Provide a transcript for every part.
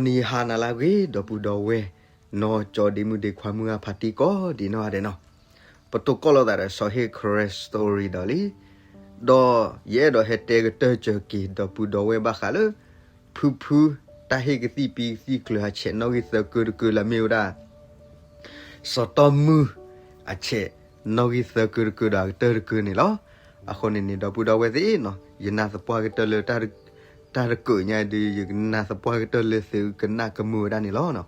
နံၤဟါနၤလၢအဂ့ၤ ဒီပုၢ်ဒီဝဲၢ် နီၢ်ကၠီဒ့မုၣ်ဒ့ခွါမုၢ်အဖါတံၢ်ကိးဒံးနီၢ်ဂၤဒဲးနီၤ, ပတိၢ်ကီၢ်လိာ်သးဒီးစီၤဟ့ၣ် Christ Story ဒီးလံ, ဒီးယအဲၣ်ဒိးဟဲတဲကတၢၢ်စၢၤက့ၤ ဒီပုၢ်ဒီဝဲၢ်ဘၣ်ဃးလၢ ဖုဖု တၢ်ဟ့ၣ်ကသံၣ်ပံကသံၣ်ကျၢၤအဆဲးနီၣ်ဂံၢ်သၢကၢတကၢလၢအမ့ၢ်ဝဲဒၣ် စီၤတီၢ်မုၢ်အဆဲးနီၣ်ဂံၢ်သၢကၢတကၢဒီးအကတၢၢ်တကၢန့ၣ်လီၤ. အဃိန့ၣ်န့ၣ် ဒီပုၢ်ဒီဝဲၢ်သ့ၣ်နီၤ, ယနာ်သပှၢ်ကတၢၢ်လၢ တၢ်တကၢညါဒုး ယနာ်သပှၢ်ကတၢၢ်လၢသုကနၣ်ကမုာ်ဝဲဒၣ်န့ၣ်လီၤ.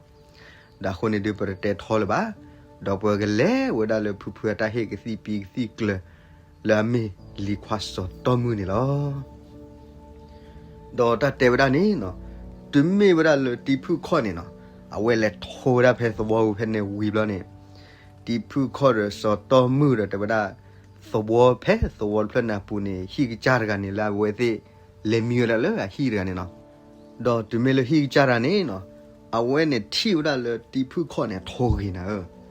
ဒီးအဃိန့ၣ်ဒုး ပတတဲထီလၢၤဘၣ်, ဒီးပကလဲၤဝဲဒၣ်လၢဖုဖုအတၢ်ဟ့ၣ်ကသံၣ်ပံကသံၣ်ကျၢၤ လၢအမ့ၢ်လံၤခွါစီၤတီၢ်မုၢ်န့ၣ်လီၤ. ဒီးတၢ်တဲဝဲဒၣ်န့ၣ်နီၤ, တုၤမ့ၢ်ဝဲဒၣ်လၢတံၤဖုၣ်ခီၣ်န့ၣ်နီၤ, အဝဲလဲၤထိဝဲဒၣ်ဖဲသဝီပူၤဖဲန့ၣ်ဝံၤဘျီန့ၣ်, တံၤဖုၣ်ခီၣ်ဒီးစီၤတီၢ်မုၢ်ဒီးတဲဝဲဒၣ်, သဝီဖဲသဝီတဖျၢၣ်န့ၣ်အပူၤန့ၣ် ဟံၣ်ကစၢ်တဂၤန့ၣ်လၢအဝဲသ့ၣ် လဲၤမံဝဲဒၣ်လၢအဟံၣ်တဂၤန့ၣ်နီၤ. ဒီးတုၤမ့ၢ်လၢဟံၣ်ကစၢ်တဂၤန့ၣ်နီၤ, အဝဲန့ၣ်ထံၣ်ဝဲဒၣ်လၢတံၤဖုၣ်ခီၣ်န့ၣ်ထိဂ့ၤနၤဧၢ ခီ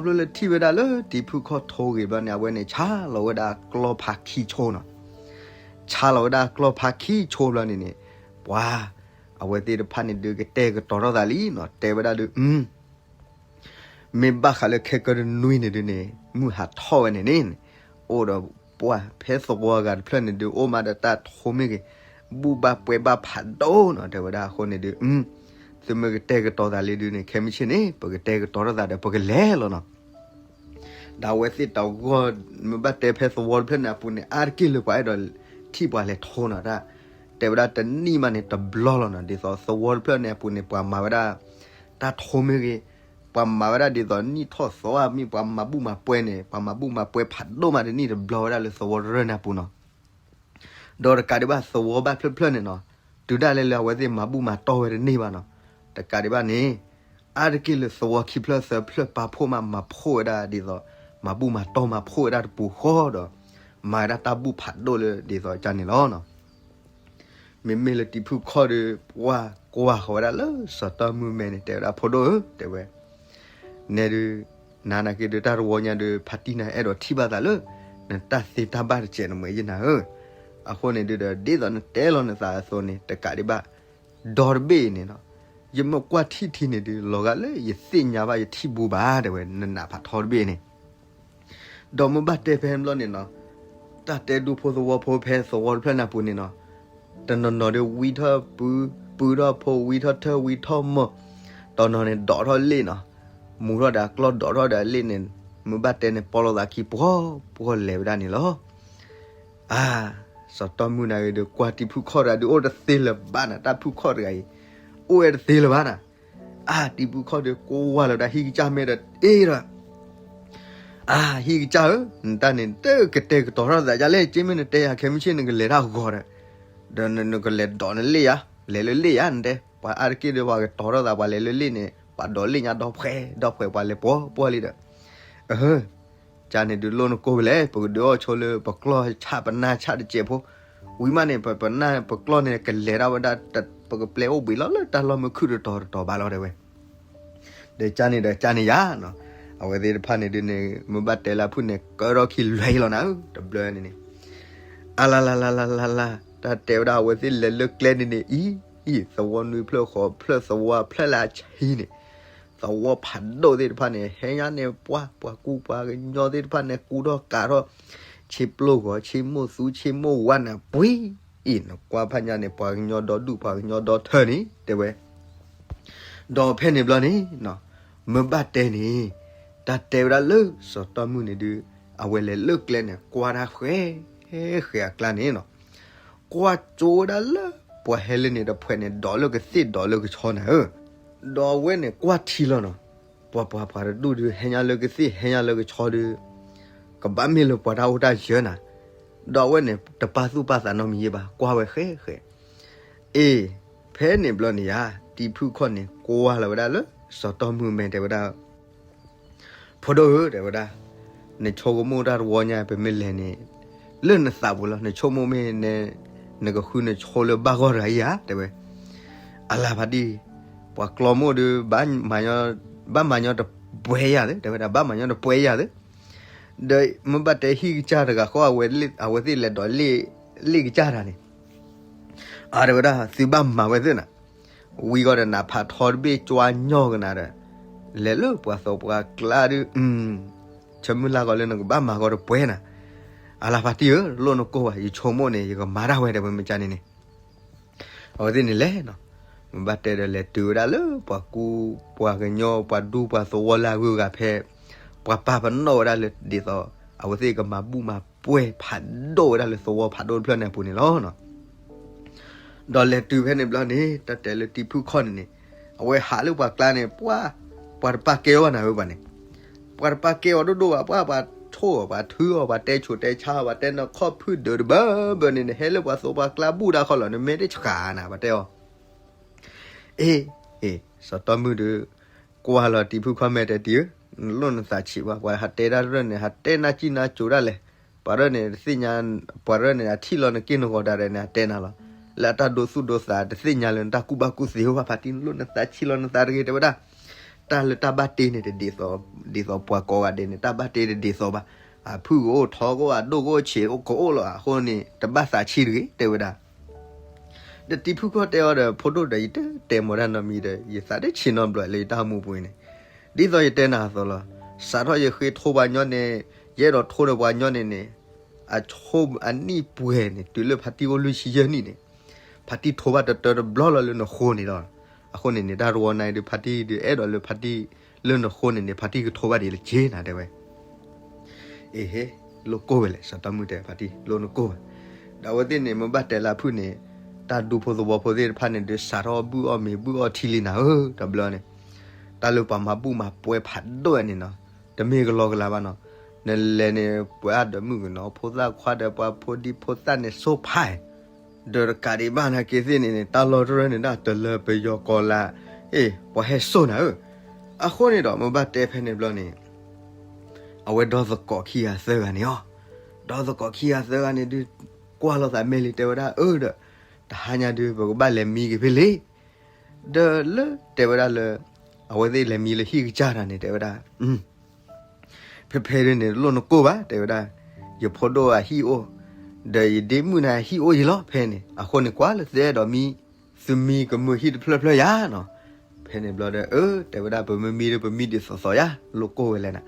ဖျိလၢထံၣ်ဝဲဒၣ်လၢတံၤဖုၣ်ခီၣ်ထိဂ့ၤဘျီန့ၣ် အဝဲန့ၣ်ဆါလီၤဝဲဒၣ်ကျီၢ်ဖးခံဆိနီၤ. ဆါလီၤဝဲဒၣ်ကျီၢ်ဖးခံဆိဘျီန့ၣ်န့ၣ်, ပှၤအဝဲသ့ၣ်တဖၣ်န့ၣ်ဒုးကတဲာ်ကတီၤထီၣ်သးလံနီၤ, တဲဝဲဒၣ်ဒုး မ့ၢ်ဘၣ်ဃးလၢခဲကၢတနွံန့ၣ်ဒုးန့ၣ် မုၢ်ဟးထီၣ်ဝဲန့ၣ်န့ၣ်, အိၣ်ဒီးပှၤဖဲသဝီအဂၤတဖျၢၣ်န့ၣ်ဒုး အိၣ်မးဒီးတၢ်ထိမ့ၢ်ဂ့ၤ, ဘူၣ်ဘၣ်ပှဲၤဘၣ်ဖးဒိၣ်နီၤ တဲဝဲဒၣ်အဃိန့ၣ်ဒုး, သုမ့ၢ်ကတဲာ်ကတီၤသးလံဒုးန့ၣ် ခဲမုၢ်ဆ့ၣ်န့ၣ် ပကတဲာ်ကတီၤထီၣ်သးဒီးပကလဲၤလီၤနီၤ. ဒီးအဝဲသ့ၣ်တဂီၢ် မ့ၢ်ဘၣ်တဲဖဲသဝီတဖျၢၣ်န့ၣ်အပူၤန့ၣ် အါတက့ၢ်လၢပှၤအဲၣ်ဒိးထံၣ်ပှၤလဲၤထိနီၤတၢ်, တဲဝဲဒၣ်တနံၣ်မးန့ၣ်တဘျီလီၤနီၤ, ဒ်သိးသဝီတဖျၢၣ်န့ၣ်အပူၤန့ၣ် ပှၤမၤဝဲဒၣ် တၢ်ထိမ့ၢ်ဂ့ၤ, ပှၤမၤဝဲဒၣ်ဒ်သိးနံၣ်ထီၣ်သီအမံၤ ပှၤမၤဘူၣ်မၤပှဲၤန့ၣ် ပှၤမၤဘူၣ်မၤပှဲၤဖးဒိၣ်မးတနံၣ်တဘျီဝဲဒၣ်လၢသဝီတဖျၢၣ်န့ၣ်အပူၤနီၤ. ဒီးတကးဒံးဘၣ်သဝီဘၣ်ဖျၢၣ်ဖျၢၣ်န့ၣ်နီၤ, တုၤဒၣ်လဲာ်လၢအဝဲသ့ၣ်မၤဘူၣ်မၤတီၢ်ဝဲတန့ၢ်ဘၣ်နီၤ, တကးဒံးဘၣ်န့ၣ် အါတက့ၢ်လၢသဝီခံဖျၢၣ်သၢဖျၢၣ်ပာ်ဖှိၣ်မး မၤဖှိၣ်ဝဲဒၣ်ဒ်သိး မၤဘူၣ်မၤတီၢ်မၤဖှိၣ်ဝဲဒၣ်တပူၤဃီဒီး မၤဝဲဒၣ်တၢ်ဘူၣ်ဖးဒိၣ်လၢဒ်သိးကန့ၣ်လီၤနီၤ. မ့မ့ၢ်လၢတံၤဖုၣ်ခီၣ်ဒီး ပှၤကွၢ်ဃီၤဝဲဒၣ်လၢစီၤတီၢ်မုၢ်မဲာ်န့ၣ် တဲဝဲဒၣ်ဖိဒိၣ်ဧၢ တဲဝဲ, နဲဒုး နၤနာ်က့ဒုးတၢ်တဝီညါဒုး ဖါတံၢ်နၤအဲၣ်ဒိးထံၣ်ဘၣ်သးလၢ နတၢ်သ့တၢ်ဘၣ်တစဲးနမဲာ်ယနၤဧၢ, အဃိန့ၣ်ဒုးဒီး ဒ်သိးနတဲလီၤနသးအသိးန့ၣ် တကးဒံးဘၣ် ဒီတဘ့ၣ်အံၤန့ၣ်နီၤ, ယမ့ၢ်ကွၢ်ထံၣ်ထံန့ၣ်ဒုး လီၤဂာ်လၢယသ့ၣ်ညါဘၣ်ယထံၣ်ဘူးဘၣ် တဲဝဲ နနးဖးထီတဘ့ၣ်န့ၣ် ဒီးမ့ၢ်ဘၣ်တဲဖဲဘျီန့ၣ်နီၤ, တၢ်တဲဒူဖိသဝီဖိဖဲသဝီတဖျၢၣ်န့ၣ်အပူၤန့ၣ်နီၤ, တနီၤနီၤဒုးဝံထီၣ်ပု, ပုထီၣ်ဖိ ဝံထီၣ်ထၢၣ်ဝံထီၣ်မီၢ်, တနီၤန့ၣ်ဒိးထီၣ်လ့ၣ်နီၤ, မူထီၣ်ဒီးအကျီၢ်ဒိးထီၣ်ဒီးအလ့ၣ်န့ၣ်, မ့ၢ်ဘၣ်တဲန့ၣ် ပီၢ်လိာ်သးခံပှီၢ်ပှီၢ်လဲၤဝဲဒၣ်န့ၣ်လီၤ. အါ, စီၤတီၢ်မုၢ်နၤဂ့ၤဒုး ကွၢ်တံၤဖုၣ်ခီၣ်တဂၤဒုး အိၣ်တသ့လၢၤဘၣ်နၤ, တၢ်ဖုၣ်ခီၣ်တဂၤအံၤ အိၣ်ဝဲတသ့လၢၤဘၣ်နၤ. အါ, တံၤဖုၣ်ခီၣ်ဒုး ကွၢ်လီၤဝဲဒၣ်ဟံၣ်ကစၢ်မ့ၢ်ဒီး အ့ဒီး အါ, ဟံၣ်ကစၢ်ဧၢ, နတၢ်န့ၣ် တကတဲာ်ကတီၤထီၣ်သးဒ်လဲၣ်, က့မ့ၢ်နတဲယၤခဲမုၢ်ဆ့ၣ် နကလဲၤတၢ်ဂီၤဒီး, ဒီးနကလဲၤဒိးနလ့ၣ်ယၤ, လဲၤလၢလ့ၣ်ယၤ နတဲ, ပှၤအါတက့ၢ်ဒီး ပှၤကတီၤထီၣ်သး ပှၤလဲၤလၢလ့ၣ်န့ၣ် ပှၤဒိးလ့ၣ်ညါဒီဖှဲဒီဖှဲ ပှၤလဲၤပှီၢ်ပှီၢ်လံဒီး, အဟၢ ကန့ၣ်ဒုးလိၣ်နကိၢ်ဖဲလဲၣ်, ပကဒုးအီၣ်ဆိလၢပကျီၢ်ဆၣ်ပနၢ်ဆၣ်တစဲးဖိ, ဝံၤမးန့ၣ် ပနၢ်ပကျီၢ်န့ၣ် ကလဲၤဒၣ်ဝဲဒၣ်, ပကပျဲအိၣ်ဘှံးလီၤလၢတၢ်လီၢ်မုၢ်ခုၣ်တတီၤတတီၤဘၣ်လီၤ တဲဝဲ. ဒီးကန့ၣ်ဒီးကန့ၣ်ယၤနီၤ, အဝဲသ့ၣ်တဖၣ်န့ၣ်ဒုးန့ၣ် မ့ၢ်ဘၣ်တဲလၢအဖုၣ်န့ၣ် ကၢထီၣ်ခံလွဲလီၤနၤဧၢ, တဘျီန့ၣ်န့ၣ်, အလါလါလါလါလါလါ, တၢ်တဲဝဲဒၣ်အဝဲသ့ၣ်လဲၤလၢကျဲန့ၣ်န့ၣ် အံၤ အံၤ သဝီနွံဖျၢၣ်ဃိးဖျၢၣ်သဝီဖျၢၣ်လၢအဆံန့ၣ်, သဝီဖးဒိၣ်သ့ၣ်တဖၣ်န့ၣ် ဟဲညါန့ၣ်ပှၤ ပှၤကူပှၤကညီသ့ၣ်တဖၣ်န့ၣ် ကူထီၣ်ကးထီၣ်, ဆ့ပျိၢ်ဂီၤ ဆ့မိၢ်သူ ဆ့မိၢ်ဝါနၤပှံၤ, အံၤ နကွၢ်ဖးညါန့ၣ် ပှၤကညီဒီဒူၣ် ပှၤကညီဒီထၢန့ၣ် တဲဝဲ ဒီးဖဲန့ၣ်ဘျီန့ၣ်နီၤ, မ့ၢ်ဘၣ်တဲန့ၣ်, တၢ်တဲဝဲဒၣ်လၢစီၤတီၢ်မုၢ်န့ၣ်ဒုး, အဝဲလဲၤလၢကျဲန့ၣ် ကွၢ်တၢ်ဃဲ, ဃဲအကျါန့ၣ်နီၤ, ကွၢ်ကၠိဝဲဒၣ်လၢ ပှၤဟဲလၢန့ၣ်တဖှဲးန့ၣ် ဒိးလၢကသ့ၣ်ဒိးလၢကဆီနၤဧၢ, ဒီးအဝဲန့ၣ်ကွၢ်ထံလီၤနီၤ, ပှၤပှၤပှၤတဒူၣ်ဒုး ဟဲညါလၢကသ့ၣ် ဟဲညါလၢကဆီဒုး, ကဘၣ်မ့ၢ်လၢပှၤတၢ်အိၣ်တၢ်ယၢၤနၤ, ဒီးအဝဲန့ၣ် တပာ်သူၣ်ပာ်သးနီတမံၤယဲဘၣ် ကွၢ်ဝဲဃဲဃဲ အ့ၣ်, ဖဲန့ၣ်ဘျီန့ၣ်ယၤ, တံၤဖုၣ်ခီၣ်န့ၣ် ကွၢ်လီၤဝဲဒၣ်လၢ စီၤတီၢ်မုၢ်မဲာ်တဲဝဲဒၣ်, ဖိဒိၣ်ဧၢ တဲဝဲဒၣ်, နဆိကမိၣ်တၢ်တဝီညါ ပမ့ၢ်လဲၤန့ၣ်, လၢနသးပူၤလီၤ နဆိကမိၣ်မ့ၢ် နကဃုနဆိလၢဘၣ်ဂီၢ်တဂၤအံၤဧါ တဲဝဲ, အလါဖးဒံၣ်, ပှၤကျီမိၢ်ဒီး ဘၣ်မၤညီတပှဲၤယၤသ့ တဲဝဲဒၣ် ဘၣ်မၤညီတပှဲၤယၤသ့ ဒီးမ့ၢ်ဘၣ်တဲဟံၣ်ကစၢ်တဂၤဃီ အဝဲသ့ၣ်လဲၤဒိးလ့ၣ်ကစၢ်တၢ်န့ၣ်, အါ တဲဝဲဒၣ် သုဘၣ်မၤဝဲသ့ၣ်နၤ, ဝံၤဂီၢ်ဒီးနးဖးထီတဘ့ၣ်ကွၢ်ညီကနၤဒီး လဲၤလၢပှၤသိးပှၤကျါဒုး ဆၢမုၢ်လၢ်ဂီၤလၢနကဘၣ်မၤဂီၤတပှဲၤနၤ, အလၤဖါတံၢ်ဧၢ, လိၣ်နကိၢ်ဘၣ်, ယဆိကမိၣ်န့ၣ် ယကမၤဒၣ်ဝဲ တဲဝဲမ့ၢ်ကန့ၣ်န့ၣ် အဝဲသ့ၣ်န့ၣ်လဲၣ်နီၤ, မ့ၢ်ဘၣ်တဲဒီးလဲၤတုၤဝဲဒၣ်လၢပှၤကူ ပှၤကညီ ပှၤဒူပှၤသဝီလၢအဂုၤအဂၤဖဲ ပှၤပာ်ပနီၣ်ဝဲဒၣ်လၢဒ်သိး အဝဲသ့ၣ်ကမၤဘူၣ်မၤပှဲၤဖးဒိၣ်ဝဲဒၣ်လၢသဝီဖးဒိၣ်တဖျၢၣ်န့ၣ်အပူၤန့ၣ်လီၤ. ဒီးလဲၤတုၤဖဲန့ၣ်ဘျီန့ၣ် တၢ်တဲလၢတံၤဖုခီၣ်န့ၣ်န့ၣ် အဝဲဟးလၢပှၤကျါန့ၣ် ပှၤ ပှၤတပာ်ကဲအီၤဘၣ်နၤဧၢပှၤန့ၣ်, ပှၤတပာ်ကဲအီၤဒိၣ်ဒိၣ်ဘၣ်, ပှၤ ပှၤထိၣ်အီၤ ပှၤထုအီၤ ပှၤတဲဆူးတဲဆါအီၤ ပှၤတဲနခီၣ်ဖုၣ်ဒုးတဘၢဘၢန့ၣ် နဟဲလၢပှၤသိးပှၤကျါဘူၣ်ဒၣ်ခီလီၤ နမဲာ်တဆှးနၤ ပှၤတဲအီၤ အ့ အ့ စီၤတီမုၣ်ဒီး ကွၢ်လီၤတံၤဖုခီၣ်မဲာ်တဲတံၤဧၢ, နလိၣ်နသးဆံးဘၣ်, ပှၤဟးတဲတၢ်တရၢၣ်န့ၣ် ဟးတဲနၢ်ကံၣ်နၢ်ကိၤဒၣ်လဲာ်, ပှၤတရၢၣ်န့ၣ်တသ့ၣ်ညါ, ပှၤတရၢၣ်န့ၣ် အထံၣ်လီၤနက့ၢ်နဂီၤဒၣ်ရဲၣ်န့ၣ် အတဲနၤလီၤ, လၢအတၢ်ဒိသူၣ်ဒိသးတသ့ၣ်ညါလၢနတၢ်ကူၣ်ဘၣ်ကူၣ်သ့ဘၣ်, ဖါတံၢ်နလိၣ်နသးဆံးလီၤနသးတဂ့ၤ တဲဝဲဒၣ်, တၢ်လၢတၢ်ဘၣ်တ့န့ၣ် တဒ်သိး, ဒ်သိးပှၤကိးဂၤဒဲးန့ၣ် တၢ်ဘၣ်တ့တဒ်သိးဘၣ်, အဖုၣ်ကအိၣ်ထီကအိၣ် အဒိၣ်ကအိၣ်ဆံးကအိၣ်လီၤ, အဃိန့ၣ် တဘၣ်သးဆံးတဂ့ၤ တဲဝဲဒၣ် ဒီးတံၤဖုခီၣ်တဲအီၤဒီး ဖိဒိၣ်ဒီး ယတတဲမီၤတၢ်နီတမံၤဒီး ယသးတဆံးနီတဘျီလၢယတၢ်မူပူၤအံၤန့ၣ်, ဒ်သိးယတဲနၤအသိးလီၤ, စးထီၣ်ယဃ့ထိပှၤညီန့ၣ်, ယအဲၣ်ဒိးထိဒီးပှၤညီန့ၣ်န့ၣ်, အဆိအနံၣ်ပှဲၤန့ၣ် တုၤလၢဖါတံၢ်အိၣ်လွံၢ်ဆံယဲၢ်နံၣ်န့ၣ်, ဖါတံၢ်ထိဘၣ်တတၢတဘျီလီၤလၢနဃိန့ၣ်လီၤ. အဃိန့ၣ်န့ၣ် တၢ်တဝီနၤအံၤဒီး ဖါတံၢ်ဒုးအဲၣ်ဒိးလၢဖါတံၢ်လၢနဃိန့ၣ်န့ၣ် ဖါတံၢ်ကထိဘၣ်ဒံးလၢက့နၤ တဲဝဲ အ့ဟ့, လိၣ်ကိၢ်ဝဲလဲၣ်, စီၤတီမုၣ်တဲ ဖါတံၢ် လိၣ်နကိၢ်ဘၣ်, ဒီးအဝဲသ့ၣ်န့ၣ် မ့ၢ်ဘၣ်တဲလၢအဖုၣ်န့ၣ်, တၢ်ဒူဖိသဝီဖိသ့ၣ်တဖၣ်န့ၣ်ဒုး စးထီၣ်ဘုၣ်အီၣ်မ့ၤဘုၣ်အီၣ်ထံလံနၤဧၢ, တဘျီန့ၣ်, တၢ်လၢပှၤမၤဘူၣ်မၤပှဲၤဖးဒိၣ်ဝဲန့ၣ်နီၤ, တမ့ၢ်ကလီကလီဘၣ်နီၤ, နလဲၤန့ၣ် ပှၤအါဒီးမုၣ်ကနီၤ ဖိသၣ်ခွါဒီးပှၤဖိဒံဖိသၣ်န့ၣ် ဆိဖး ဒီးတကးဒံးဘၣ်နာ်က့သ့ၣ်န့ၣ်န့ၣ် တၢ်လီၢ်တရၢၣ်န့ၣ်ဒၣ် တလၢပယီၤကီၤလၤ, အ့ၣ် ပှၤဟဲစိာ်နၤဧၢ, အဃိန့ၣ်ဒီး မ့ၢ်ဘၣ်တဲဖဲန့ၣ်ဘျီန့ၣ်, အဝဲဒီသကိးခံဂၤသၢဂၤန့ၣ်အီၤ, ဒီသကိးခံဂၤသၢဂၤန့ၣ်ဒုး ကွၢ်လိာ်သးမဲာ်လံ တဲဝဲဒၣ် အၢ ဒီး တဟါညါဒုး ပကဘၣ်လဲၤမံက့ၤဖဲလဲၣ်, ဒီးလၢတဲဝဲဒၣ်လၢ အဝဲသ့ၣ်လဲၤမံလၢဟံၣ်ကစၢ်တၢ်န့ၣ် တဲဝဲဒၣ် ဖဲဖဲဒုးန့ၣ် တလိၣ်နကိၢ်ဘၣ် တဲဝဲဒၣ်, ယဖိဒိၣ်အဟံၣ်အိၣ်, ဒီးယဒ့မုၣ်န့ၣ်အဟံၣ်အိၣ်ယံၤလီၤ ဖဲန့ၣ်, အဃိန့ၣ် ကွၢ်လၢသုအဲၣ်ဒိးမံ, သုမံကမုာ်ဟံၣ်တဖျၢၣ်ဖျၢၣ်ယါနီၤ, ဖဲန့ၣ်ဘျီဒီး အၢ တဲဝဲဒၣ် ပမ့ၢ်မံဒီး ပမံဒ်သိးသိးယါ, လိၣ်ကိၢ်ဝဲလဲၣ်နၤ,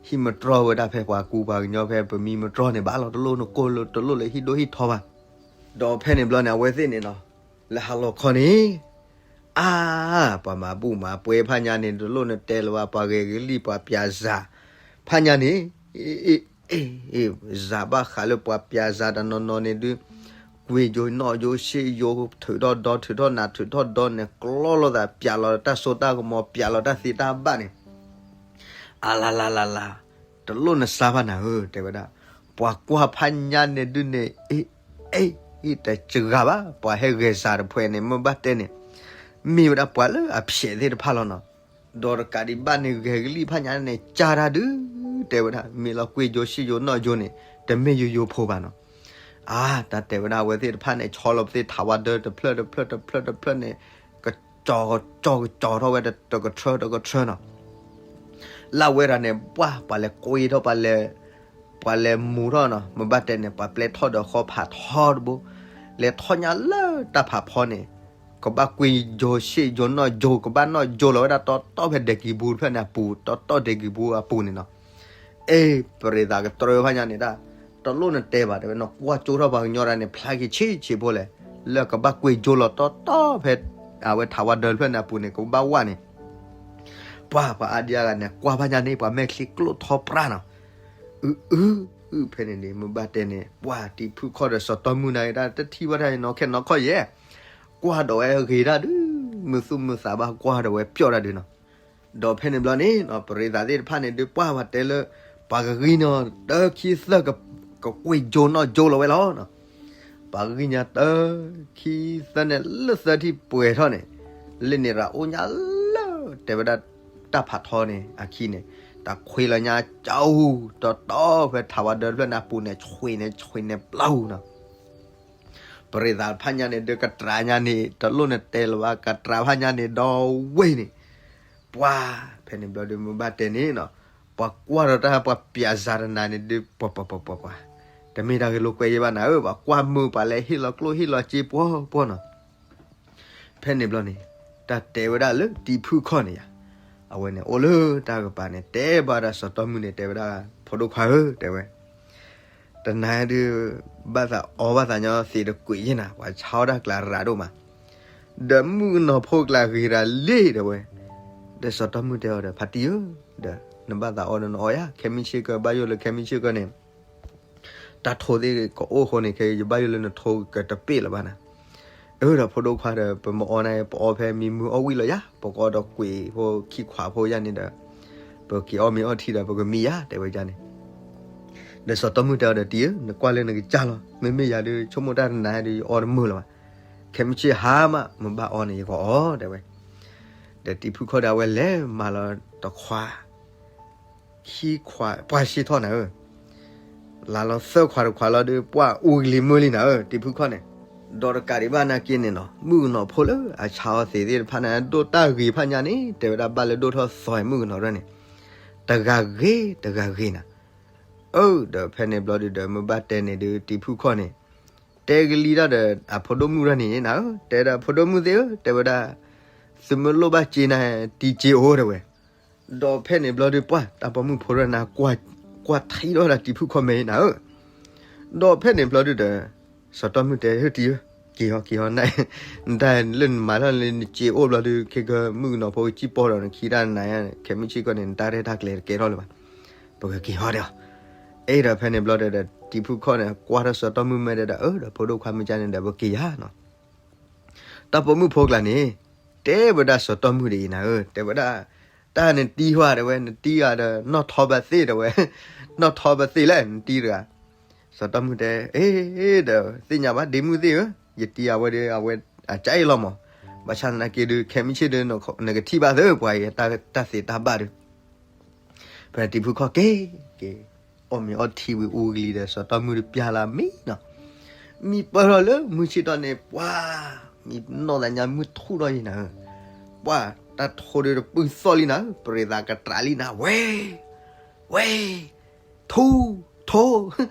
ဟံၣ်မတြီဝဲဒၣ်ဖဲပှၤကူပှၤကညီဖဲ ပမံမတြီန့ၣ်ဘၣ်လီၤ, တလိၣ်နကိၢ်လၢ တလိၣ်လၢဟံၣ်ဒိၣ်ဟံၣ်ထီဘၣ်, ဒီးဖဲန့ၣ်ဘျီန့ၣ် အဝဲသ့ၣ်န့ၣ်နီၤ, လၢဟါလီၤခီန့ၣ် အါ, ပှၤမၤဘူၣ်မၤပှဲၤဖးညါန့ၣ် တလိၣ်နတဲလၢၤဘၣ်, ပှၤဂဲၤကလံၣ် ပှၤပျးစၤ, ဖးညါန့ၣ်, အ့ၣ်, စၤဘၣ်ဃးလၢပှၤပျးစၤတနီၤနီၤန့ၣ်ဒုး, ကွ့ယိၤနီၣ်ယိၤ ရှ့ယိၤ ထုးထီၣ်ဒီ ထုးထီၣ်နးထုးထီၣ်ဒီန့ၣ် ကျီလီၤသး ပျးလီၤတၢ်စိတၢ်ကမီၤ ပျးလီၤတၢ်သ့တၢ်ဘၣ်န့ၣ် အလလလလ, တလိၣ်နစါဘၣ်နၤဧၢ တဲဝဲဒၣ်, ပှၤကွၢ်ဖးညါန့ၣ်ဒုးန့ၣ် အ့ၣ်, အ့ၣ်, တစှၤဘၣ်, ပှၤဟဲဂဲၤစၤတဖှဲးန့ၣ် မ့ၢ်ဘၣ်တဲန့ၣ်, မ့ၢ်ဝဲဒၣ်ပှၤလၢအဖျဲးသ့ၣ်တဖၣ်လီၤနီၤ, ဒီးတကးဒံးဘၣ်န့ၣ် ဂဲၤကလံၣ်ဖးညါန့ၣ် ကၢ်တၢ်ဒုး, တဲဝဲဒၣ် မ့ၢ်လီၤကွ့ယိၤ ရှ့ယိၤ နီၣ်ယိၤန့ၣ် တမ့ၢ်ယိၤယိၤဖိဘၣ်နီၤ, အါ, တၢ်တဲဝဲဒၣ် အဝဲသ့ၣ်တဖၣ်န့ၣ် ဆီလီၤပသ့ၣ်ထးဝါဒၢတဖျၢၣ်တဖျၢၣ်တဖျၢၣ်တဖျၢၣ်န့ၣ် ကကၠီၤကကၠီၤထီၣ်ဝဲတကထြၢတကထြၢနီၤ, လၢဝဲဒၣ်န့ၣ် ပှၤ ပှၤလဲၤကွ့ထီၣ် ပှၤလဲၤ, ပှၤလဲၤမူၤထီၣ်နီၤ, မ့ၢ်ဘၣ်တဲန့ၣ် ပှၤပျဲထီၣ်ဒီးဃီဖးထီတဘိ, လဲၤထီၣ်ညါလၢတၢ်ဖးဖီန့ၣ်, ကဘၣ်ကွ့ယိၤ ရှ့ယိၤ နီၣ်ယိၤ ကဘၣ်နီၣ်ယိၤလီၤဝဲဒၣ် တီတီဖဲဒဲကံၤပူၤတဖျၢၣ်န့ၣ်အပူၤ, တီတီဒဲကံၤပူၤအပူၤန့ၣ်နီၤ, အ့ၣ် ပရ့သးကတြၢဖးညါန့ၣ်ဒၣ်, တလိၣ်နတဲဘၣ် တဲဝဲ နကွၢ်ကၠိထီၣ်ပှၤကညီတၢ်န့ၣ် ဖျါက့ၤဆံးဆံးဖိလဲၣ်, လၢကဘၣ်ကွ့ယိၤလီၤတီတီဖဲ အဝဲထးဝါဒၢတဖျၢၣ်န့ၣ်အပူၤန့ၣ် ကဘၣ်ဝဲန့ၣ်, ပှၤ ပှၤအါဒံအါဂၤန့ၣ် ကွၢ်ဖးညါန့ၣ် ပှၤမဲာ်ချံကျိၣ်ထီပြးနီၤ, အု အု အု ဖဲန့ၣ်န့ၣ် မ့ၢ်ဘၣ်တဲန့ၣ် ပှၤတံၤဖုခီၣ်ဒီးစီၤတီမုၢ်န့ၣ်ဒၣ် တထံၣ်ဘၣ်တၢ်နီခဲနီၣ်ခီယဲၢ်, ကွၢ်ဒီးဝဲဂ့ၤတၢ်ဒုး, မုာ်သူၣ်မုာ်သးဘၣ် ကွၢ်ဒီးဝဲပျီၣ်တၢ်ဒုးနီၤ, ဒီးဖဲန့ၣ်ဘျီန့ၣ် ပရ့သးသ့ၣ်တဖၣ်န့ၣ်ဒုး ပှၤ ပှၤတဲလၢ ပှၤကဂံၢ်န့ၣ် တၢခံသၢ ကကွ့ယိၤနီၣ်ယိၤလီၤဝဲလီၤ, ပှၤကဂံၢ်ညါတၢခံသၢန့ၣ် လၢသၢထံၣ်ပှဲၤထီၣ်န့ၣ်, လၢန့ၣ်ရၤအိၣ်ညါလၢ တဲဝဲဒၣ် တၢ်ဖးထီန့ၣ် အခံန့ၣ်, တၢ်ခွ့လီၤညါကၠီအူ, တီတီဖဲထးဝါဒၢတဖျၢၣ်န့ၣ်အပူၤန့ၣ် ဆွံန့ၣ် ဆွံန့ၣ်ပျီအူနီၤ ပရ့သးဖးညါန့ၣ် ဒီးကတြးညါန့ၣ် တလိၣ်နတဲလၢၤဘၣ် ကတြးဖးညါန့ၣ် ဒီဝ့ၢ်န့ၣ်, ပှၤ ဖဲန့ၣ်ဘျီဒီး မ့ၢ်ဘၣ်တဲန့ၣ်နီၤ, ပှၤကွၢ်ဒီးတၢ်ပှၤပျးစၤတနၤန့ၣ်ဒီး ပှၤ ပှၤ ပှၤ ပှၤ ပှၤ, တမ့ၢ်တၢ်ဂ့ၢ်လိာ်ကွဲယဲၢ်ဘၣ်နၤဧၢ, ပှၤကွၢ်မုာ်ပှၤလဲၤဟ့ၣ်လီၤကျိၣ်ဟ့ၣ်လီၤစ့ပှီၤပှီၤနီၤ, ဖဲန့ၣ်ဘျီန့ၣ် တၢ်တဲဝဲဒၣ်လၢတံၤဖုၣ်ခီၣ်န့ၣ်ယါ, အဝဲန့ၣ်အိၣ်လၢတၢ်ကပၤန့ၣ် တဲဘၣ်ဒီးစီၤတီမုၣ်န့ၣ် တဲဝဲဒၣ် ဖိဒိၣ်ခွါဧၢ တဲဝဲ, တနၤဒုး ဘၣ်သးအီဘၣ်သးညီသ့းတကွံာ်ယဲၢ်နၤ, ပှၤဆါအီၣ်တၢ်ကျးရၤဒိၣ်မး, ဒီးမုၣ်ကနီၤဖိကျးဂ့ၤရၤလံ တဲဝဲ. ဒီးစီၤတီမုၣ်တဲအီၤဒီး ဖါတံၢ်ဧၢ, ဒီးနဘၣ်သးအီဒီးနအီယါ, ခဲမုၢ်ဆ့ၣ်ကီး ဘၣ်ယိၣ်လၢခဲမုၢ်ဆ့ၣ်ကီးန့ၣ် တၢ်ထိသ့ၣ်ကအိၣ်အဃိန့ၣ် ခဲအံၤယဘၣ်ယိၣ်လၢနထိကတပ့ၢ်လၢၤဘၣ်နၤ. အၢ ဒီးဖိဒိၣ်ခွါဒီး ပမအီန့ၣ် ပအီဖဲမံမုၢ်အီၣ်ဝံၣ်လီၤယါ, ပကအီဒီးကွံာ်ဖိခံခွးဖိယါန့ၣ်ဒီး ပက့ၤအီၣ်မ့ၤအီထံဒီး ပကမံယါ တဲဝဲဒ်န့ၣ်. ဒီးစီၤတီမုၣ်တဲအီၤဒီး တံၢ်ဧၢ, နကွၢ်လၢနကစၢ်လီၤ, မ့မ့ၢ်ယၤဒုး ဆိကမိၣ်တၢ်တနၤဒုး ယအီတမုာ်လၢၤဘၣ်, ခဲမုၢ်ဆ့ၣ်ဟါမး မ့ၢ်ဘၣ်အီန့ၣ် ယကအီ တဲဝဲ. ဒီးတံၤဖုၣ်ခီၣ်ဒီး အဝဲလဲၤမၤလီၤတခွး ခံခွး ပှၢ်ဆ့ၣ်ထီၣ်နၤဧၢ, လါလီၤသၢခွးတခွးလီၤဒီး ပှၢ်အူကလံၤမုၢ်လံနၤဧၢ တံၤဖုၣ်ခီၣ်န့ၣ်. ဒီးတကးဒံးဘၣ်နာ်က့န့ၣ်နီၤ မုၣ်ကနီၤဖိလၢအဆါအီၤသ့းသ့ၣ်တဖၣ်န့ၣ် ဒိၣ်တၢ်ဂ့ၤဖးညါန့ၣ် တဲဝဲဒၣ်ဘၣ်လၢဒိၣ်ထီၣ်သီမုၣ်ကနီၤရဲၣ်န့ၣ် တဂၤဂ့ၤ တဂၤဂ့ၤနၤ. အၢ ဒီးဖဲန့ၣ်ဘျီဒုးဒီး မ့ၢ်ဘၣ်တဲန့ၣ်ဒုး တံၤဖုၣ်ခီၣ်န့ၣ် တဲကလံၤတၢ်ဒီးအဖိဒိၣ်မုၣ်ရဲၣ်န့ၣ်နၤဧၢ, တဲဒီးဖိဒိၣ်မုၣ်သ့ၣ်ဧၢ တဲဝဲဒၣ် သုမ့ၢ်လိၣ်ဘၣ်စ့နၤ တံၤစ့အိၣ် တဲဝဲ. ဒီးဖဲန့ၣ်ဘျီဒုး ပှၢ် တၢ်ပိာ်မုၣ်ဖိရဲၣ်နၤ ကွၢ်ထံဒီးတံၤဖုၣ်ခီၣ်မဲာ်နၤဧၢ. ဒီးဖဲန့ၣ်ဘျီဒုးဒီး စီၤတီမုၣ်တဲ ဟ့ၣ်တံၤဧၢ, က့ၤဟီ က့ၤဟီ, နတၢ်လၢနမၤထီၣ်လၢနစ့အိၣ်ဘျီဒုး ခဲကမုၣ်ကနီၤဖိကစံၣ်ပီၢ်ဒီးနခံတၢ်နၤယါ ခဲမုၢ်ဆ့ၣ်ကီၢ်န့ၣ် နတၢ်ရဲၣ်တၢ်ကျဲၤတကဲထီၣ်လၢၤဘၣ်, ပကက့ၤဟီဒီးအီၤ. အဲၣ်ဒီးဖဲန့ၣ်ဘျီဒုးဒီး တံၤဖုၣ်ခီၣ်န့ၣ် ကွၢ်ထီၣ်စီၤတီမုၣ်မဲာ်ဒီး အၢ ဒီးဖိဒိၣ်ခွါမ့ၢ်ကန့ၣ်ဒီး ပက့ၤယါနီၤ. တၢ်ပိာ်မုၣ်ဖိကျါန့ၣ် တဲဝဲဒၣ်စီၤတီမုၣ်ဒ်အံၤနၤဧၢ, တဲဝဲဒၣ် တၢ်နတံၤဟါ တဲဝဲ နတံၤဂၤဒီး နီၣ်ထီဘၣ်သ့ၣ် တဲဝဲ, နီၣ်ထီဘၣ်သ့ၣ်လဲၣ် နတံၤတဂၤ. စီၤတီမုၣ်တဲ အ့ ဒီးသ့ၣ်ညါဘၣ် ဒ့မုၣ်သ့ၣ်ဧၢ, ယတံၤအဝဲဒီး အဝဲအကါအ့ၣ်လီၤမး, ဘၣ်ဆၣ်သနာ်က့ဒုး ခဲမုၢ်ဆ့ၣ်ဒုး နကထံၣ်ဘၣ်သ့ၣ် ပှၤအံၤတၢ်သ့တၢ်ဘၣ်ဒုး ဖဲတံၤဖုၣ်ခီၣ်က့ၤက့ၤ အီၣ်မ့ၤအီထံဝံၤအူကလံၤဒီး စီၤတီမုၣ်တပျၢ်လၢမံနီၤ, မံပၢၢ်ထီၣ်လၢမုၢ်ဆ့ၣ်ထီၣ်န့ၣ် ပှၤ မံနီၢ်သးညါမုၢ်ထူၣ်ထီၣ်ယံၤနၤဧၢ, ပှၤ တၢ်ထိဒုးတပုၢ်သီၣ်လံနၤဧၢ, ပရ့ၤသးကတြးလံနၤ ဝဲ ဝဲ ထူ ထိ,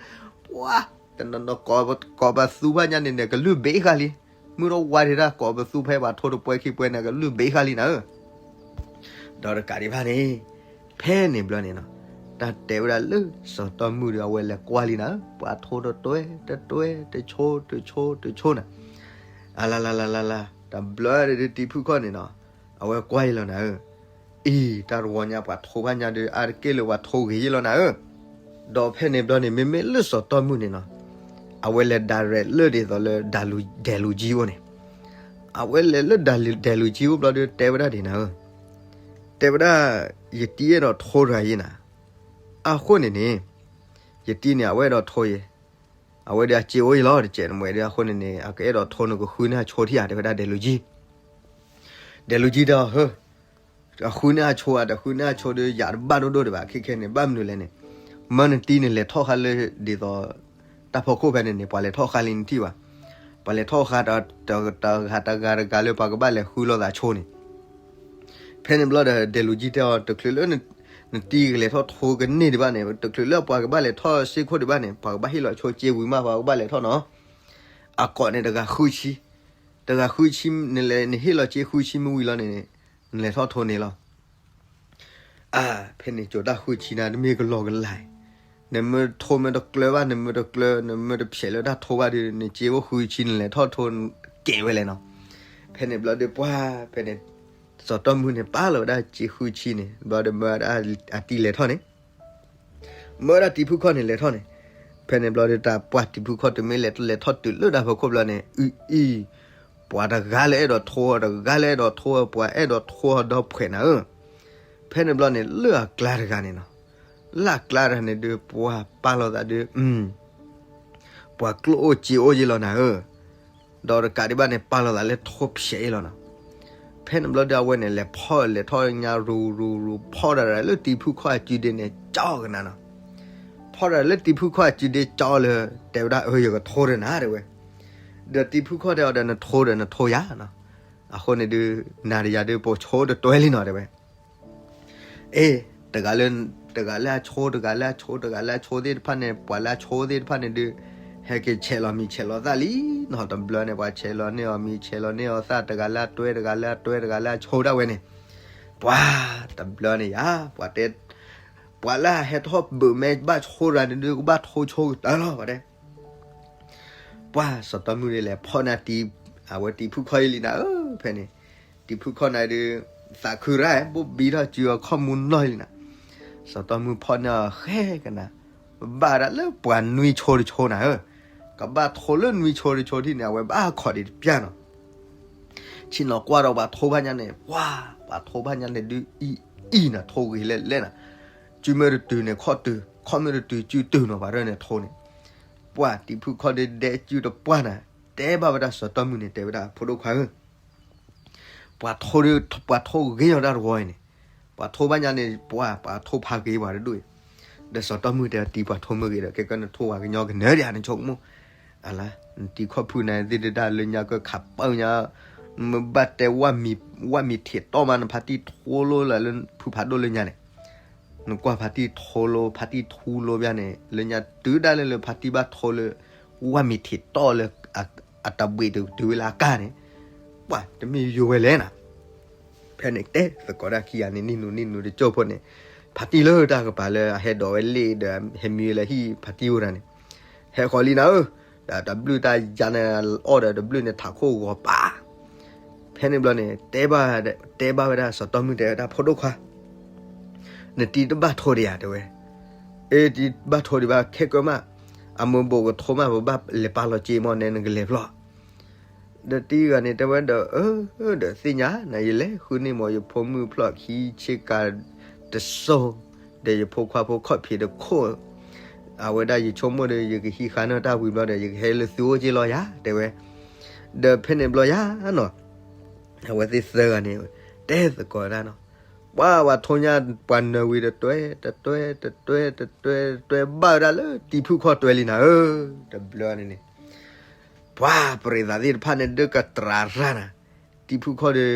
ပှၤ တနီၤနီၤ ကိးပသူဖးညါန့ၣ်န့ၣ် ကလုၢ်ဘ့းဃာ်လံ, မုၢ်ထီၣ်ဝါဒံးတၢ် ကိးပသူဖဲပှၤထိတပှဲၤခံပှဲၤန့ၣ် ကလုၢ်ဘ့းဃာ်လံနၤဧၢ. ဒီးတကးဒံးဘၣ်န့ၣ် ဖဲန့ၣ်ဘျီန့ၣ်နီၤ, တၢ်တဲဝဲဒၣ်လၢစီၤတီမုၣ်ဒီး အဝဲလဲၤကွၢ်လံနၤဧၢ, ပှၤထိတတွဲ တတွဲ တဆိ တဆိ တဆိနၤ, အလါလါလါလါလါ တဘျီဒုးတံၤဖုၣ်ခီၣ်န့ၣ်နီၤ, အဝဲကွၢ်အံၤလီၤနၤဧၢ, အံၤ တၢ်တဝီညါ ပှၤထိဖးညါဒုး အါတက့ၢ်လၢပှၤထိဂ့ၤယံၤလီၤနၤဧၢ. ဒီးဖဲန့ၣ်ဘျီန့ၣ် မ့မ့ၢ်လၢစီၤတီမုၣ်န့ၣ်နီၤ, အဝဲလဲၤဒၣ်ရဲၣ်လၢဒ်သိးလၢ ဒဲးလူၤကံအိၣ်န့ၣ်, အဝဲလဲၤလၢဒဲးလူၤကံအိၣ်ဘျီဒုး တဲဝဲဒၣ်ဒ်နၤဧၢ, တဲဝဲဒၣ် ယတံၤအဲၣ်ဒိးထိတဂၤယံၤနၤ, အဃိန့ၣ်န့ၣ် ယတံၤန့ၣ် အဝဲအဲၣ်ဒိးထိယဲ, အဝဲဒုးအစ့အိၣ်ယံၤလီၤ တကဲးနမှဲဒုး အဃိန့ၣ်န့ၣ် အကအဲၣ်ဒိးထိနကဃုန့ၢ်အဆိထံဧါ တဲဝဲဒၣ်ဒဲးလူၤကံ ဒဲးလူၤကံတဲအီၤ ဟၢ အဃုန့ၢ်အဆိဧါ တဃုန့ၢ်အဆိဒီး ယၤတဘၣ်ဒိၣ်ဒိၣ်ဒံးဘၣ် ခဲခဲန့ၣ် ဘၣ်မနုၤလဲၣ်န့ၣ် မၢနတံၤန့ၣ် လဲၤထီၣ်ဃာ်လၢဒ်သိး တၢ်ဖီခိၣ်ဖဲန့ၣ်န့ၣ် ပှၤလဲၤထီၣ်ဃာ်လံနထံၣ်ဘၣ်, ပှၤလဲၤထီၣ်ဃာ်တဂၤတဂၤတဂၤလၢ ပှၤကဘၣ်လဲၤဃုလိာ်သးဆိန့ၣ် ဖဲန့ၣ်ဘျီဒီး ဒဲးလူၤကံတဲအီၤ တချုးလၢ နတံၤကလဲၤထီၣ်ထိကန့ၢ်ဒံးဘၣ်န့ၣ် တချုးလၢပှၤကဘၣ်လဲၤထီၣ်စ့ခိၣ်ဒံးဘၣ်န့ၣ် ပှၤကဘၣ်ဟ့ၣ်လီၤဆိစ့ဝံၤမး ပှၤကဘၣ်လဲၤထီၣ်နီၤ, အကိးန့ၣ်တဂၤဃုဆံ, တဂၤဃုဆံ နလဲၤနဟ့ၣ်လီၤစ့ဃုဆံမ့ၢ်ဝံၤလီၤန့ၣ် နလဲၤထီၣ်ထိန့ၣ်လီၤ. အါ ဖဲန့ၣ်ကၠိတၢ်ဃုဆံနၤ တမ့ၢ်ကလီကလီ, နမ့ၢ်ထိမ့ၢ်တကျၢၤဘၣ် နမ့ၢ်တကျၢၤ နမ့ၢ်တဖျဲးလၢတၢ်ထိဘၣ်ဒီး နစ့အိၣ်ဃုဆံ နလဲၤထီၣ်ထိကဲးဝဲလဲၣ်နီၤ. ဖဲန့ၣ်ဘျီဒီးပှၤ ဖဲန့ၣ် စီၤတီၢ်မုၢ်န့ၣ် ပာ်လီၤဝဲဒၣ်စ့ဃုဆံန့ၣ် ဘျီဒီးမၢဝဲဒၣ်အတံၤလဲၤထီၣ်န့ၣ် မၢဝဲဒၣ်တံၤဖုခီၣ်န့ၣ်လဲၤထီၣ်န့ၣ်, ဖဲန့ၣ်ဘျီဒီး တၢ်ပှၢ်တံၤဖုခီၣ်တမ့ၢ်လဲၤထီၣ်တုၤလၢတၢ်ဖီခိၣ်ဘျီန့ၣ် အံၤအံၤ ပှၤတဂၤလၢအဲၣ်ဒိးထိ တဂၤလၢအဲၣ်ဒိးထိ ပှၤအဲၣ်ဒိးထိဒီဖှဲးနၤဧၢ. ဖဲန့ၣ်ဘျီန့ၣ် လၢအကျါတဂၤန့ၣ်နီၤ, လၢအကျါတဂၤန့ၣ်ဒီး ပှၤပာ်လီၤသးဒီး ပှၤကျိၣ်အိၣ်စ့အိၣ်ယ့ၢ်လီၤနၤဧၢ. ဒီးတကးဒံးဘၣ်န့ၣ် ပာ်လီၤသးလၢထိဖျဲးအံၤလီၤနီၤ. ဖဲန့ၣ်ဘျီဒီး အဝဲန့ၣ် လဲၤဖီၣ်လဲၤထီၣ်ညါရူၤရူၤရူၤ ဖီၣ်တၢ်လၢတံၤဖုခီၣ်အစုဒ့န့ၣ် ကၠီကနၤနီၤ. ဖီၣ်တၢ်လၢတံၤဖုခီၣ်အစုဒ့ကၠီလၢ တဲဝဲဒၣ် အၢ ယကထိဒီးနၤ တဲဝဲ. ဒီးတံၤဖုခီၣ်တဲအီၤဒီး နထိဒီးနထိယၤနီၤ. အဃိန့ၣ်ဒုး နၤဒီးယၤဒုး ပဆိတတွဲလံနီၤ တဲဝဲ. အ့ တဂၤလၢ တဂၤလၢအဆိ တဂၤလၢအဆိ တဂၤလၢအဆိသ့ၣ်တဖၣ်န့ၣ် ပှၤလၢအဆိသ့ၣ်တဖၣ်န့ၣ်ဒုး ဟဲက့ၤဆဲးလီၤမံၤဆဲးလီၤသၣ်လံနီၤ. တဘျီန့ၣ် ပှၤဆဲးလီၤန့ၢ်အီၤမံၤ ဆဲးလီၤန့ၢ်အီၤသၣ် တဂၤလၢအတွဲ တဂၤလၢအတွဲ တဂၤလၢအဆိဒၣ်ဝဲန့ၣ်, ပှၤတဘျီန့ၣ်ယၤ ပှၤတဲ ပှၤလၢအဟဲထီၣ်ဘုးမဲဘၣ်ဆိတဂၤန့ၣ်ဒုး ကဘၣ်ထိဆိကတၢၢ်လီၤ ပှၤတဲ ပှၤစီၤတီမုၢ်ဒုးလဲၤဖီၣ်န့ၢ်တံၤ, အဝဲတံၤဖုၣ်ခီၣ်အံၤလံနၤဧၢ, ဖဲန့ၣ် တံၤဖုၣ်ခီၣ်န့ၣ်ဒုး သးခုရၣ် ဘိၣ်ဘံထီၣ်စုအီၤခီၣ်မူနီၢ်လံနၤ. စီၤတီမုၢ်ဖီၣ်န့ၢ်အီၤဃဲကနၤ, ဘၣ်ဒၣ်လၢပှၤနွံဆိတဆိနၤဧၢ, ကဘၣ်ထိလၢနွံဆိတဆိထံၣ်န့ၣ် အဝဲဘၣ်ခီၣ်ဒံးတပျၢ်နီၤ. ဆ့ၣ်နီၤကွၢ်ဒီးပှၤထိဘၣ်ညါန့ၣ် ပှၤ ပှၤထိဘၣ်ညါန့ၣ်ဒုးအံၤအံၤနၤ ထိဂ့ၤလဲၣ်လဲၣ်နၤ, စုမ့ၢ်တတုၤန့ၣ်ခီၣ်တုၤ ခီၣ်မ့ၢ်တတုၤစုတုၤနီၤ ပှၤရၢၢ်န့ၣ်ထိန့ၣ်, ပှၤတံၤဖုၣ်ခီၣ်ဒုးဒဲစုတပှၢ်နၤ, တဲဘၣ်ဝဲဒၣ်စီၤတီမုၢ်န့ၣ် တဲဝဲဒၣ်ဖိဒိၣ်ခွါဧၢ ပှၤထိဒုး ပှၤထိဂ့ၤအီၤဒၣ်တဝီအံၤန့ၣ်, ပှၤထိဘၣ်ညါန့ၣ် ပှၤ ပှၤထိဖးဂ့ၤပှၤတဒူၣ်အံၤ, ဒီးစီၤတီမုၢ်တဲတံၤပှၤထိမ့ၢ်ဂ့ၤဒီး ကဲကဲနထိဝဲကညီကနၢၤဒံး နဆိကမိၣ်, အလါ နတံၤခီၣ်ဖုၣ်န့ၣ်သ့ၣ်တဒၣ်လၢညါကခးပၢၢ်ညါ, မ့ၢ်ဘၣ်တဲ ဝၣ်မံၤထံးတီၢ်မး နဖါတံၢ်ထိလိလၢဖုဖးဒိၣ်လၢညါန့ၣ်, နကွၢ်ဖါတံၢ်ထိလိ ဖါတံၢ်ထူလိဘၣ်န့ၣ် လၢညါတုၤဒၣ်လဲာ်လၢဖါတံၢ်ဘၣ်ထိလၢ ဝၣ်မံၤထံးတီၢ်လၢ အတဘှံးတုၤဝဲလၢအကၢ်န့ၣ်, ပှၤတမ့ၢ်ယိၤဝဲလဲၣ်နၤ. ဖဲန့ၣ်တဲသကိးဒၣ်ခံဂၤန့ၣ် နံၣ်နူနံၣ်နူတကၠိၢ်ဖိန့ၣ်, ဖါတံၢ်လၢတၢ်ကပၤလၢအဟဲဒိးဝဲလ့ၣ်ဒီး ဟဲမံဝဲလၢဟံၣ်ဖါတံၢ်အိၣ်တၢ်န့ၣ်, ဟဲဃီၤလံနၤဧၢ, ဒီးတဘျုးတၢ်ယါန့ၣ် အီၣ်ဒီးတဘျုးန့ၣ် ထးခိၣ်ဂီၤပာ် ဖဲန့ၣ်ဘျီန့ၣ် တဲဘၣ် တဲဘၣ်ဝဲဒၣ်စီၤတီမုၢ်တဲဝဲဒၣ်ဖိဒိၣ်ခွါ, နတံၤတဘၣ်ထိဒံးဧါ တဲဝဲ, အ့ တံၤဘၣ်ထိဒံးဘၣ် ခဲကၢမး, အမိၢ်ဘိးကထိမး ပဘၣ်လဲၤပာ်လီၤစ့မ့ၢ်နဲနကလဲၤဖျီၣ် ဒီးတံၤဂၤန့ၣ် တဲဝဲဒီး အၢ ဒီးသ့ၣ်ညါ နယလဲၤဃုန့ၢ်မ့ၢ်ယဖိမုၣ်ဖျီၣ်ခံဆ့ကၤတစိၤ, ဒီးယဖိခွါဖိခီၣ်ဖံးတခိၣ်, အဝဲဒၣ်ယဆိကမိၣ်ဒီး ယကဟံးဃာ်န့ၢ်တၢ်ဝံၤဘျီဒီး ယကဟဲလၢသုအိၣ်က့လီၤယၤ တဲဝဲ, ဒီးဖဲန့ၣ်ဘျီယၤနီၤ, အဝဲသ့ၣ်သၢဂၤန့ၣ် တဲသကိးဒၣ်နီၤ, ပှၤပှၤထိညါ ပှၤနၢၤဝံၤတတွဲ တတွဲ တတွဲ တတွဲ တတွဲ ဘၣ်ဝဲဒၣ်လၢတံၤဖုၣ်ခီၣ်တွဲလံနၤဧၢ, တဘျီန့ၣ်န့ၣ် ပှၤပရံးသးသ့ၣ်တဖၣ်န့ၣ် ဒုးကတြၤရၢ်နၤ, တံၤဖုၣ်ခီၣ်ဒီး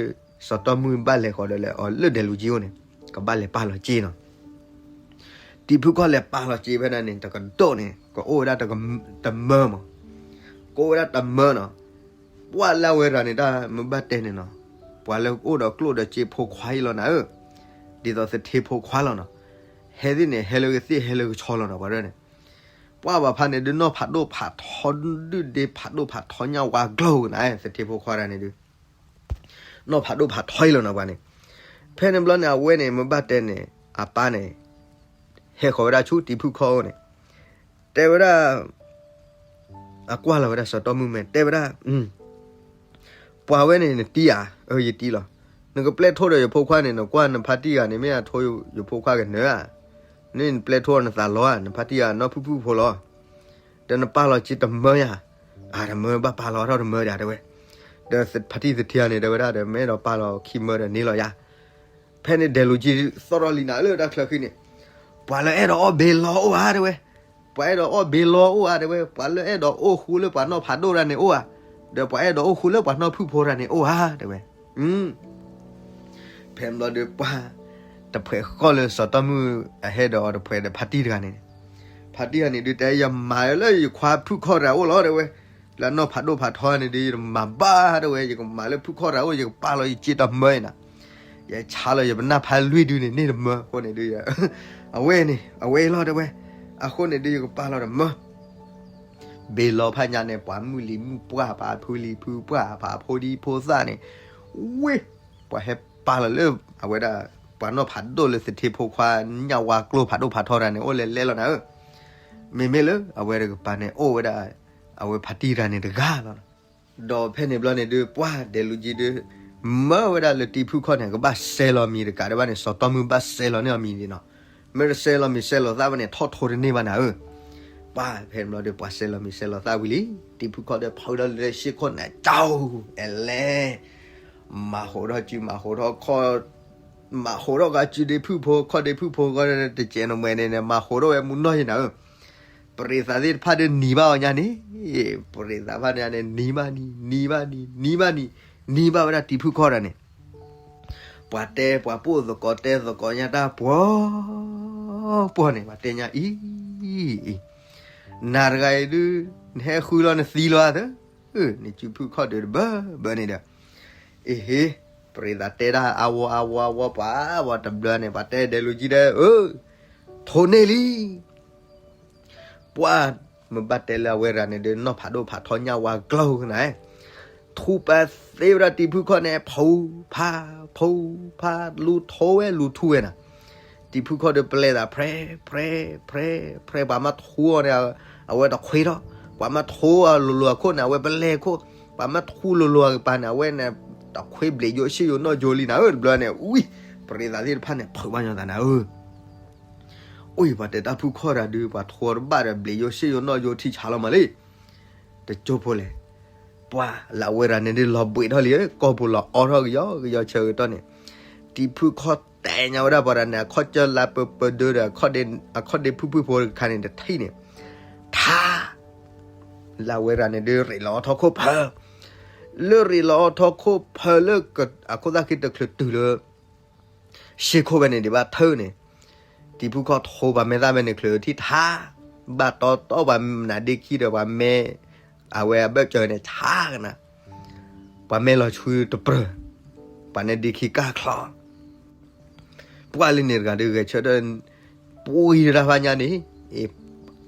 စီၤတီမုၢ်ဘၣ်လဲၤဃီၤဒီးလဲၤအီၤလၢဒဲးလူၤကံအိၣ်န့ၣ် ကဘၣ်လဲၤပာ်လီၤစ့နီၤ, တံၤဖုၣ်ခီၣ်လဲၤပာ်လီၤစ့ဖဲန့ၣ်န့ၣ် တကဒိၣ်န့ၣ် ကအိၣ်ဝဲဒၣ်တမၢမး, ကအိၣ်ဝဲဒၣ်တမၢနီၤ, ပှၤလၢအဝဲရၤန့ၣ်တၢ်မ့ၢ်ဘၣ်တဲန့ၣ်နီၤ, ပှၤလၢအိၣ်ဒီးကျိၣ်ဒီးစ့ဖိခွါအံၤလီၤနၤဧၢ, ဒ်သိးသထ့ဖိခွါလီၤနီၤ, ဟဲသ့ၣ်န့ၣ် ဟဲလၢကသ့ၣ်ဟဲလၢကဆီလီၤနီၤ ပှၤဒၣ်န့ၣ် ပှၤဘၣ်ဖးန့ၣ်ဒုးနီၢ်ဖးဒိၣ်ဖးထီ ဒုၣ်ဒ့ဖးဒိၣ်ဖးထီညၣ်ဝါကျိၤနၤ သထ့ဖိခွါတဂၤန့ၣ်ဒုး နီၢ်ဖးဒိၣ်ဖးထီအံၤလီၤနီၤပှၤန့ၣ်, ဖဲန့ၣ်ဘျီန့ၣ် အဝဲန့ၣ် မ့ၢ်ဘၣ်တဲန့ၣ် အပၢ်န့ၣ် ဟဲဃီၤဝဲဒၣ်ဆူတံၤဖုၣ်ခီၣ်အိၣ်န့ၣ်, တဲဝဲဒၣ် အကွၢ်လီၤဝဲဒၣ်စီၤတီမုၢ်မဲာ် တဲဝဲဒၣ် ပှၤဝဲန့ၣ်နတံၤဧါ, အၢ ယတံၤလီၤ, နကပျဲၢ်ထိဒီးယဖိခွါန့ၣ် နကွၢ်နဖါတံၢ်ဂၤန့ၣ် မ့ၢ်အထိယဖိခွါကနၢၤဧါ, နပျဲၢ်ထိနသးလီၤဧါ, နဖါတံၢ်ဂၤနီၢ်ဖုၣ်ဖုၣ်ဖိလီၤ, ဒီးနပာ်လီၤစ့တမၢယၤ, အတမၢဘၣ်ပာ်လီၤထီၣ်တမၢဒၣ်တဲဝဲ, ဒီးဖါတံၢ်သထ့ဂၤန့ၣ် တဲဝဲဒၣ်ဒီး မ့ၢ်အဲၣ်ဒိးပာ်လီၤခံမၢဒီးန့ၢ်လီၤယၤ, ဖဲန့ၣ်ဒဲးလူၤကံသီၣ်ထီၣ်လံနၤလၢတၢ်ချၢဃံန့ၣ်, ပှၤလၢအဲၣ်ဒိးအီၣ်ဘ့လီအိၣ်ဧါတဲဝဲ, ပှၤအဲၣ်ဒိးအီၣ်ဘ့လီအိၣ်ဧါတဲဝဲ, ပှၤလၢအဲၣ်ဒိးအိၣ်ဃူလၢပှၤနီၢ်ဖးဒိၣ်တဂၤန့ၣ်အိၣ်ဧါ, ဒီးပှၤအဲၣ်ဒိးအိၣ်ဃူလၢပှၤနီၢ်ဖုၣ်ဖိတဂၤန့ၣ်အိၣ်ဧါတဲဝဲ, ဖဲဘျီဒီးပှၤ တဖှဲးဃီလၢစီၤတီမုၢ်အဟဲဒီးအီၤတဖှဲးဒီးဖါတံၢ်တဂၤန့ၣ်, ဖါတံၢ်တဂၤန့ၣ်ဒုးတဲ ယမၤလၢယခွါဖုၣ်ခီၣ်တဂၤအိၣ်လီၤတဲဝဲ, လၢနီၢ်ဖးဒိၣ်ဖးထီန့ၣ်ဒုး ယတမၤဘၣ်တဲဝဲ, ယကမၤလၢဖုၣ်ခီၣ်တဂၤအိၣ် ယကပာ်လီၤယစ့တမၢအံၤနၤ, ယဆါလီၤယပနၢ်ဖးလွံၢ်ဒုန့ၣ် န့ၢ်တမၢအဃိန့ၣ်ဒုး အဝဲန့ၣ် အဝဲအံၤလီၤတဲဝဲ, အဃိန့ၣ်ဒုး ယကပာ်လီၤတမၢ ဘ့ၣ်လီၤဖးညါန့ၣ် ပှၤမုၢ်လံၤမုၢ်ပှၢ် ပှၤဖုလံၤဖုပှၢ် ပှၤဖိဒံဖိသၣ်န့ၣ်, ဝ့ၢ်, ပှၤဟဲပာ်လီၤလၢ အဝဲဒၣ် ပှၤနီၢ်ဖးဒိၣ်လၢသထ့ဖိခွါ ညၣ်ဝါကျိဖးဒိၣ်ဖးထီတဂၤန့ၣ် အိၣ်လဲၤလဲၤလီၤနၤဧၢ, မ့မ့ၢ်လၢအဝဲတကပၤန့ၣ် အိၣ်ဝဲဒၣ် အဝဲဖါတံၢ်တဂၤန့ၣ်တဂၤလီၤ. ဒီးဖဲန့ၣ်ဘျီန့ၣ်ဒုး ပှၤဒဲးလူၤကံဒုး မၢဝဲဒၣ်လၢတံၤဖုၣ်ခီၣ်န့ၣ် ကဘၣ်စဲးလီၤမံၤတကးဒံးဘၣ်န့ၣ် စီၤတီမုၢ်ဘၣ်စဲးလီၤန့ၢ်အီၤမံၤန့ၣ်နီၤ, မ့ၢ်တစဲးလီၤမံၤစဲးလီၤသၣ်ဘၣ်န့ၣ် ထီၣ်ထိတန့ၢ်ဘၣ်နၤဧၢ, ပှၤဖဲန့ၣ်ဘျီဒုး ပှၤစဲးလီၤမံၤစဲးလီၤသၣ်ဝံၤလံ, တံၤဖုၣ်ခီၣ်ဒီးဖီၣ်ဒီးလၢရှ့ၣ်ခိၣ်န့ၣ် ကၠီ, အဲလဲၣ်, မၤဟးထီၣ်စု မၤဟးထီၣ်ခီၣ် မၤဟးထီၣ်က့ၤစုဒ့ဖုၣ်ဖိ ခီၣ်ဒ့ဖုၣ်ဖိ ဂီၢ်တကဲးနမဲာ်န့ၣ်န့ၣ် မၤဟးထီၣ်ဝဲမူနီၢ်ယံၤနၤဧၢ, ပရံးသးသ့ၣ်တဖၣ်ဒီးနံၤဘၣ်အီၤညါန့ၣ်, ပရံးသးဖၣ်န့ၣ်န့ၣ် နံၤဘၣ်နံၤ နံၤဘၣ်နံၤ နံၤဘၣ်နံၤ နံၤဘၣ်ဝဲဒၣ်တံၤဖုၣ်ခီၣ်တဂၤန့ၣ်, ပှၤတဲပှၤပိာ်သကိးတဲသကိးညါတၢ်ပှီၤ ပှီၤန့ၣ် ပှၤတဲညါအံၤ အံၤ, နၤတဂၤအံၤဒုး နဟဲဃုလီၤနသံလီၤသၢ, နစုဖုၣ်ခီၣ်ဒုးတဘၢဘၢန့ၣ်ဒီး, အ့ဟ့, ပရ့သးတဲဒၣ်အဝီအဝီအဝီပှၤဝီတဘျီန့ၣ် ပှၤတဲဒဲးလူၤကံဒဲး, ထိၣ်န့ၢ်လံ ပှၤမ့ၢ်ဘၣ်တဲလၢအဝဲရၤန့ၣ်ဒီး နီၢ်ဖးဒိၣ်ဖးထီညၣ်ဝါကျီၢ်ကနၤ, ထူပာ်သ့ဝဲဒၣ်တံၤဖုၣ်ခီၣ်န့ၣ် ဖူဖး ဖူဖး လူၤထိဝဲလူၤထူဝဲနၤ, တံၤဖုၣ်ခီၣ်ဒီးပလဲၤသး ဖြဲ ဖြဲ ဖြဲ ဖြဲ ပှၤမ့ၢ်ထိအီၤန့ၣ် အဝဲတခွ့ထီၣ်, ပှၤမ့ၢ်ထိအီၤလိၤလိၤအခိၣ်န့ၣ် အဝဲပလဲၤခိၣ်, ပှၤမ့ၢ်ထူလိၤလိၤအကပၤန့ၣ် အဝဲန့ၣ် တခွ့ဘျံးယိၣ်ဆ့ယိၣ်နီၣ်ယိၣ်လံနၤဧၢ, တဘျီန့ၣ် ဝံၤ ပရ့သးသ့ၣ်တဖၣ်န့ၣ် ဖုးဘၣ်ညီသးနၤဧၢ အိၣ်ပှၤတဲတၢ်ဖုၣ်ခီၣ်တၢ်ဒုး ပှၤထိအီၤတဘၣ်ဒီး ဘျံးယိၣ်ဆ့ယိၣ်နီၣ်ယိၣ်ထံဆါလီၤမးလံ, တကၠိဖိလဲၣ်, ပှၤလၢအဝဲရၤန့ၣ်ဒုးလီၤဘှံးထီၣ်လံ, ကီၢ်ပူၤလီၤအီထီၣ်ကယီကယီဆၢကတီၢ်န့ၣ်, တံၤဖုၣ်ခီၣ်တဲညါဝဲဒၣ်ပှၤတၢ်န့ၣ် အခီၣ်ကၢလါပၢပၢဒၢဒီး အခီၣ်ဒ့ဖုၣ်ဖုၣ်ဖိတခါန့ၣ်တထံၣ်န့ၣ်, ထါ လၢအဝဲရၤန့ၣ်ဒုးရ့းလီၤအီထီၣ်ခိၣ်ဖၢ, လၢရ့းလီၤအီထီၣ်ခိၣ်ဖၢလၢ အခိၣ်သၣ်ဃံတချုးတုၤလၢ ရှ့ခိၣ်ဝဲန့ၣ်ဒံးဘၣ်ထၢၣ်န့ၣ်, တံၤဖုၣ်ခီၣ်ထိပှၤမဲာ်သၣ်ဝဲန့ၣ်ချုးထံၣ်ထါ, ဘၣ်တီတီပှၤနါဒ့ခံဒီးပှၤမဲာ်, အဝဲအဘၢၣ်စၢၤန့ၣ်ဆါကနၤ, ပှၤမဲာ်လီၤဆှုတပျၢၤ, ပှၤနဲဒ့ခံကၢ်ချီ ပှၤလၢန့ၣ်တဂၤဒုးဂဲၤဆၢထၢၣ်, ပှံၤတၢ်ဖးညါန့ၣ်,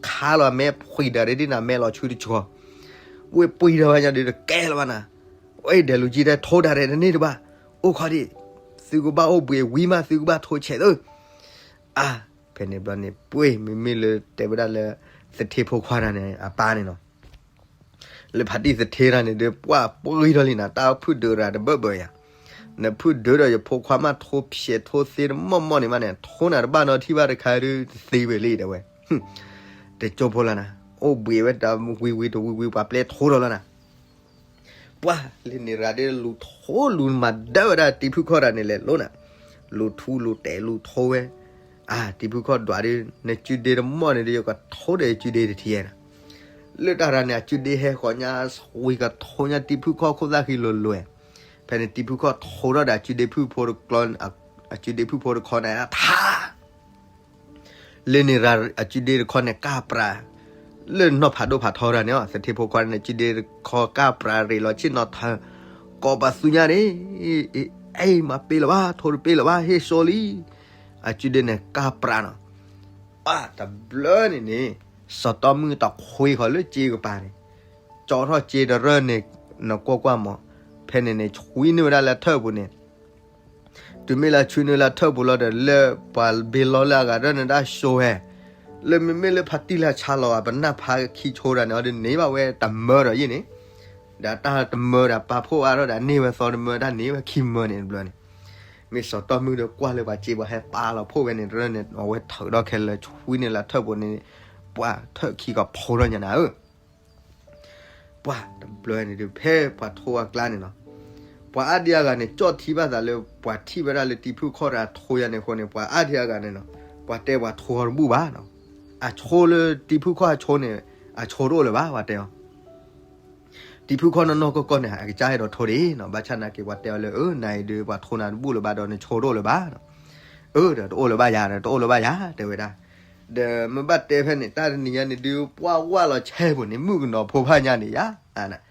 ခါလီၤမဲာ်ဖှံးတၢ်ဒ်န့ၣ် မဲာ်လီၤဆှုတဆှီ, ဝဲပှံၤတၢ်ဖးညါဒုးတကဲလၢၤဘၣ်နၤ, ဝဲဒဲးလူၤကံဒဲးထိတၢ်ရဲၣ်တန့ၢ်တဘၣ်, အိၣ်ခီဒံး, သုကဘၣ်အိၣ်ဘှံးဝံၤမး သုကဘၣ်ထိဆဲးသု, အါ, ဖဲန့ၣ်ဘျီန့ၣ် ပှ့ၤမ့မ့ၢ်လၢတဲဝဲဒၣ်လၢ သထ့ဖိခွါတၢ်န့ၣ် အပၢ်န့ၣ်နီၤ လၢဖါတံၢ်သထ့တၢ်န့ၣ်ဒီး ပှၤပှံၤထီၣ်လံနၤ တၢ်ဖုၣ်ဒုးရၤတဘၢၣ်ဘၢၣ်ယၤ, နဖုၣ်ဒုးဒီးယဖိခွါမးထိဖျဲးထိသ့တမီၢ်မီၢ်န့ၣ်မးန့ၣ် ထိနၤတဘၣ်နီတထံၣ်ဘၣ်တခါဒုးတသ့ဝဲလံတဲဝဲ, တကၠိဖိလၢနၤ အိၣ်ဘှံးဝဲတဝံၤဝံၤတဝံၤဝံၤ ပှၤပျဲထိဒီးလီၤနၤ ပှၤလၢန့ၣ်ရၤဒ်လူၤထိလူၤမၤဒၢဝဲဒၣ်တံၤဖုၣ်ခီၣ်တၢ်န့ၣ်လဲၤလိၤနၤ, လူၤထူလူၤတဲာ်လူၤထိဝဲ, အါ တံၤဖုၣ်ခီၣ်ဒွးဒ် နစုဒ့တမီၢ်န့ၣ်ဒီး ယကထိဒီးယစုဒ့တထံၣ်နၤ, လၢတၢ်ရၤန့ၣ် အစုဒ့ဟဲဃီၤညါ ဝံၤကထိညါတံၤဖုၣ်ခီၣ်ခိၣ်သၣ်ဃံလိၤလိၤ, ဖဲန့ၣ်တံၤဖုၣ်ခီၣ်ထိထီၣ်ဒီးအစုဒ့ဖုၣ်ဖိတကျီ, အစုဒ့ဖုၣ်ဖိတခီန့ၣ် ထါ လၢန့ၣ်ရၤအစုဒ့တခီန့ၣ် ကၢ်ပြး, လၢနီၢ်ဖးဒိၣ်ဖးထီတၢ်န့ၣ် သထ့ဖိခွါန့ၣ် အစုဒ့တခီကၢ်ပြးရ့းလီၤဆ့ၣ်နီၤထၢ, ကိးပသူညါန့ၣ်, အဲ မၤပ့လၢၤဘၣ် ထိတပ့လၢၤဘၣ် ဟ့ၣ်စိလံ, အစုဒ့န့ၣ်ကၢ်ပြးနီၤ, ပၢ်တဘျီန့ၣ်န့ၣ်, စီၤတီမုၣ်တခွ့ဃီၤလၢစ့ကပၤန့ၣ်, ကၠီထီၣ်စ့တရၢၢ်န့ၣ်, နကွၢ်ကွၢ်မး, ဖဲန့ၣ်န့ၣ် ဆွံနုာ်ဝဲဒၣ်လၢထၢၣ်ပူၤန့ၣ် တုၤမ့ၢ်လၢဆွံနုာ်လၢထၢၣ်ပူၤလီၤဒီး လၢပှၤဘ့လီလၢအဂၤဒၢၣ်န့ၣ်ဒၣ်ဆိဝဲ, လၢမ့မ့ၢ်လၢဖါတံၢ်လၢဆါလီၤ ပနၢ်ဖးခံဆိဒၣ်န့ၣ် အီၤဒ်န့ၢ်ဘၣ်ဝဲတမၢဒီးယ့ၣ်န့ၣ်, ဒီးတၢ်တမၢဒီးပာ်ဖှိၣ်အါထီၣ်ဒီးန့ၢ်ဝဲသီတမၢတၢ်န့ၢ်ဝဲခံမၢန့ၣ်တဘျီန့ၣ်, မ့ၢ်စီၤတီမုၣ်ဒီးကွၢ်လၢပှၤစ့ပှၤဟဲပာ်လီၤဖှိၣ်ဝဲန့ၣ်တရၢၢ်န့ၣ် အဝဲထုးထီၣ်ခဲလၢာ်ဆွံနုာ်လၢထၢၣ်ပူၤန့ၣ်, ပှၤထၢၣ်ခံကီးဖိထီၣ်ညါနၤဧၢ ပှၤတဘျီန့ၣ်ဒုး ဖဲပှၤထိအကျါန့ၣ်နီၤ, ပှၤအါဒံအါဂၤန့ၣ် ကၠီၣ်ထံဘၣ်သးလၢ ပှၤထံၣ်ဝဲဒၣ်လၢတံၤဖုၣ်ခီၣ်တၢ်ထိယၤန့ၣ်အဃိန့ၣ် ပှၤအါဒံအါဂၤန့ၣ်နီၤ, ပှၤတဲပှၤထိအီၤတဘူၣ်ဘၣ်နီၤ, အဆိလၢတံၤဖုၣ်ခီၣ်အဆိန့ၣ်, အဆိတအိၣ်လၢၤဘၣ် ပှၤတဲအီၤ တံၤဖုၣ်ခီၣ်နီၢ်နီၢ်ကီၢ်ကီၢ်န့ၣ် အကစၢ်အဲၣ်ဒိးထိဒံးနီၤ, ဘၣ်ဆၣ်နာ်က့ၤပှၤတဲအီၤလၢ အၢ နၤအံၤဒုး ပှၤထိနၤတဘူၣ်လၢၤဘၣ်ဒီး နဆိတအိၣ်လၢၤဘၣ်နီၤ, အၢ ဒီးတအိၣ်လၢၤဘၣ်ယၤဒီး တအိၣ်လၢၤဘၣ်ယၤ တဲဝဲဒၣ်, ဒီးမ့ၢ်ဘၣ်တဲဖဲန့ၣ် တၢ်တနံၤညါန့ၣ်ဒုး ပှၢ်ဝၢ်လီၤဆဲးပူၤန့ၣ် မုၣ်ကနီၤဖိဖးညါန့ၣ်ယါ ထံၣ်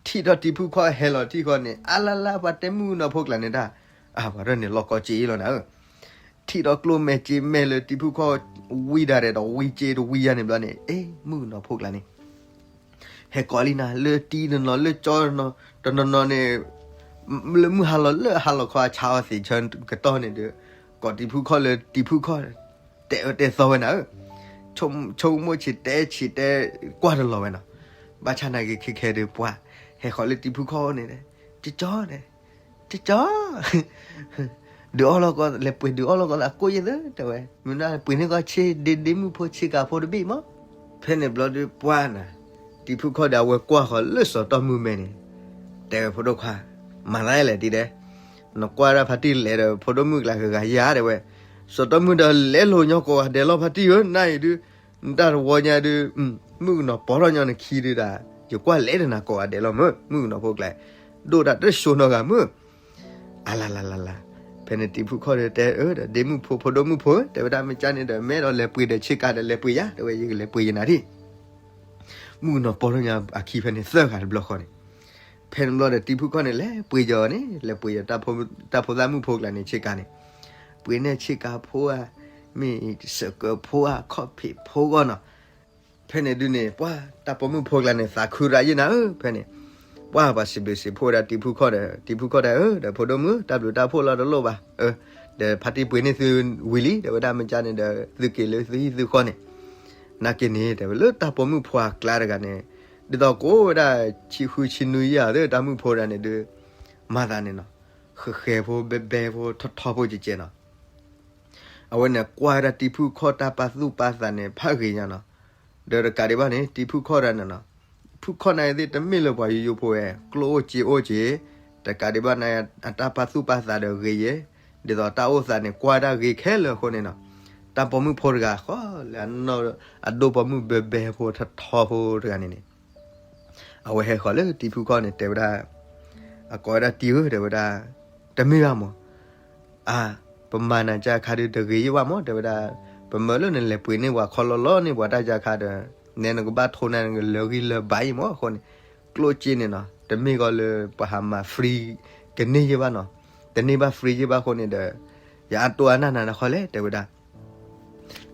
ထီၣ်တံၤဖုၣ်ခီၣ်ဟဲလီၤထံၣ်ဃီန့ၣ် အါလါလါ ပှၤတဲမုၣ်ကနီၤဖိကျါန့ၣ်တၢ်, အပှၤရၢၢ်န့ၣ်လီၤကီက့လီၤနၤဧၢ, ထံၣ်ထီၣ်ကျိၣ်မဲာ်စ့မဲာ်လၢတံၤဖုၣ်ခီၣ်ဝံဒၣ်ဒီး တဝံစ့တဝံယၤန့ၣ်ဘျီန့ၣ် အ့ မုၣ်ကနီၤဖိကျါန့ၣ် ဟဲကိးလံနၤ လၢတံၤတနီၤ လၢကၠီတနီၤ တနီၤနီၤန့ၣ် လၢမုၢ်ဟါလီၤလၢဟါလီၤခီအဆါအီၤသ့ၣ်ဆၢကတီၢ်န့ၣ်ဒီး ကိးတံၤဖုၣ်ခီၣ်လၢတံၤဖုၣ်ခီၣ် တဲအၢတဲသီဝဲနၤဧၢ, ဆိကမိၣ်ဆံးတဲဆံးတဲကွၢ်တလီၤဝဲနီၤ, ဘၣ်ဆၣ်နာ်က့ၤခဲခဲဒီးပှၤ ဟဲဃီၤလၢတံၤဖုၣ်ခီၣ်န့ၣ်, ကၠီန့ၣ် ကၠီ ဒုးအီၣ်လီၤကီး လဲၤပှ့ၤဒုးအီၣ်လီၤကီးလၢအကိၣ်ယဲၢ်သၢတဲဝဲ, မ့ၢ်နပှ့ၤန့ၢ်ကီးဆ့ဒ့ဒ့မုၣ်ဖိဆ့ကၤဖိတဘ့ၣ်မး, ဖဲန့ၣ်ဘျီဒုးပှၢ်နၤ, တံၤဖုၣ်ခီၣ်ဒီးအဝဲကွၢ်ဃီၤလၢစီၤတီၢ်မုၢ်မဲာ်န့ၣ်, တဲဝဲဖိဒိၣ်ခွါ, မၤသးလဲၣ်ဒ်လဲၣ်, နကွၢ်ဒၣ်ဖါတံၢ်လဲၤဒီးဖိဒိၣ်မုၣ်ကျါဂၤဂၤယၤတဲဝဲ, စီၤတီၢ်မုၢ်ဒီးလဲၤလိာ်ညီကိးဂၤဒဲးလီၤဖါတံၢ်ဧၢ, နၤအံၤဒုး နတၢ်တဝီညါဒုး, မုၣ်ကနီၤပိာ်ထီၣ်ညီနခံဒုးဒၣ်, ယကွၢ်လဲၤဒီးနၤကိးဂၤဒဲးလီၤမုၢ်, မုၣ်ကနီၤဖိကျါ, ဒိၣ်တၢ်တၢ်ဆိနီၤဂၤမုၢ်, အလါလါလါလါ, ဖဲန့ၣ်တံၤဖုၣ်ခီၣ်ဒီးတဲအၢဒီး ဒ့မုၣ်ဖိဖိဒိၣ်မုၣ်ဖိ တဲဝဲဒၣ်မ့ၢ်ကၢ်န့ၣ်ဒီး မ့ၢ်ဒီးလဲၤပှ့ၤဒီးဆ့ကၤဒီးလဲၤပှ့ၤယၤ တဲဝဲ ယကလဲၤပှ့ၤယနၤဒံး မုၣ်ကနီၤပီထီၣ်ညါအခံဖဲန့ၣ်သၢဂၤတဘျီဃီန့ၣ်, ဖဲန့ၣ်ဘျီဒီးတံၤဖုခီၣ်န့ၣ် လဲၤပှ့ၤယီၤန့ၣ် လဲၤပှ့ၤယီၤ တၢ်ဖိသၣ်မုၣ်ဖိကျါန့ၣ်ဆ့ကၤန့ၣ်, ပှ့ၤန့ၢ်ဆ့ကၤဖိဧါ, မ့ၢ်စကၢးဖိဧါ ခီၣ်ဖံးဖိဂီၢ်နီၤ. ဖဲန့ၣ်ဒုန့ၣ် ပှၤတၢ်ပိာ်မုၣ်ဖိကျါန့ၣ် သးခုရၤယဲၢ်နၤဧၢ ဖဲန့ၣ်, ပှၤပှၤစံးဘျုးစံးဖှိၣ်ဝဲဒၣ်တံၤဖုခီၣ်ဒီး တံၤဖုခီၣ်တဲအၢ ဒီးဖိဒိၣ်မုၣ် တၢ်ဘျုးတၢ်ဖှိၣ်လီၤတလိၣ်ဘၣ်, ဒီးဖါတံၢ်ပှ့ၤန့ၢ်သုဝံၤလံ တဲဝဲဒၣ် မ့ၢ်ကန့ၣ်ဒီး သုက့ၤလၢသုဟံၣ်သုဃီန့ၣ်, နာ်က့န့ၣ် တဲဝဲလၢတၢ်ပိာ်မုၣ်ဖိအကျါတဂၤန့ၣ်, ဒ်သိးကိးဝဲဒၣ် ဆံဃုဆံနွံယဲၢ်သ့ၣ် တၢ်မုၣ်ဖိတဂၤန့ၣ်ဒုး, မၤသးန့ၣ်နီၤ, ဃဲၤဃဲၤဖိဘဲဘဲဖိထီထီဖိကဲကဲနီၤ. အဝဲန့ၣ်ကွၢ်ဝဲဒၣ်တံၤဖုခီၣ်တၢ်ပာ်သူၣ်ပာ်သးန့ၣ် ဖးဂ့ၤညါနီၤ. ဒီးတကးဒံးဘၣ်န့ၣ် တံၤဖုခီၣ်တဂၤန့ၣ်နီၤ, ဖုခီၣ်န့ၣ်သ့ၣ်တမ့ၢ်လၢပှၤယိယိဖိဝဲ ကျိၣ်အိၣ်စ့အိၣ်က့ၤ, တကးဒံးဘၣ်န့ၣ် အတၢ်ပာ်သူၣ်ပာ်သးဒီးဂ့ၤယဲၢ်, ဒ်သိးတၢ်အိၣ်သးန့ၣ် ကွၢ်ဒၣ်ဂ့ၤခဲလၢာ်အဃိန့ၣ်နီၤ, တၢ်ပိာ်မုၣ်ဖိတဂၤဃီလၢအနီၢ် အဒိၣ်ပိာ်မုၣ်ဘဲဘဲဖိထီထီဖိတဂၤန့ၣ်န့ၣ် အဝဲဟဲဃီၤလၢတံၤဖုခီၣ်န့ၣ် တဲဝဲဒၣ်, အကိးဝဲဒၣ်တံၤဧၢ တဲဝဲဒၣ်, တမ့ၢ်ဘၣ်မး, အါ, ပမၤနၤကါခါဒုးတဂ့ၤယဲၢ်ဘၣ်မး တဲဝဲဒၣ်, ပမၢလၢနလဲၤပှ့ၤန့ၢ်ပှၤခီလီလီန့ၢ်ပှၤတၢ်ကါခါဒီး, နဲနကဘၣ်ထိးနၤနကလၢာ်ဂံၢ်လၢာ်ဘါအံၤမးအဃိန့ၣ်, ကျိၣ်စ့န့ၣ်နီၤ တမ့ၢ်ကီးလၢပှၤဟးမၤ free ကန့ၢ်ယဲၢ်ဘၣ်နီၤ, တန့ၢ်ဘၣ် free ယဲၢ်ဘၣ်အဃိန့ၣ်ဒီး, ယအါတိၢ်အါနၢ်နၤတခီလဲၣ် တဲဝဲဒၣ်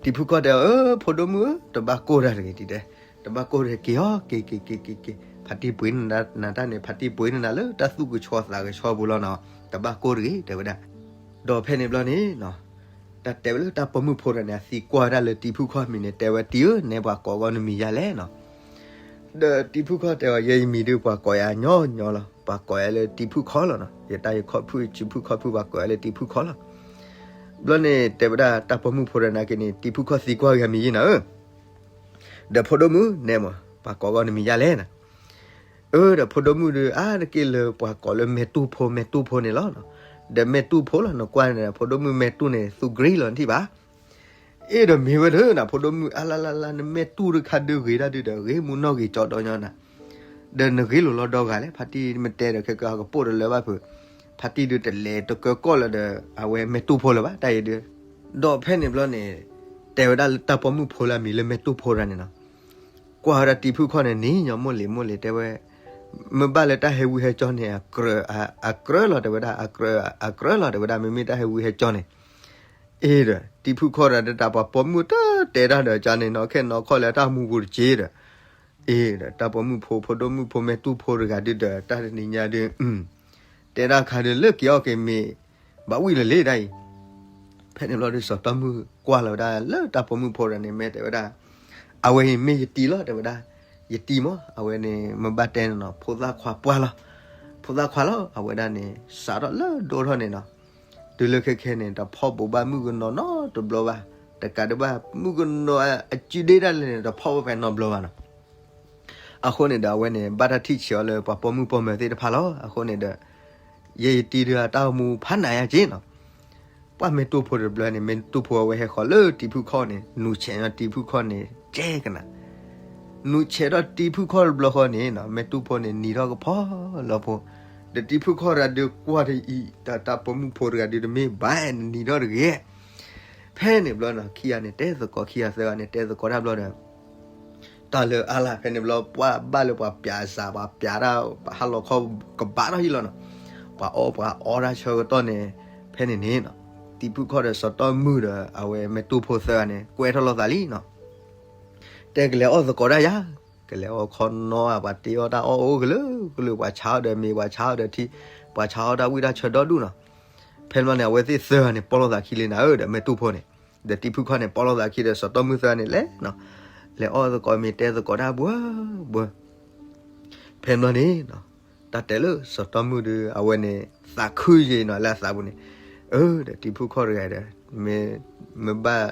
တံၤဖုခီၣ်တဲအီၤ အၢ ဖိဒိၣ်မုၣ်ဧၢ တဘၣ်ကိၢ်တၢ်တဂ့ၤဒ်တဲ, တဘၣ်ကိၢ်တဂ့ၤ က့ၤအီၤ က့ၤက့ၤက့ၤက့ၤက့ၤ, ဖါတံၢ်ပှ့ၤန့ၢ်နၤတၢ်န့ၣ် ဖါတံၢ်ပှ့ၤန့ၢ်နၤလၢတၢ်သူၣ်ကဆှီသးကဆှီပူၤလီၤနီၤ, တဘၣ်ကိၢ်တဂ့ၤ တဲဝဲဒၣ်. ဒီးဖဲန့ၣ်ဘျီန့ၣ်, တၢ်တဲဝဲလၢတၢ်ပိာ်မုၣ်ဖိတဂၤန့ၣ် အသံကွၢ်ဝဲဒၣ်လၢတံၤဖုခီၣ်မံၤန့ၣ် တဲဝဲတံၤဧၢ နဲပှၤကိးဂီၢ်နမံၤယၤလဲၣ်နီၤ. ဒီးတံၤဖုခီၣ်တဲအီၤ ယဲယမံၤဒုးပှၤကိးယၤညီညီလီၤ, ပှၤကိးယၤလၢတံၤဖုခီၣ်လီၤနီၤ, ယတၢ်ယခီၣ်ဖုၣ်ဆံဖုၣ်ခီၣ်ဖုၣ် ပှၤကိးယၤလၢတံၤဖုခီၣ်လီၤ. ဘျီန့ၣ် တဲဝဲဒၣ်တၢ်ပိာ်မုၣ်ဖိတဂၤန့ၣ်က့ၤန့ၣ် တံၤဖုခီၣ်သံကွၢ်ဂ့ၤမံၤယဲၢ်နၤဧၢ, ဒီးဖိဒိၣ်မုၣ်နဲမး ပှၤကိးဂီၢ်နမံၤယၤလဲၣ်နီၤ. အၢ ဒီးဖိဒိၣ်မုၣ်ဒုး အါတက့ၢ်လၢပှၤကိးလၢမဲာ်တူၢ်ဖိ မဲာ်တူၢ်ဖိန့ၣ်လီၤ. ဒီးမဲာ်တူၢ်ဖိလီၤ နကွၢ်န့ၣ် ဖိဒိၣ်မုၣ်မဲာ်တူၢ်န့ၣ် သူ green လီၤနထံၣ်ဘၣ်. အ့ဒီးမ့ၢ်ဝဲဒၣ်နၤ ဖိဒိၣ်မုၣ် အါလါလါလါ နမဲာ်တူၢ်တခါဒုးဂ့ၤတၢ်ဒုးဒီး ဂ့ၤမူနီၢ်ဂ့ၤကၠီဒီညါနၤ, ဒီးနဂ့ၤလိာ်လီၤဒီဂၤလဲၣ် ဖါတံၢ်မ့ၢ်တဲဒီး ခဲကကပိာ်တလၢဘၣ်ဖုး, ဖါတံၢ်ဒုးတလဲၤတကၢကီၢ်လၢၤဒီး အဝဲမဲာ်တူၢ်ဖိလၢၤဘၣ် တၢ်အံၤဒုး. ဒီးဖဲန့ၣ်ဘျီန့ၣ် တဲဝဲဒၣ်လၢတၢ်ပိာ်မုၣ်ဖိလၢအမံၤလၢမဲာ်တူၢ်ဖိတဂၤန့ၣ်နီၤ ကွၢ်ဝဲဒၣ်တံၤဖုခီၣ်န့ၣ် နံၤညီမိၢ်လံၤမိၢ်လံၤ တဲဝဲ, မ့ၢ်ဘၣ်လၢတၢ်ဟဲဝံဟဲကၠီန့ၣ် အကြၢးလီၤ တဲဝဲဒၣ်, အကြၢးလီၤ တဲဝဲဒၣ် မ့မ့ၢ်တၢ်ဟဲဝံဟဲကၠီန့ၣ်. အ့ဒီး တံၤဖုခီၣ်တဂၤဒီး တၢ်ပှၤပိာ်မုၣ်တတဲတၢ်ဒီး ကန့ၣ်နီၤ ခဲနီၤခီၣ်လၢတၢ်မူပူၤတက့ၢ်ဒီး, အ့ဒီး တၢ်ပိာ်မုၣ်ဖိ ဖိဒိၣ်မုၣ်ဖိ မဲာ်တူၢ်ဖိတဂၤဒုးဒီး တၢ်တနံၤညါဒုး တဲဒၣ်ခါဒုးလၢက့ၤအီၣ်က့ၤမ့ၤ ဘၣ်ဝံၣ်လၢၤလံတၢ်အံၤ. ဖဲန့ၣ်ဘျီဒုး စီၤတီမုၢ်ကွၢ်လီၤဝဲဒၣ်လၢတၢ်ပိာ်မုၣ်ဖိတဂၤန့ၣ် မ့ၢ်တဲဝဲဒၣ်, အဝဲအံၤမ့ၢ်ယတံၤလီၤ တဲဝဲဒၣ်, ယတံၤမး အဝဲန့ၣ် မ့ၢ်ဘၣ်တဲန့ၣ်နီၤ ဖိသၣ်ခွါပှၢ်လီၤ, ဖိသၣ်ခွါလီၤ အဝဲဒၣ်န့ၣ် စးထီၣ်လၢဒိၣ်ထီၣ်န့ၣ်နီၤ, တုၤလၢခဲခဲန့ၣ် တဖီၣ်ဘိးဘၣ်မုၣ်ကနီၤနီတဘျီဘၣ်, တကးဒံးဘၣ် မုၣ်ကနီၤအစုဒ့ဒၣ်လဲာ်န့ၣ် တဖီၣ်ဘၣ်ဖဲနီတဘျီဘၣ်နီၤ. အဃိန့ၣ်ဒီး အဝဲန့ၣ် ဘၣ်တၢ်ထံၣ်ဆံးအီၤလၢပှၤပိာ်မုၣ်ပိာ်မၢၤသ့ၣ်တဖၣ်လီၤ. အဃိန့ၣ်ဒီး ယဲယတံၤဒုးအတၢ်အိၣ်မူဖးနးယါက့နီၤ. ပှၤမဲာ်တူၢ်ဖိတဘျီန့ၣ် မဲာ်တူၢ်ဖိအဝဲဟဲဃီၤလၢတံၤဖုခီၣ်န့ၣ် နူၤဆဲးညီတံၤဖုခီၣ်န့ၣ် ကဲကနၤ, နူၤဆဲးထီၣ်တံၤဖုခီၣ်တဘျီဃီန့ၣ်နီၤ မဲာ်တူၢ်ဖိန့ၣ် နံၤထီၣ်ကဖီလီၤဖိ, ဒီးတံၤဖုခီၣ်တဂၤဒုးကွၢ်တအံၤ တၢ်ပိာ်မုၣ်ဖိတဂၤဒုးတမ့ၢ်ဘၣ် နနံၤထီၣ်တဂ့ၤ. ဖဲန့ၣ်ဘျီနီၤ ခံဂၤန့ၣ် တဲသကိး ခံဂၤသၢဂၤန့ၣ် တဲသကိးတၢ်ဘျီဒီး တၢ်လၢအါလၢ် ဖဲန့ၣ်ဘျီ ပှၤဘၣ်လၢပှၤပျးစး ပှၤပျးတၢ် ဟးလီၤခီကဘၣ်ထီၣ်ဟံၣ်လီၤနီၤ, ပှၤအီၣ်ပှၤအီတၢ်ဆၢကတီၢ်န့ၣ်, ဖဲန့ၣ်န့ၣ်နီၤ တံၤဖုခီၣ်ဒီးစီၤတီမုၢ်ဒီး အဝဲမဲာ်တူၢ်ဖိသၢဂၤန့ၣ် ကွဲထီၣ်လိာ်သးလံနီၤ. တဲကလဲၤအီၣ်သကိးတၢ်ယၤ, ကလဲၤအီၣ်ခီနီဧါ ပှၤတ့အီၣ်တၢ်အီၣ်အိၣ်ကလုာ်ကလုာ် ပှၤဆါအီၣ်ဒီးမ့ၤ ပှၤဆါအီၣ်ဒီးထံ ပှၤဆါအီၣ်တၢ်ဝံၣ်တၢ်ဆၢဒီဒူၣ်နီၤ. ဖဲန့ၣ်ဘျီန့ၣ် အဝဲသ့ၣ်သၢဂၤန့ၣ် ပိာ်လိာ်သးခံလံနၤဧၢ ဒီးမဲာ်တူၢ်ဖိန့ၣ်, ဒီးတံၤဖုခီၣ်န့ၣ် ပိာ်လိာ်သးခံဒီးစီၤတီမုၢ်သၢဂၤန့ၣ်လဲၣ်နီၤ, လဲၤအီၣ်သကိးမ့ၤတဲသကိးတၢ်ဘှၢဘှၢ ဖဲန့ၣ်ဘျီန့ၣ်နီၤ, တၢ်တဲလၢစီၤတီမုၢ်ဒုး အဝဲန့ၣ် သးခုယံာ်နီၤ လၢအသးပူၤန့ၣ်, အၢ ဒီးတံၤဖုခီၣ်တဂၤဒီး မ့ၢ် မ့ၢ်ဘၣ်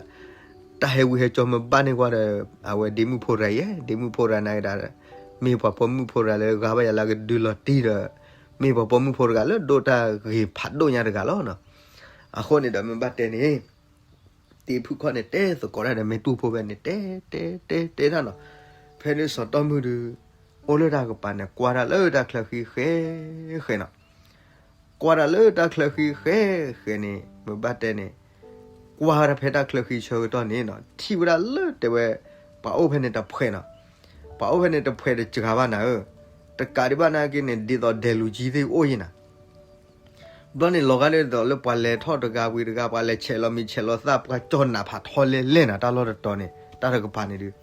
တၢ်ဟဲဝံဟဲကၠီမ့ၢ်ဘၣ်န့ၢ်ကွၢ်ဒီး အဝဲဒ့မုၣ်ဖိတဂၤယဲၢ် ဒ့မုၣ်ဖိတဂၤနာ်က့ဒီး မ့ၢ်ပှၤပိာ်မုၣ်ဖိတဂၤလၢဂၤဘၣ်ယၤလၢအကဒုးလီၤတံၢ်ဒီး မ့ၢ်ပှၤပိာ်မုၣ်ဖိတဂၤလၢဒိၣ်တၢ်ဂ့ၤဖးဒိၣ်ညါတဂၤလီၤနီၤ. အဃိန့ၣ်ဒီးမ့ၢ်ဘၣ်တဲန့ၣ် တံၤဖုခီၣ်န့ၣ် တဲသကိးတၢ်ဒီးမဲာ်တူၢ်ဖိဖဲန့ၣ် တဲတဲတဲတဲတၢ်နီၤ. ဖဲန့ၣ်စီၤတီမုၢ်ဒုး အိၣ်လၢတၢ်ကပၤန့ၣ် ကွၢ်တၢ်လၢတၢ်ချၢဃံဃဲဃဲနီၤ. ကွၢ်တၢ်လၢတၢ်ချၢဃံဃဲဃဲန့ၣ် မ့ၢ်ဘၣ်တဲန့ၣ် ကွၢ်ဝဲဒၣ်ဖဲတၢ်ချၢဃံဆၢကတီၢ်န့ၣ်နီၤ ထံၣ်ဝဲဒၣ်လၢတဲဝဲ ပှၤအိၣ်ဖဲန့ၣ်တဖှဲးနီၤ. ပှၤအိၣ်ဖဲန့ၣ်တဖှဲးတစှၤဘၣ်နၤဧၢ, တကးဒံးဘၣ်နာ်က့န့ၣ် ဒ်သိးဒဲးလူၤကၠံသ့ၣ်အိၣ်ယံၤနၤ ဘျီန့ၣ် လီၤဂာ်လၢဒ်သိးလၢပှၤလဲၤထီၣ်တဂၤဝံၤတဂၤ ပှၤလဲၤဆဲးလီၤမံၤဆဲးလီၤသၣ် ပှၤကၠီၣ်နးဖးထီလဲၤလဲၣ်နၤ တၢ်လီၢ်တတီၤန့ၣ် တၢ်တကပၤန့ၣ်ဒုး,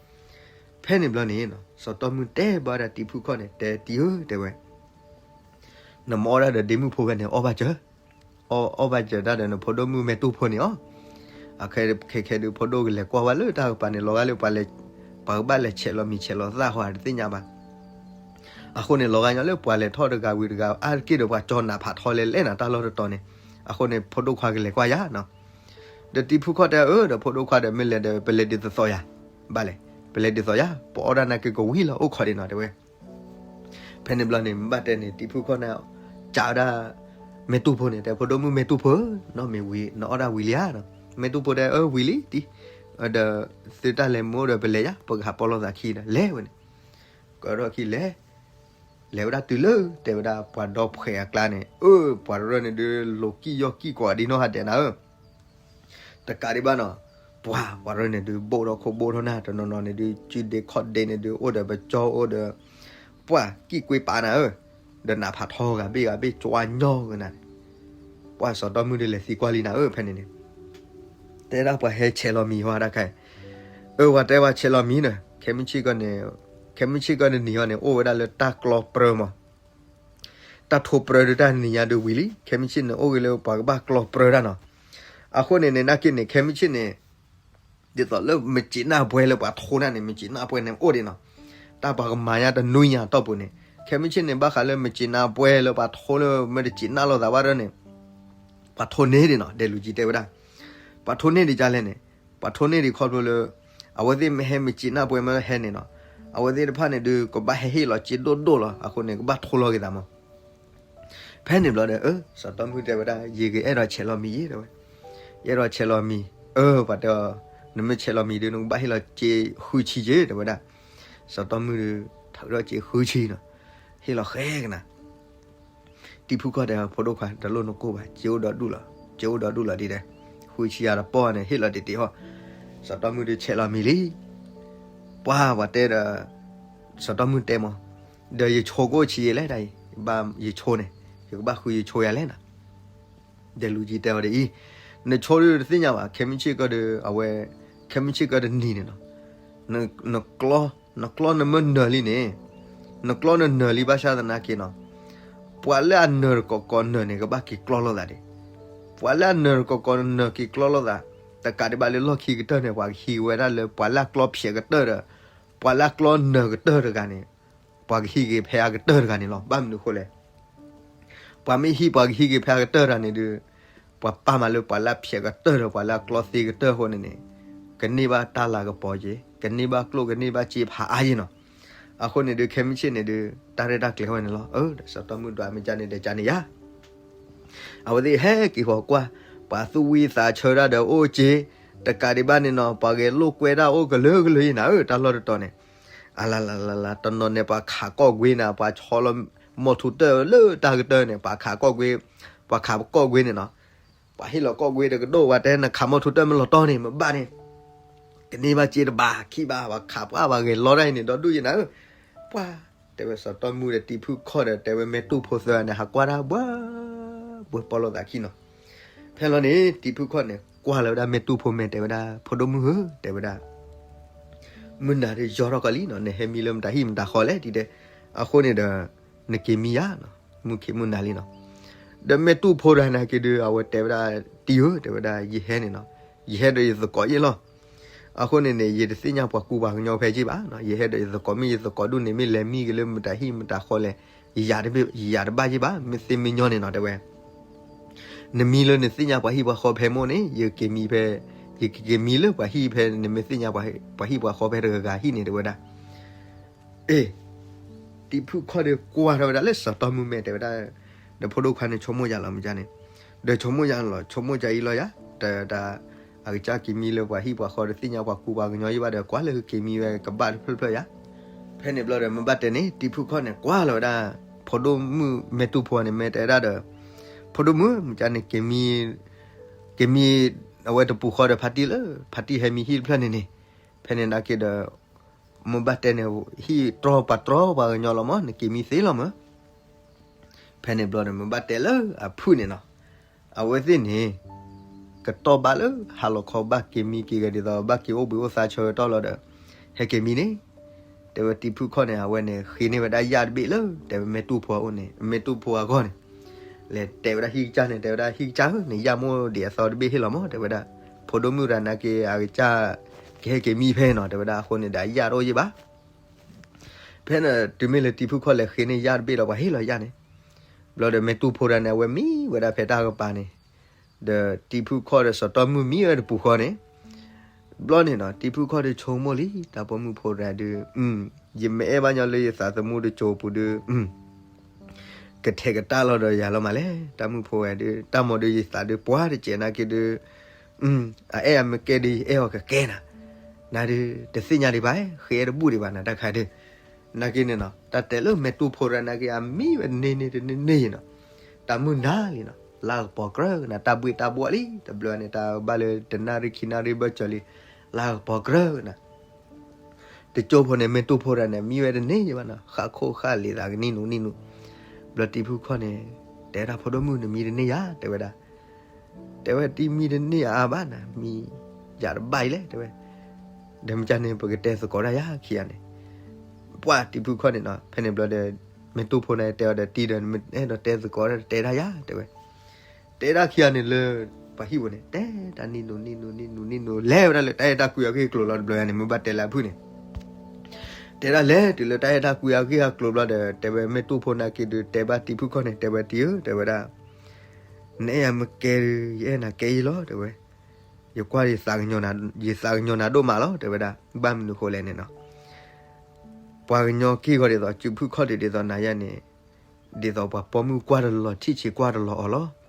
ဖဲန့ၣ်ဘျီန့ၣ် စီၤတီမုၢ်တဲဘၣ်ဝဲဒၣ်တံၤဖုခီၣ်န့ၣ် တဲတံၤဧၢ တဲဝဲ နမ့ၢ်အီၣ်ဒၣ်ဒီးဒ့မုၣ်ဖိဝဲန့ၣ် အီၣ်ဘၣ်စၢၤ, အီၣ်ဘၣ်စၢၤတၢ်ဒီးနဖိဒိၣ်မုၣ်မဲာ်တူၢ်ဖိန့ၣ်အီၤ, အခဲခဲခဲဒုး ဖိဒိၣ်ကလဲၤကွၢ်ဝဲလၢတၢ်ကပၤန့ၣ် လီၤဂာ်လၢပှၤလဲၤ, ပှၤကဘၣ်လဲၤဆဲးလီၤမံၤဆဲးလီၤသၣ်ဃီတသ့ၣ်ညါဘၣ်. အဃိန့ၣ် လီၤဂာ်ညီလၢပှၤလဲၤထီၣ်တဂၤဝံၤတဂၤ အါတက့ၢ်ဒီးပှၤကၠီၣ်နးဖးထီလဲၤလဲၣ်နၤ တၢ်လီၢ်တတီၤန့ၣ်, အဃိန့ၣ် ဖိဒိၣ်ခွါကလဲၤကွၢ်ယၤနီၤ, ဒီးတံၤဖုခီၣ်တဲအၢ ဒီးဖိဒိၣ်ခွါဒီး မ့ၢ်လဲၤဒီး ပလဲၤဒ်သိးသိးယၤ, ဘၣ်လဲၣ်, ပလဲၤဒ်သိးယၤ ပအီၣ်ဒၣ်နာ်က့ကဝံၤလီၤ အိၣ်ခိးဒံးနီၤ တဲဝဲ ဖဲန့ၣ်ဘျီန့ၣ် မ့ၢ်ဘၣ်တဲန့ၣ် တံၤဖုခီၣ်န့ၣ် ကးဝဲဒၣ် မဲာ်တူၢ်ဖိန့ၣ် တဲ ဖိဒိၣ်မုၣ်မဲာ်တူၢ်ဖိ, နီၢ်မ့ၢ်ဝံၤ နအီၣ်ဒၣ်ဝံၤလံဧါနီၤ, မဲာ်တူၢ်ဖိတဲ အၢ ဝံၤလံတံၤ, ဒီးသုတၢ်လဲၤမ့ၢ်အိၣ်ဒီးပလဲၤယၤ ပကဟးပီၣ်လိာ်သးခံဒီး လဲၤဝဲန့ၣ်, ကထီၣ်ခံလဲၤ, လဲၤဝဲဒၣ်တုၤလၢ တဲဝဲဒၣ်ပှၤဒီဖှဲးအကျါန့ၣ် အၢ ပှၤရၢန့ၣ်ဒုး လိာ်ကံၣ်ယီၢ်ကံၣ်ကွီၤဒ်နီၢ်ဟးဒဲးနၤဧၢ တကးဒံးဘၣ်နီၤ, ပှၤပှၤရၢန့ၣ်ဒုး ဘိၣ်ထီၣ်ခိၣ်ဘိၣ်ထီၣ်နၢ် တနီၤနီၤန့ၣ်ဒုး စုဒ့ခီၣ်ဒ့န့ၣ်ဒုး အိၣ်ဒီးပကၠီၣ်အိၣ်ဒီး ပှၤကံၣ်ကွ့ပာ်နၤဧၢ, ဒီးနးဖးထီဂၤဘ့ၣ်ဂၤဘ့ၣ်ကၠီၣ်ညီဂၤနၤန့ၣ်, ပှၤစီၤတီမုၢ်ဒုးလဲၤသံကွၢ်လံနၤဧၢ ဖဲန့ၣ်န့ၣ်, တဲဒၣ်ပှၤဟဲဆဲးလီၤမံၤဟီဒၣ်ခါ, အၢ ပှၤတဲပှၤဆဲးလီၤမံၤန့ၣ် ခဲမုၢ်ဆ့ၣ်ကီၢ်န့ၣ်, ခဲမုၢ်ဆ့ၣ်ကီၢ်တနံၤဟီန့ၣ် အိၣ်ဝဲဒၣ်လၢတၢ်ကျီပြၢမး တၢ်ထိပြၢဒုးတၢ်နံၤညါဒုးဝံၤလံ ခဲမုၢ်ဆ့ၣ်န့ၣ် အိၣ်ဂ့ၤလၢပှၤကဘၣ်ကျီပြၢတၢ်နီၤ, အဃိန့ၣ်န့ၣ် နာ်က့န့ၣ် ခဲမုၢ်ဆ့ၣ်န့ၣ် ဒ်သိးလၢမုၢ်စ့နၢ်ပှဲၤလၢပှၤထိနၢ်န့ၣ် မုၢ်စ့နၢ်ပှဲၤန့ၣ်အိၣ်ဒံးနီၤ, တၢ်ပှၤကမၤညါတနွံညါတီၢ်ပူၤန့ၣ် ခဲမုၢ်ဆ့ၣ်န့ၣ် ဘၣ်ဃးလၢမုၢ်စ့နၢ်ပှဲၤလၢပှၤထိလၢမ့ၢ်တစ့နၢ်လိာ်သးဘၣ်ဒီးန့ၣ် ပှၤထိန့ၢ်ဒံးနီၤ ဒဲးလူၤကံၢ်တဲဝဲဒၣ်, ပှၤထိန့ၢ်ဒံးကလဲၣ်န့ၣ်, ပှၤထိန့ၢ်ဒံးခီဖျိလၢ အဝဲသ့ၣ်မ့ၢ်ဟဲမုၢ်စ့နၢ်ပှဲၤမ့ၢ်ဟဲန့ၣ်နီၤ, အဝဲသ့ၣ်တဖၣ်န့ၣ်ဒုး ကဘၣ်ဟဲဟ့ၣ်လီၤစ့ဒိၣ်ဒိၣ်လီၤ အဃိန့ၣ် ကဘၣ်ထိလီၤက့ၤသးမး ဖဲန့ၣ်ဘျီဒီး အၢ စီၤတီမုၢ်တဲဝဲဒၣ် ယကအဲၣ်ဒိးဆဲးလီၤမံၤယဲ တဲဝဲ, ယအဲၣ်ဒိးဆဲးလီၤမံၤ, အၢ ပှၤတဲအီၤ, နမ့ၢ်ဆဲးလီၤမံၤဒုး နကဘၣ်ဟ့ၣ်လီၤစ့ဃုဆံက့ တဲဝဲဒၣ်, စီၤတီမုၢ်ဒုး ထုးထီၣ်စ့ဃုဆံနီၤ, ဟ့ၣ်လီၤဃဲကနၤ, တံၤဖုခီၣ်တဲအီၤ ဖိဒိၣ်ခွါ တလိၣ်နကိၢ်ဘၣ်, စ့အိၣ်ဒီဒူၣ်လီၤ, စ့အိၣ်ဒီဒူၣ်လီၤဒ်တဲ, ဃုဆံယၤတပီၢ်န့ၣ် ဟ့ၣ်လီၤတ့ၢ်တ့ၢ်ဟီၣ်, စီၤတီမုၢ်ဒုးဆဲးလီၤမံၤလံ ပှၤပှၤတဲဒီး စီၤတီမုၢ်တဲမး, ဒီးယဆိကအိၣ်ဆံးယဲလဲၣ်ဒ်အံၤ, ဘၣ်ယဆိန့ၣ်, ယကဘၣ်ဃုယဆိယၤလဲၣ်နီၤ, ဒဲးလူၤကံၢ်တဲအီၤဒ်အံၤ, နဆိဒုးတသ့ၣ်ညါဘၣ်, ခဲမုၢ်ဆ့ၣ်ကီၢ်ဒီး အဝဲ, ခဲမုၢ်ဆ့ၣ်ကီၢ်တနံၤန့ၣ်နီၤ, နကျီ, နကျီနမ့ၢ်နၢၤလံန့ၣ်, နကျီနနၢၤလံဘၣ်ဆၣ်သနာ်က့နီၤ, ပှၤလၢအနၢၤတကိးကိးနၢၤန့ၣ် ကဘၣ်က့ၤကျီလိာ်သးဒံး, ပှၤလၢအနၢၤတကိးကိးနၢၤက့ၤကျီလိာ်သး, တကးဒံးဘၣ်လၢလီၢ်ခံကတၢၢ်န့ၣ် ပှၤကဟံးဝဲဒၣ်လၢပှၤလၢအကျီဖျဲးကတၢၢ်ဒီး, ပှၤလၢအကျီနၢၤကတၢၢ်တဂၤန့ၣ်, ပှၤကဟံးက့ၤဖဲအကတၢၢ်တဂၤန့ၣ်လီၤ. ဘၣ်မနုၤအဃိလဲၣ် ပှၤမ့ၢ်ဟံးပှၤကဟံးက့ၤဖဲအကတၢၢ်တဂၤန့ၣ်ဒုး, ပှၤပာ်မးလၢပှၤလၢအဖျဲးကတၢၢ်ဒီး ပှၤလၢအကျီသ့ကတၢၢ်အဃိန့ၣ်န့ၣ်, ကန့ၢ်ဘၣ်တၢ်လၤကပီၤက့ၤ, ကန့ၢ်ဘၣ်ကျိၣ်ကန့ၢ်ဘၣ်စ့ဖးအါယ့ၢ်နီၤ. အဃိန့ၣ်ဒုး ခဲမုၢ်ဆ့ၣ်န့ၣ်ဒုး တၢ်ရဲၣ်တၢ်ကျဲၤဝဲန့ၣ်လီၤ. အၢ စီၤတီမုၢ်ဒွးမ့ၢ်ကန့ၣ်ဒီးကန့ၣ်ယါ အဝဲသ့ၣ်ဟဲက့ၤဃီၤကွၢ်, ပှၤသူၣ်ဝံသးဆၢတၢ်ဒီးအိၣ်က့ၤ, တကးဒံးဘၣ်န့ၣ်နီၤ ပှၤဂဲၤလိာ်ကွဲတၢ်အိၣ်ကလုာ်ကလုာ်ယံၤနၤဧၢ တၢ်လီၢ်တတီၤန့ၣ်, အလလလလ တနီၤန့ၣ် ပှၤခးကီၢ်ကွ့နၤ ပှၤဆီလီၤမိၢ်ထူတၢၢ်လၢတၢ်ကတၢၢ်န့ၣ် ပှၤခးကီၢ်ကွ့, ပှၤခးကီၢ်ကွ့န့ၣ်နီၤ, ပှၤဟ့ၣ်လီၤကီၢ်ကွ့တကဒိၣ် ပှၤတဲနခးမိၢ်ထူတၢၢ်မ့ၢ်လီၤတီၢ်န့ၣ် မ့ၢ်ဘၣ်န့ၣ် ကန့ၢ်ဘၣ်စ့တဘးခံဘး ပှၤခးပှၤပှၤဂဲၤလီတၢ်အံၤန့ၣ် ဒီဒူၣ်ယံၤနၤဧၢ, ပှၤ တဲဝဲစီၤတီမုၢ်ဒီးတံၤဖုခီၣ်ဒီး တဲဝဲမဲာ်တူၢ်ဖိသၢဂၤန့ၣ် ဟးကွၢ်တၢ်ဘှၢ်ဘှၢ်ပီၣ်လိာ်သးခံနီၤ. ဖဲလီၤန့ၣ် တံၤဖုခီၣ်န့ၣ် ကွၢ်လီၤဝဲဒၣ်မဲာ်တူၢ်ဖိမဲာ် တဲဝဲဒၣ် ဖိဒိၣ်မုၣ်ဧၢ တဲဝဲဒၣ် မုၢ်နၤဒုးယီၤထီၣ်ကီးလံနီၤ နဟဲမံလၢမတၤဟံၣ်မတၤဃီလဲၣ် တဲဒဲး, အဃိန့ၣ်ဒီး နက့ၤမံယၤနီၤ မုၢ်ခံးမုၢ်နၤလံနီၤ. ဒီးမဲာ်တူၢ်ဖိတဂၤန့ၣ်က့ၤဒုး အဝဲတဲဝဲဒၣ် တံၤဧၢ တဲဝဲဒၣ် ယဟဲန့ၣ်နီၤ, ယဟဲဒီးယသကိးယ့ၢ်လီၤ. အဃိန့ၣ်န့ၣ် ယတသ့ၣ်ညါပှၤကူပှၤကညီဖဲယ့ၢ်ဘၣ်, ယဟဲဒီးယသကိးမ့ၢ်ယသကိးဒူၣ်န့ၣ် မ့ၢ်လဲၤမံက့ၤလၢမတၤဟံၣ်မတၤဃီလဲၣ်, ယယၤတဘၣ်ယ့ၢ်ဘၣ်, မ့ၢ်သ့မ့ၢ်ညီန့ၣ်နီၤ တဲဝဲ နမံလၢနသ့ၣ်ညါပှၤဟံၣ်ပှၤဃီဖဲမိၢ်န့ၣ် ယက့ၤမံဖဲ, ယက့ၤမံလၢပှၤဟံၣ်ဖဲ နမ့ၢ်သ့ၣ်ညါပှၤဟံၣ်ပှၤဃီဖဲတဂၤဂၤဟံၣ်န့ၣ် တဲဝဲဒၣ်. အ့ၣ်, တံၤဖုခီၣ်ဒီးကွၢ်ထီၣ်ဝဲဒၣ်လၢစီၤတီမုၢ်မဲာ် တဲဝဲဒၣ်, ဒီးဖိဒိၣ်ခွါန့ၣ် ဆိကမိၣ်ယၤလီၤမ့ၢ်ကန့ၣ်, ဒီးဆိကမိၣ်ယၤလီၤ ဆိကမိၣ်ယၤအံၤလီၤယၤ, တၢ် အကစၢ်က့ၤမံလၢပှၤဟံၣ်ပှၤဃီ တသ့ၣ်ညါပှၤကူပှၤကညီယ့ၢ်ဘၣ်ဒီး ကွၢ်လၢက့ၤမံဝဲကဘၣ်တဖျၢၣ်ဖျၢၣ်ယၤ. ဖဲန့ၣ်ဘျီဒီး မ့ၢ်ဘၣ်တဲန့ၣ် တံၤဖုခီၣ်န့ၣ် ကွၢ်လီၤဝဲဒၣ် ဖိဒိၣ်မုၣ်မဲာ်တူၢ်ဖိန့ၣ် မ့ၢ်တဲဝဲဒၣ်ဒီး ဖိဒိၣ်မုၣ် မ့ၢ်ကန့ၣ် က့ၤမံ က့ၤမံ အဝဲတပူၤဃီဒီးဖါတံၢ်လၢ ဖါတံၢ်ဟဲမံဟံၣ်တဖျၢၣ်န့ၣ်န့ၣ်, ဖဲန့ၣ်နာ်က့ဒီး မိၢ်ဘၣ်တဲန့ၣ် ဟံၣ်တြီပှၤတြီပှၤကညီလီၤမး နက့ၤမံသ့လီၤမး. ဖဲန့ၣ်ဘျီဒီး မိၢ်ဘၣ်တဲလၢအဖုၣ်န့ၣ်နီၤ, အဝဲသ့ၣ်န့ၣ် ကတီၢ်ဘၣ်လၢဟါလီၤခီ ဘၣ်က့ၤမံက့ၤဂ့ၤဒ်သိး ဘၣ်က့ၤအိၣ်ဘှံးအိၣ်သါဆၢကတီၢ်လီၤဒီး ဟဲက့ၤမံန့ၣ်, တဲဝဲတံၤဖုၣ်ခီၣ်န့ၣ် အဝဲန့ၣ် ဃ့န့ၢ်ဝဲဒၣ်ယၣ်တဘ့ၣ်လၢ တဲဝဲမဲာ်တူၢ်ဖိအအိၣ်န့ၣ် မဲာ်တူၢ်ဖိအဂီၢ်န့ၣ်, လဲၤတဲဝဲဒၣ်ဟံၣ်ကစၢ်န့ၣ် တဲဝဲဒၣ်ဟံၣ်ကစၢ်ဧၢ နယၣ်မိၢ်ဒံးအသီတဘ့ၣ်ဟ့ၣ်လီၤမး တဲဝဲဒၣ်, ဖိဒိၣ်မုၣ်ရၤနာ်က့ အကစၢ် ကဟဲက့ၤမံဖဲနီၤ တဲဝဲဒၣ်, အဃိန့ၣ်ဒီးအယၣ်တအိၣ်ယံၣ်ဘၣ်. ဖဲန့ၣ်တုၤမ့ၢ်လၢတံၤဖုၣ်ခီၣ်လဲၤဃ့န့ၢ်ယၣ်တဘ့ၣ်ဒီး ပှၤဟ့ၣ်လီၤယၣ်န့ၣ်, ဘျီဒီးမဲာ်တူၢ်ဖိတဂၤန့ၣ် အဝဲမံဝဲဒၣ်ဖဲတၢ်ကပၤန့ၣ်, ဒီးတံၤဖုၣ်ခီၣ်ဒီးစီၤတီၢ်မုၣ်မံဝဲတပူၤဃီန့ၣ်, ဘျီန့ၣ်နီၤ တံၤဖုၣ်ခီၣ်ဒီးဆိကမိၣ်လံ တၢ်ပိာ်မုၣ်ဖိတဂၤဒုး, ယမ့ၢ်အဲၣ်ဘၣ်ညီလၢယသးသမူတစိၤပူၤဒုး ကထဲးကတၢၢ်လီၤဒီးယၤလီၤမးလဲၣ် တၢ်မုၣ်ဖိဝဲဒုး, တၢ်မၤဒုးယသးဒုးပှၤတစဲးနာ်က့ဒုး, အအဲၣ်အမ့ၢ်ကဲဒုး ယအဲၣ်အီၤကကဲနၤ, နၤဒုး တသ့ၣ်ညါဒံးဘၣ် ဃ့အဲၣ်တဘူၣ်ဒံးဘၣ်နၤတၢ်ခါဒုး, နာ်က့န့ၣ်နီၤ တၢ်တဲလၢမဲာ်တူၢ်ဖိတဂၤနာ်က့ အမံဝဲတန့ၢ်န့ၢ်တန့ၢ်န့ၢ်ယံၤနီၤ, တၢ်မုၢ်နၤလံနီၤ လါကပီၤကြၢးနၤ တၢ်ဘှ့ၣ်တၢ်ဘှီၣ်လံ တဘျီန့ၣ် တၢ်ဘၣ်လၢတနၣ်ရံၣ်ခံနၣ်ရံၣ်ဘၢၣ်စၢၤလံ, လါကပီၤကြၢးနၤ တကၠိဖိန့ၣ် မဲာ်တူၢ်ဖိတဂၤန့ၣ် မံဝဲတန့ၢ်ယံၤဘၣ်နီၤ ဃၣ်ခိၣ်ဃၣ်လံၤသးကနံၣ်နူနံၣ်နူ, ဘျီတံၤဖုၣ်ခီၣ်န့ၣ် တဲဒၣ်ဖိဒိၣ်မုၣ်နမံတန့ၢ်ယၤ တဲဝဲဒၣ်, တဲဝဲတံၤမံတန့ၢ်ယၤအါဘၣ်နၤ မံယၤတဘၣ်အံၤလဲၣ် တဲဝဲ, ဒီးမ့ၢ်ကန့ၣ် ပကတဲသကိးတၢ်ယၤခံဂၤန့ၣ်, ပှၤတံၤဖုၣ်ခီၣ်န့ၣ်နီၤ ဖဲန့ၣ်ဘျီဒီး မဲာ်တူၢ်ဖိန့ၣ်တဲအီၤဒီးတံၤဒီး အဲၣ်ဒိးတဲသကိးတၢ်တဲဒၣ်ယၤ တဲဝဲ တဲဒၣ်ခံဂၤန့ၣ်လၢ ပှၤဟံၣ်ပူၤန့ၣ် တဲတၢ်နံၣ်နူနံၣ်နူနံၣ်နူနံၣ်နူ လဲၤဝဲဒၣ်လၢတၢ်အဲၣ်တၢ်ကွံအဂ့ၢ်အကျိၤလီၤ တဘျီန့ၣ် မ့ၢ်ဘၣ်တဲလၢအဖုၣ်န့ၣ်, တဲဒၣ်လဲၤတုၤလၢတၢ်အဲၣ်တၢ်ကွံအဂ့ၢ်အကျိၤဘျီဒီး တဲဝဲမဲာ်တူၢ်ဖိနာ်က့ဒုး တဲဘၣ်တံၤဖုၣ်ခီၣ်န့ၣ် တဲဝဲတံၤဧၢ တဲဝဲဒၣ်, နအဲၣ်ယၤမ့ၢ်ကဲဒုး ယအဲၣ်နၤကဲအံၤလီၤ တဲဝဲ, ယကွၢ်ယသးကညီၤနၤဒိၣ်မးလီၤ တဲဝဲဒၣ်, ဘၣ်မနုၤဃိလဲၣ်န့ၣ်နီၤ ပှၤကညီက့ၢ်ဂီၤဒ်သိး စုဖုၣ်ခီၣ်ဒံးဒ်သိးနၤယၤန့ၣ်, ဒ်သိးပှၤပိာ်မုၣ်ကွၢ်တလီၤထံၣ်ဆံးကွၢ်တလီၤအီၤလီၤ.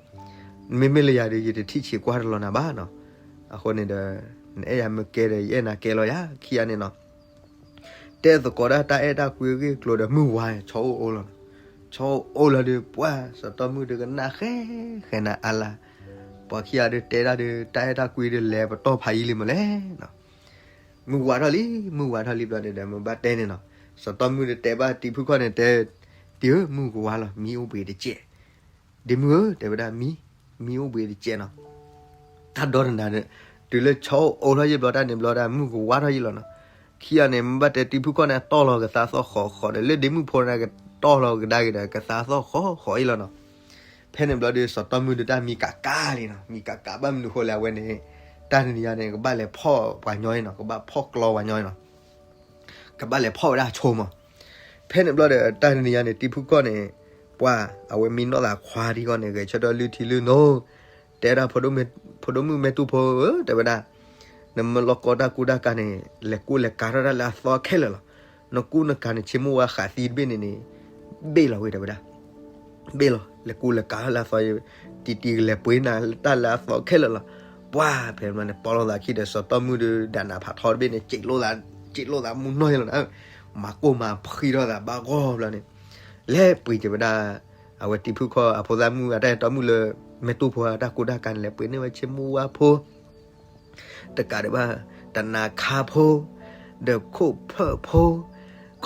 မ့မ့ၢ်လၢယၤဒီး ယတထံၣ်ဆံးကွၢ်တလီၤနၤဘၣ်နီၤ. အဃိန့ၣ်ဒီး နအဲၣ်ယၤမ့ၢ်ကဲဒီး ယအဲၣ်နၤကဲလီၤယၤ ခံဂၤန့ၣ်နီၤ. တဲသကိးဒၣ်တၢ်အဲၣ်တၢ်ကွံအဂ့ၢ်အကျိၤဒီး မုၢ်ဝါ ဆီအိၣ်အိၣ်လီၤနီၤ. ဆီအိၣ်အိၣ်လီၤဒီး ပှၤစီၤတီၢ်မုၣ်ဒီးကနၣ်ဃဲဃဲနၤအါလၢ်, ပှၤခံဂၤဒီးတဲဒၣ်ဒီး တၢ်အဲၣ်တၢ်ကွံဒီးလဲၤပတီၢ်ဖးယံၤလံမးလဲၣ်နီၤ. မုၢ်ဝါထီၣ်လံ မုၢ်ဝါထီၣ်လံဘျီန့ၣ်ဒီး မ့ၢ်ဘၣ်တဲန့ၣ်နီၤ. စီၤတီၢ်မုၣ်ဒီးတဲဘၣ်တံၤဖုၣ်ခီၣ်န့ၣ် တဲ, တံၤဧၢ မုၢ်ကဝါလီၤ မံအိၣ်ဘှံးတစဲး. ဒ့မုၢ်ဧၢ တဲဝဲဒၣ် မံ, မံအိၣ်ဘှံးတစဲးနီၤ. တၢ်ဒီတနၤဒီး တုၤလၢဆီအိၣ်ထီၣ်ယံာ်ဘျီတၢ်န့ၣ်ဘျီဒၣ် မုၢ်ကဝါထီၣ်ယံာ်လီၤနီၤ. ခံဂၤန့ၣ် မ့ၢ်ဘၣ်တဲတံၤဖုၣ်ခီၣ်န့ၣ် တီၢ်လီၤကသးသီၣ်ဃီးဃီးဒီး လၢဒ့မုၢ်ဖိန့ၣ် ကတီၢ်လီၤကဒါက့ၤဒီး ကသးသီၣ်ဃီးဃီးအံၤလီၤနီၤ. ဖဲန့ၣ်ဘျီဒီး စီၤတီၢ်မုၣ်ဒီးတၢ်မံကးကးလံနီၤ. မံကးကးဘၣ်မနုၤဃိလဲၣ် အဝဲန့ၣ် တၢ်တနံၤညါန့ၣ် ကဘၣ်လဲၤဖီၣ်ပှၤညီအံၤနီၤ, ကဘၣ်ဖီၣ်ကျီပှၤညီအံၤနီၤ. ကဘၣ်လဲၤဖီၣ်ဝဲဒၣ်အဆိမး. ဖဲန့ၣ်ဘျီဒီး တၢ်တနံၤညါန့ၣ် တံၤဖုၣ်ခီၣ်န့ၣ် ပှၤ အဝဲမံနီၢ်သးခွါထံဂီၢ်န့ၣ် ဂဲၤဆၢထၢၣ်လုၢ်ထံလုၢ်နိ, တဲဒၣ် ဖိဒိၣ်မုၣ်မဲာ်တူၢ်ဖိဧၢ တဲဝဲဒၣ်, နမ့ၢ်လီၤကီတၢ်ကူတၢ်ကၤန့ၣ် လဲၤကူလဲၤကၤထီၣ်တၢ်လၢအသီခဲလၢာ်လီၤ. နကူနကၤန့ၣ် ဆ့မိၢ်ဝါဃးသံတဘ့ၣ်န့ၣ်န့ၣ် ဘ့ၣ်လီၤဝဲ တဲဝဲဒၣ်. ဘ့ၣ်လီၤ လဲၤကူလဲၤကၤထီၣ်လၢအသီ, တံၤတံၤကလဲၤပှ့ၤနၤတၢ်လၢအသီခဲလၢာ်လီၤ. ပှၤဖဲန့ၣ်န့ၣ် ပီၢ်လိာ်သးခံဒီး စီၤတီၢ်မုၣ်ဒီး ဒၣ်နးဖးထီတဘ့ၣ်န့ၣ် စံးလိာ်သး, စံးလိာ်သးမူနီၢ်လီၤနၤ, မၤကိၢ်မၤဖှံထီၣ်သးဘၣ်ဂီၢ်ဘျီန့ၣ်, လဲၤပှ့ၤက့ၤဝဲဒၣ် အဝဲတံၤဖုၣ်ခီၣ်အဖိသၣ်မုၣ်အတၢ်အဲၣ်တီမုၣ်လၢ မဲာ်တူၢ်ဖိအတၢ်ကူတၢ်ကၤန့ၣ် လဲၤပှ့ၤန့ၢ်ဝဲဆ့မိၢ်ဝါဖိ တကးဒံးဘၣ် တနၤခါဖိ, ဒီးခိၣ်ဖၢၣ်ဖိ,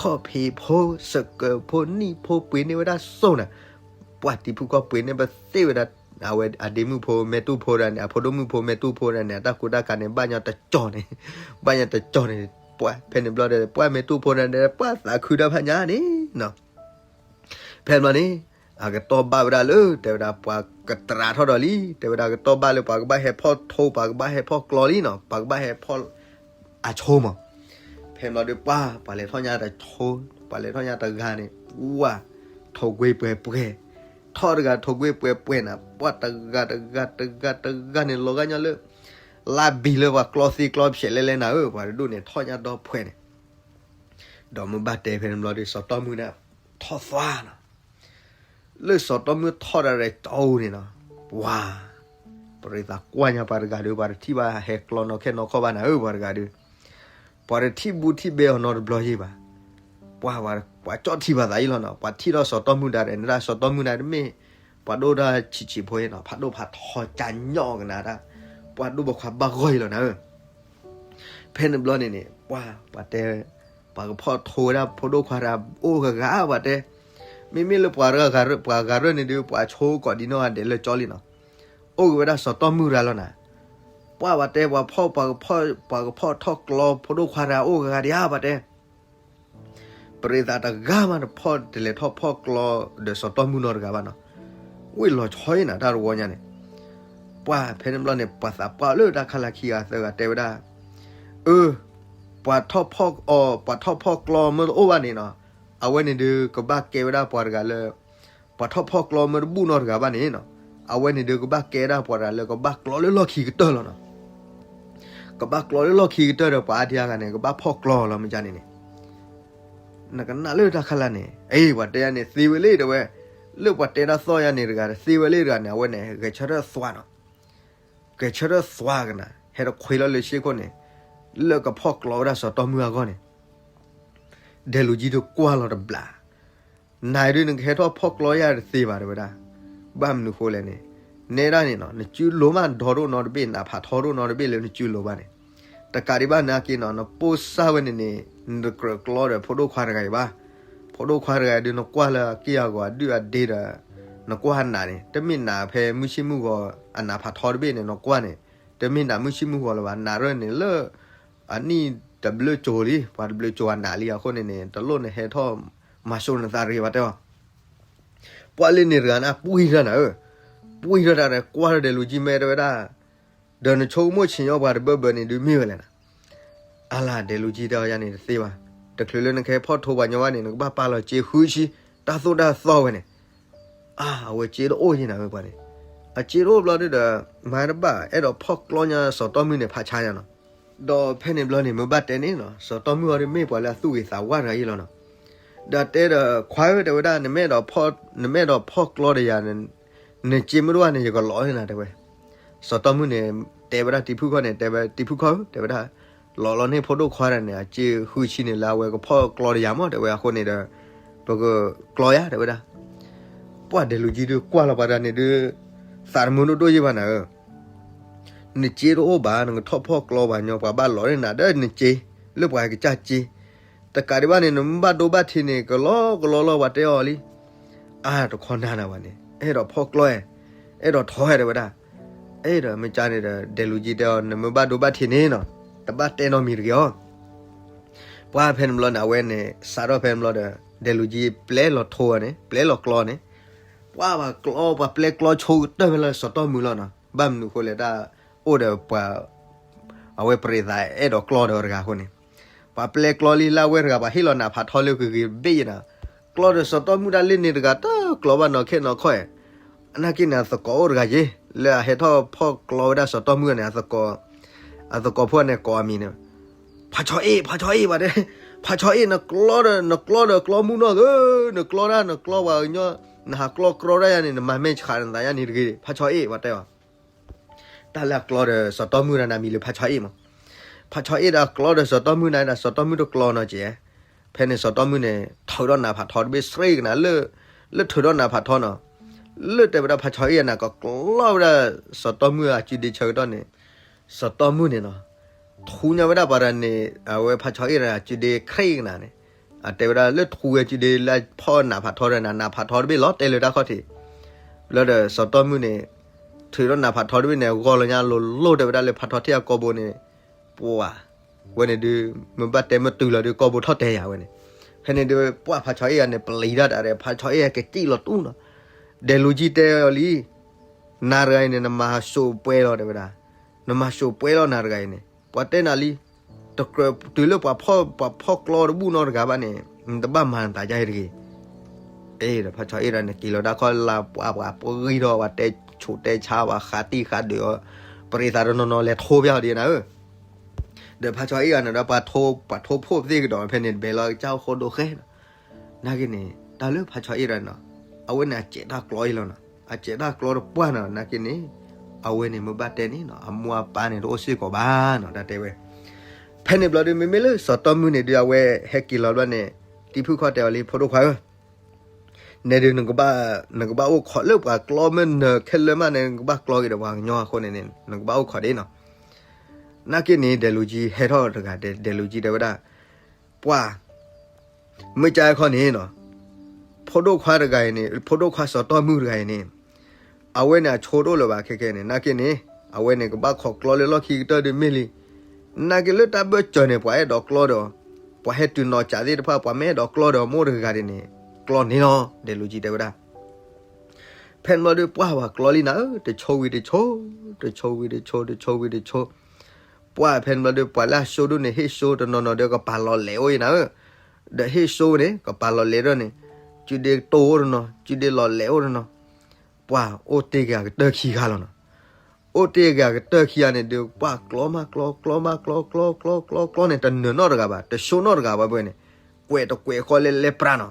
ခီၣ်ဖံးဖိ, စကၢၤဖိ, နံၣ်ဖိ ပှ့ၤန့ၢ်ဝဲဒၣ်စိၢ်နၤ. ပှၤတံၤဖုၣ်ခီၣ်ပှ့ၤန့ၢ်ပသ့ၣ်ဝဲဒၣ် အဝဲအဒ့မုၣ်ဖိမဲာ်တူၢ်ဖိဒၣ်န့ၣ် အဖိဒိၣ်မုၣ်ဖိမဲာ်တူၢ်ဖိဒၣ်န့ၣ် အတၢ်ကူတၢ်ကၤန့ၣ် ဘၣ်ညီတကၠီၣ်န့ၣ်, ဘၣ်ညီတကၠီၣ်န့ၣ်, ပှၤဖဲန့ၣ်ဘျီဒီး ပှၤမဲာ်တူၢ်ဖိဒၣ်န့ၣ် ပှၤသးခုတၢ်ဖးညါန့ၣ်နီၤ. ဖဲန့ၣ်ဘျီန့ၣ် အကတီၢ်ဘၣ်ဝဲဒၣ်လၢ တဲဝဲဒၣ် ပှၤကတြးထီၣ်ဒီးလံ, တဲဝဲဒၣ် ကတီၢ်ဘၣ်လၢပှၤကဘၣ်ဟဲဖီၣ်ထိ ပှၤကဘၣ်ဟဲဖီၣ်ကျီလံနီၤ, ပှၤကဘၣ်ဟဲဖီၣ်အဆိမး. ဖဲန့ၣ်ဘျီဒီး ပှၤ ပှၤလဲၤထီၣ်ညါတဆိ, ပှၤလဲၤထီၣ်ညါတဂၤန့ၣ် ဝါ, ထိၣ်ကွ့ပှဲၤပှဲၤ, ထီၣ်တဂၤထိၣ်ကွ့ပှဲၤပှဲၤနၤ, ပှၤတဂၤတဂၤတဂၤတဂၤန့ၣ် လီၤဂာ်ညီလၢ လါဘံၤလၢပှၤကျီသံကျီဖျဲးလဲၣ်လဲၣ်နၤဧၢ, ပှၤတဒူၣ်န့ၣ် ထီၣ်ညါဒီဖှဲးန့ၣ် ဒီးမ့ၢ်ဘၣ်တဲဖဲန့ၣ်ဘျီဒီး စီၤတီၢ်မုၣ်န့ၣ် ထီၣ်သွါနီၤ. လၢစီၤတီၢ်မုၣ်ထီၣ်ဒၣ်ရဲၣ်ကၠီအူန့ၣ်နီၤ, ပှၤ ပရ့သးကွၢ်ညါပှၤတဂၤဒီး ပှၤတထံၣ်ဘၣ်ဟဲကျီနီၣ်ခဲနီၣ်ခီဘၣ်နၤဧၢ ပှၤတဂၤဒီး, ပှၤတထံၣ်ဘူးထံၣ်ဘဲအီၤနီတဘျီယံၤဘၣ်. ပှၤ ပှၤကၠီၣ်ထံပှၤသးအံၤလီၤနီၤ, ပှၤထံၣ်ထီၣ်စီၤတီၢ်မုၣ်ဒၣ်ရဲၣ်န့ၣ်ဒၣ် စီၤတီၢ်မုၣ်န့ၣ်တမ့ၢ် ပှၤဒိၣ်တၢ်ဆံးဆံးဖိအံၤနီၤ, ဖးဒိၣ်ဖးထီကၢ်ညီကနၤဒၣ်, ပှၤဒိၣ်ပိာ်ခွါဘၣ်ဂီၢ်အံၤလီၤနၤဧၢ. ဖဲန့ၣ်ဘျီန့ၣ်န့ၣ် ပှၤ ပှၤတဲ ပှၤကဖီၣ်ထိဝဲဒၣ်ဖိဒိၣ်ခွါတဂၤအိၣ်ဂၤဂၤ ပှၤတဲ, မ့မ့ၢ်လၢပှၤဂၤရၢၢ်န့ၣ်ဒုး ပှၤဆိကီးဒံနီၢ်ဂၤဒဲးလၢကၠီလံနီၤ, အိၣ်ဂ့ၤဝဲဒၣ်စီၤတီမုၣ်တဂၤလီၤနၤ, ပှၤဘၣ်တဲ ပှၤဖီၣ် ပှၤကဖီၣ်ထီၣ်ကျီဖိဒိၣ်ခွါတဂၤအိၣ်ဂၤဂၤဒံးဧါ ပှၤတဲ ပရ့သးတဂၤမး တဖီၣ်တလဲၤထီၣ်ဖီၣ်ကျီဒီးစီၤတီမုၣ်နီတဂၤဘၣ်နီၤ, ဝ့ၢ်လီၤဆီအံၤနၤ တၢ်တဝီညါန့ၣ်, ပှၤဖဲန့ၣ်ဘျီန့ၣ် ပှၤသးပှၢ်လၢတၢ်ခါလၢခံဂၤသၢဂၤတဲဝဲဒၣ်, အၢ, ပှၤထီၣ်ဖီၣ်ကျီမ့ၢ်တအိၣ်ဘၣ်န့ၣ်နီၤ, အဝဲန့ၣ်ဒုးကဘၣ်ကဲဝဲဒၣ်ပှၤတဂၤလၢ ပှၤထီၣ်ဖီၣ်ကျီမ့ၢ်တဘူၣ်နီတဂၤဘၣ်န့ၣ်နီၤ, အဝဲန့ၣ်ဒုးကဘၣ်ကဲဒၣ်ပှၤတဂၤလၢကဘၣ်ကျီလၢလီၢ်ခံကတၢၢ်လီၤနီၤ, ကဘၣ်ကျီလၢလီၢ်ခံကတၢၢ်ဒီးပှၤအါဒံအါဂၤန့ၣ် ကဘၣ်ဖီၣ်ကျီလီၤမ့ၢ်ကန့ၣ်န့ၣ် နကနၣ်လၢတၢ်ခါလၢန့ၣ် အ့ ပှၤတဲယၤန့ၣ် သ့ဝဲလံတဲဝဲ, လၢပှၤတဲတၢ်သီၣ်ယၤန့ၣ်တဂၤ သ့ဝဲလံတဂၤန့ၣ် အဝဲန့ၣ် ဂဲၤဆၢထၢၣ်သွါနီၤ, ဂဲၤဆၢထၢၣ်သွါကနၤ ဟဲတခွ့လီၤလၢဆ့ခိၣ်န့ၣ်, လၢကဖီၣ်ကျီဝဲဒၣ်စီၤတီမုၢ်အဂီၢ်န့ၣ်, ဒဲးလူၤကၠံဒုးကွၢ်လီၤတဘျီ နၤဒုးနကဟဲထီၣ်ဖီၣ်ကျီယၤတသ့ဘၣ်တဲဝဲဒၣ်, ဘၣ်မနုၤဃိလဲၣ်န့ၣ်, နဲဒၣ်န့ၣ်နီၤ နစုလိၤမးဒီဒိၣ်နီတဘ့ၣ် နးဖးထီဒိၣ်နီတဘ့ၣ်လၢနစုလိၤဘၣ်န့ၣ်, တကးဒံးဘၣ်နာ်က့နီၤ နပိၢ်စၢ်ဝဲန့ၣ်န့ၣ် နတကြၢးကျီဒီးဖိဒိၣ်ခွါတဂၤအံၤဘၣ်, ဖိဒိၣ်ခွါတဂၤဒုးနကွၢ်လၢအက့ၢ်အဂီၤအဒုၣ်အဒ့ဒီး, နကွၢ်နးန့ၣ် တမ့ၢ်နးဖဲမုၢ်ဆ့ၣ်မုၢ်ဂီၤအနးဖးထီတဘ့ၣ်န့ၣ် နကွၢ်န့ၣ်, တမ့ၢ်နးမုၢ်ဆ့ၣ်မုၢ်ဂီၤလၢၤဘၣ် နးရၢၢ်န့ၣ်လၢ အနံၣ်တဘျုးကၠိၤလံ ပှၤတဘျုးကၠိၤအနးလံအဃိန့ၣ်န့ၣ် တလိၣ်နဟဲထီၣ်မၤစိၤနသးတဂ့ၤဘၣ်တဲအီၤ, ပှၤလၢန့ၣ်တဂၤန့ၣ် ပှံၢ်ထီၣ်နၤဧၢ, ပှံၢ်ထီၣ်တၢ်ဒီးကွၢ်ထီၣ်ဒဲးလူၤကၠံမဲတဲဝဲဒၣ်, ဒီးနဆိကမိၣ်ဆ့ၣ်ညီၣ်ပှၤတဘၢဘၢန့ၣ်ဒုးမ့ၢ်ဝဲလဲၣ်နၤ, အလၤဒဲးလူၤကၠံတဲအီၤယၤန့ၣ်တသ့ဘၣ်, တချုးလၢနကဟဲဖီၣ်ထိပှၤညီဘၣ်န့ၣ် နကဘၣ်ပာ်လီၤစ့ဃုဆံ, တၢ်သိၣ်တၢ်သီဝဲန့ၣ်, အါ အဝဲစ့တအိၣ်ယံၤနၤဝဲပှၤန့ၣ်, အစ့တအိၣ်ဘျီဒုဒီး, မၤတဘၣ် အဲၣ်ဒိးဖီၣ်ကျီညါစီၤတီမုၢ်န့ၣ် ဖးဆါညါနီၤ, ဒီးဖဲန့ၣ်ဘျီန့ၣ် မ့ၢ်ဘၣ်တဲန့ၣ်နီၤ စီၤတီမုၢ်အီၤဒုးမ့ၢ်ပှၤလၢအသူၣ်ဂ့ၤသးဝါတဂၤအံၤလီၤနီၤ, ဒီးတဲဒီး ခွါဧၢ တဲဝဲဒၣ် နမ့ၢ်အဲၣ်ဒိးဖီၣ်ကျီဒီးယၤ နစ့မ့ၢ်တအိၣ်ဘၣ်န့ၣ် ယကလီၤန့ၢ်နၤတဲဝဲ, စီၤတီမုၢ်န့ၣ် တဲဝဲဒၣ်တံၤဖုၣ်ခီၣ်န့ၣ် တဲဝဲတံၤဖုၣ်ခီၣ်ဧၢ တဲဝဲဒၣ်, လီၤလီၤန့ၢ်ဖိဒိၣ်ခွါတဂၤန့ၣ် အစ့ဃုဆံန့ၣ်လၢအဝဲကဖီၣ်ကျီဒီးယၤမး တဲဝဲအဃိန့ၣ်ဒီး, ပကကျီယၤ တဲဝဲဒၣ်, ပှၤဒဲးလူၤကၠံဒုးကွၢ်လီၤပှၤတဂၤန့ၣ်ဒုး, သးတမုာ်ဒိၣ်ဒိၣ်ယံၤဘၣ်နၤဧၢ နစ့တအိၣ်ဘၣ် နကထီၣ်ဖီၣ်ကျီပှၤညီ ပှၤဘၣ်လီၤန့ၢ်နၤဒီးနစ့, လၢပှၤကစၢ်စ့, တကးဒံးဘၣ်န့ၣ် နမ့ၢ်ဘၣ်ဒိဘၣ်ထံးန့ၣ် ကလီကလီလီၤပှၤတဲအီၤလံ, အါတခီနၤနၤဝဲန့ၣ် အဲၣ်ဒိးဖီၣ်ကျီဧါ, အဲၣ်ဒိးထီဧါတဲဝဲဒၣ်, အဲၣ်ဒိးမ့ၢ်ကန့ၣ်ဒီး ဒဲးလူၤကၠံတဲအီၤ နမ့ၢ်ဘၣ်ဒိဘၣ်ထံးန့ၣ်နီၤ, တဘၣ်တဲနီတမံၤတဂ့ၤအီၤ ပှၤဖဲန့ၣ်ဘျီန့ၣ် အဝဲန့ၣ် စးထီၣ်ဖဲန့ၣ်ဘျီဒီး ဒဲးလူၤကၠံပျဲလီၤထိဧါန့ၣ် ပျဲလီၤကျီန့ၣ်, ပှၤဘၣ်ကျီ ပှၤပျဲကျီဆိကတၢၢ်ဖဲလၢစီၤတီမုၢ်လီၤနီၤ, ဘၣ်မနုၤဃိလဲၣ် တၢ်အိၣ်ဒီးပှၤ အဝဲပရ့သးအဲၣ်ဒိးကျီဒီးတဂၤအဃိန့ၣ်, ပှၤပျဲကျီလံလၢအဝဲတဂၤ ပှၤဟ့ၣ်လီၤနးဖးထီလၢကဂ့ၤဘ့ၣ်ယံၤနၤ, ကျီဒီးစီၤတီမုၢ်တၢ်လၢန့ၣ်တဂၤ တကျီဘၣ်နီၢ်ခဲနီၢ်ခီၣ်, နာ်က့န့ၣ် အသကိးအိၣ်တဂၤယ့ၤ လၢအဟဲထီၣ်ဖီၣ်ကျီဝဲဒၣ်စီၤတီမုၢ်န့ၣ် အသကိး, အသကိးဖိန့ၣ်ကိးအမံၤန့ၣ်, ဖးဆီအ့ၣ် ဖးဆီအ့ၣ် ပှၤတဲ, ဖးဆီအ့ၣ် နကျီဒီး နကျီဒီးကျီမုၢ်နီၢ်ဧၢ, နကျီဒၣ် နကျီပှၤကညီ, နဟးကျီကြီဒၣ်ယၤန့ၣ် နမၤမဲာ်ဆှးနသးယၤန့ၣ်တဂ့ၤ ဖးဆီအ့ၣ် ပှၤတဲအီၤ တၢ်လၢအကျီဒီးစီၤတီမုၢ်ဒၣ်န့ၣ် မံၤလၢဖးဆီအ့ၣ်မး, ဖးဆီအ့ၣ်ဒီးအကျီဒီးစီၤတီမုၢ်န့ၣ်ဒီး စီၤတီမုၢ်တကျီနီၢ်ကဲ, ဖဲန့ၣ်စီၤတီမုၢ်န့ၣ် ထုးထီၣ်နးဖးထီတဘ့ၣ်စ့ကနၤ လၢထုးထီၣ်နးဖးထီနီၤ, လၢတဲဝဲဒၣ်ဖးဆီအ့ၣ်အနၤ ကကျီဝဲဒၣ်စီၤတီမုၢ်အစုဒ့ဆၢကတီၢ်န့ၣ်, စီၤတီမုၢ်န့ၣ်နီၤ, ထူညါဝဲဒၣ်ပှၤတဂၤန့ၣ် အဝဲဖးဆီအ့ၣ်ဒီးအစုဒ့ခရံကနၤန့ၣ်, အတဲဝဲဒၣ်လၢထူဝဲစုဒ့လၢဖီၣ်နးဖးထီဒီးနၤ နးဖးထီတဘ့ၣ်လီၤတဲာ်လၢတၢ်ခီၣ်ထံး, ဘျီဒီးစီၤတီမုၢ်န့ၣ် ထုးထီၣ်နးဖးထီတဘ့ၣ်န့ၣ် ဂီၢ်လီၤညါလိၤလိၤတဲဝဲဒၣ်လၢဖးဆီထံအကိာ်ဘိန့ၣ်, ပှၤ, ဝဲန့ၣ်ဒုး မ့ၢ်ဘၣ်တဲမ့ၢ်တုၤလီၤဒုးကိာ်ဘိထီၣ်တဲာ်ယၤဝဲန့ၣ်, ဖဲန့ၣ်ဒုး ပှၤဖးဆီအ့ၣ်ဂၤန့ၣ် ပျံၤတၢ်တၢ်ဒီး ဖးဆီအ့ၣ်ဂၤကစံၣ်လီၤတူၢ်နီၤ, ဒဲးလူၤကၠံတဲအီၤလံ နၤတဂၤအံၤန့ၣ် နမၤစိးပှဲၤလီၤတဲဝဲဒၣ်, နမၤစိးပှဲၤလီၤနၤတဂၤအံၤန့ၣ် ပှၤတဲနၤလံ, တကြၢးတုၤလၢပှၤဖီၣ်ကျီတဘူၣ်နီတဂၤဘၣ်န့ၣ် နတဘၣ်မၤနသးယါအံၤတဂ့ၤ, အ့ဒီးဖးဆီအ့ၣ်တဂၤန့ၣ် က့ၤလီၤတၢ်ခီၣ်လၢပှၤပှၤပဂံၢ်ထီၣ် ပှၤတဲဆိးတဲဆါ ပှၤဃးတံၢ်ဃးဒုးအီၤ, ပရ့သးတနီၤနီၤလဲၤထိဖျါအီၤဒ်နၤဧၢ ဒီးဖးဆီအ့ၣ်ဂၤန့ၣ်ဒီး ပှၤထိဖိးသ့ၣ်ကဒီးဖဲန့ၣ် တဘဲလီၤကစၢ်အိၣ်ဃိဒိၣ်ဃဲနီၤ, နာ်က့န့ၣ် တၢ်လၢဖးဆီအ့ၣ်ဂၤနီၤ, အဝဲန့ၣ်အစဲးတၢ်ကျီအံၤလီၤနီၤ, အစဲးတၢ်ကျီတပှၢ်နီၤ နာ်က့န့ၣ်, အဝဲန့ၣ်မ့ၢ်ဘၣ်တဲန့ၣ်နီၤ အမိၢ်အပၢ်န့ၣ်တအိၣ်စ့ၢ်ကီးဘၣ်နီၤ တၢ်တဲဝဲ, ဖဲန့ၣ်ဘျီဒုး မ့မ့ၢ်လၢစီၤတီမုၢ်န့ၣ်ဒုး အဝဲဟဲက့ၤလီၤဘျီန့ၣ်, တံၤဖုၣ်ခီၣ်တဲအီၤလံ ဖိဒိၣ်ခွါဧၢ နဲဒုး နကဘၣ်အိၣ်ခိးလၢပှၤကျီမ့ၢ်နၢၤခဲလၢာ်မးန့ၣ် နကဘၣ်ကျီက့ၤဒီးပှၤကညီအဃိန့ၣ်န့ၣ် နကဘၣ်အိၣ်ခိးဒ်နီၤ, နာ်က့န့ၣ် ဒဲးလူၤကၠံဟဲထီၣ်တဂၤ ဒဲးလူၤကၠံတဲဝဲဒၣ်, ပှၢ်, မ့ၢ်ကဲခီန့ၣ်နီၤ, ဖိဒိၣ်ခွါတဂၤအံၤန့ၣ်, ဖိဒိၣ်ခွါစီၤတီၢ်မုၢ်တဂၤအံၤန့ၣ်, အဝဲန့ၣ်အဆိတအိၣ်လၢၤဘၣ်ခဲခဲန့ၣ်, နာ်က့န့ၣ်, အဝဲန့ၣ်ကဘၣ်ခိးကျီလၢလီၢ်ခံကတၢၢ်ဒုးမ့ၢ်လံ. နာ်က့လၢတၢ်ဘၢၣ်စၢၤန့ၣ် ပှၤအဲၣ်ဒိးကျီဒီး, ပှၤဟဲတုၤနီၤစးသ့ၣ်တဖၣ် ပှၤမ့ၢ်အဲၣ်ဒိးကျီဒီး မိၢ်တဂၤဂၤဒ်န့ၣ်, ကျီန့ၣ်လီၤ, ဒဲးလူၤကံတဲဝဲဒၣ်. ဖဲန့ၣ်ဘျီဒုး ပှၢ်ဝဲကျီလံနၤဧၢ, တဆိဝံၤတဆိ, တဆိဝံၤတဆိ, တဆိဝံၤတဆိ. ပှၢ်ဖဲန့ၣ်ဘျီဒုး ပှၤလၢအဆိဒိၣ်န့ၣ် ဟ့ၣ်ဆိတနီၤနီၤဒီး ကပာ်လီၤလဲၤအိၣ်အံၤနၤဧၢ, ဒီးဟ့ၣ်ဆိန့ၣ် ကပာ်လီၤလဲၤထီၣ်န့ၣ်, စုဒ့တိၢ်အိၣ်တနီၤ, စုဒ့လီၤလဲၤအိၣ်တနီၤ. ပှၢ်အိၣ်တ့ၢ်က့ၤအကတၢၢ်ခံဂၤလီၤနီၤ. အိၣ်တ့ၢ်က့ၤအကတၢၢ်ခံဂၤန့ၣ်ဒုး ပှၢ်ကျီမးကျီ, ကျီမးကျီ, ကျီကျီကျီကျီန့ၣ် တနၢၤနီတဂၤဘၣ်, တဆိနီတဂၤဘၣ်ဝဲန့ၣ်, ကွဲးတကွဲးဃီလဲလဲပြးနီၤ.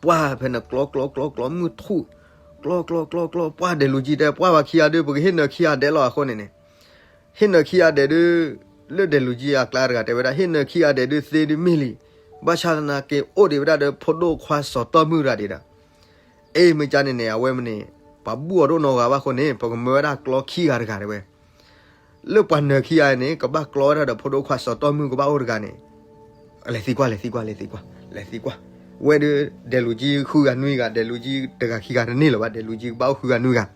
ပှၢ်ဖဲန့ၣ်ကျီကျီကျီကျီ မုၢ်ထူၣ်, ကျီကျီကျီကျီ, ပှၢ်ဒဲးလူၤကံတဲ ပှၢ်ဝဲခံဂၤဒုး ပကဟ့ၣ်နၢၤခံဂၤဒဲးလီၤအဃိန့ၣ်န့ၣ်, ဟ့ၣ်နၢၤခံဂၤဒဲးဒုး, လၢဒဲးလူၤကံအကျါတဂၤတဲဝဲဒၣ် ဟ့ၣ်နၢၤခံဂၤဒဲးဒုးသ့ဒုးမ့ၢ်လံ, ဘၣ်ဆၣ်သနာ်က့အိၣ်ဒံးဝဲဒၣ်ဒီးဖိဒိၣ်ခွါစီၤတီၢ်မုၢ်တဂၤဒံးဒီး အ့ၣ် မ့ၢ်ကါန့ၣ်န့ၣ် အဝဲမ့ၢ်န့ၣ်, ပှၤဘူၣ်အီၤတအိၣ်နီတဂၤဘၣ်အဃိန့ၣ် ပကမၢဝဲဒၣ်ကျီခံဂၤတဂၤတဲဝဲ, လၢပှၤနၢၤခံဂၤန့ၣ် ကဘၣ်ကျီဝဲဒၣ်ဒီးဖိဒိၣ်ခွါစီၤတီၢ်မုၢ်ကဘၣ်အိၣ်တဂၤန့ၣ်, လဲၤသံကွၢ် လဲၤသံကွၢ် လဲၤသံကွၢ်, လဲၤသံကွၢ်, ဝဲဒုး ဒဲးလူၤကံဃုဂၤနွံဂၤ, ဒဲးလူၤကံတဂၤခံဂၤတန့ၢ်လၢၤဘၣ်, ဒဲးလူၤကံကဘၣ်အိၣ်ဃုဂၤနွံဂၤ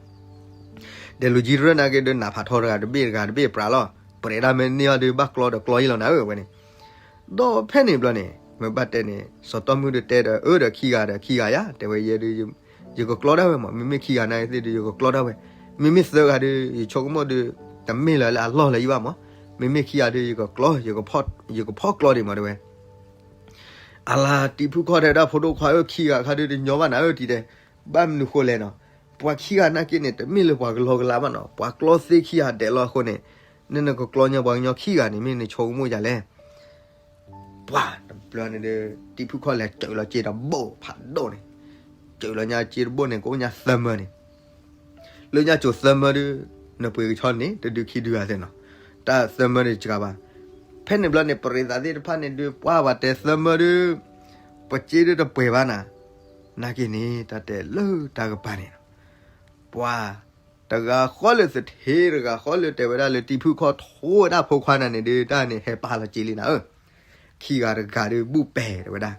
ဒဲးလူၤကံတရၢနာ်က့ဒုးနးဖးထီတဂၤတဘ့ၣ်တဂၤတဘ့ၣ်ပြးလီၤ, ပရဲးဒၣ်မ့ၢ်န့ၢ်အီၤဒုးဘၣ်ကျီဒီးကျီအံၤလီၤနၤဧၢဝဲန့ၣ်, ဒီးဖဲန့ၣ်ဘျီန့ၣ် မ့ၢ်ဘၣ်တဲန့ၣ် စီၤတီၢ်မုၢ်ဒုးတဲဒီးအၢဒီးခံဂၤဒီးခံဂၤယါ တဲဝဲယဲဒုး, ယကကျီဒၣ်ဝဲမး, မ့မ့ၢ်ခံဂၤနာ်က့သ့ၣ်ဒုး ယကကျီဒၣ်ဝဲ, မ့မ့ၢ်သၢဂၤဒုး ယဆိကမိၣ်ဒုး, တမ့ၢ်လၢၤလၢအလီၢ်လၢၤယံၤဘၣ်မး, မ့မ့ၢ်ခံဂၤဒုး ယကကျီ, ယကဖီၣ်ကျီဒံးမးတဲဝဲ အလၤတံၤဖုခီၣ်တဲဝဲဒၣ်ဖိဒိၣ်ခွါဧၢ ခံဂၤခါဒုးတညီဘၣ်နၤဧၢတံၤတဲ, ဘၣ်မနုၤဃိလဲၣ်နီၤ, ပှၤခံဂၤနာ်က့န့ၣ် တမ့ၢ်လၢပှၤကလီကလီဘၣ်နီၤ, ပှၤကျီသ့ခံဂၤဒဲးလီၤအဃိန့ၣ်, နနကကျီညါပှၤကညီခံဂၤန့ၣ် မ့ၢ်နဆိကမိၣ်ယၤလဲၣ်. ပှၤတဘျီန့ၣ်ဒီး တံၤဖုခီၣ်လဲၤစၢၤလီၤစ့တဘိၣ်ဖးဒိၣ်န့ၣ်, စၢၤလီၤညါစ့တဘိၣ်န့ၣ် ကအိၣ်ညါသၢမၢန့ၣ် လၢညါစိၤသၢမၢဒုး, နပှ့ၤကဆီန့ၣ် တဒုခံဒုဂၤသ့ၣ်နီၤ, တၢ်သၢမၢဒုးစှၤဘၣ်. ဖဲန့ၣ်ဘျီန့ၣ် ပရံးသးသ့ၣ်တဖၣ်န့ၣ်ဒုး ပှၢ်ပှၤတဲသၢမၢဒုး, ပစ့ဒုးတပှဲၤဘၣ်နၤ, နာ်က့န့ၣ် တၢ်တဲလၢတၢ်ကပၤန့ၣ်နီၤ, ပှၤတဂၤဃီလၢသထ့တဂၤဃီလၢတဲဝဲဒၣ်လၢတံၤဖုခီၣ်ထိဝဲဒၣ်ဖိခွါနၤန့ၣ်ဒုး တၢ်န့ၣ်ဟဲပာ်လီၤစ့လံနၤဧၢ ခံဂၤတဂၤဒုး ဘူၣ်ပဲာ်တဲဝဲဒၣ်,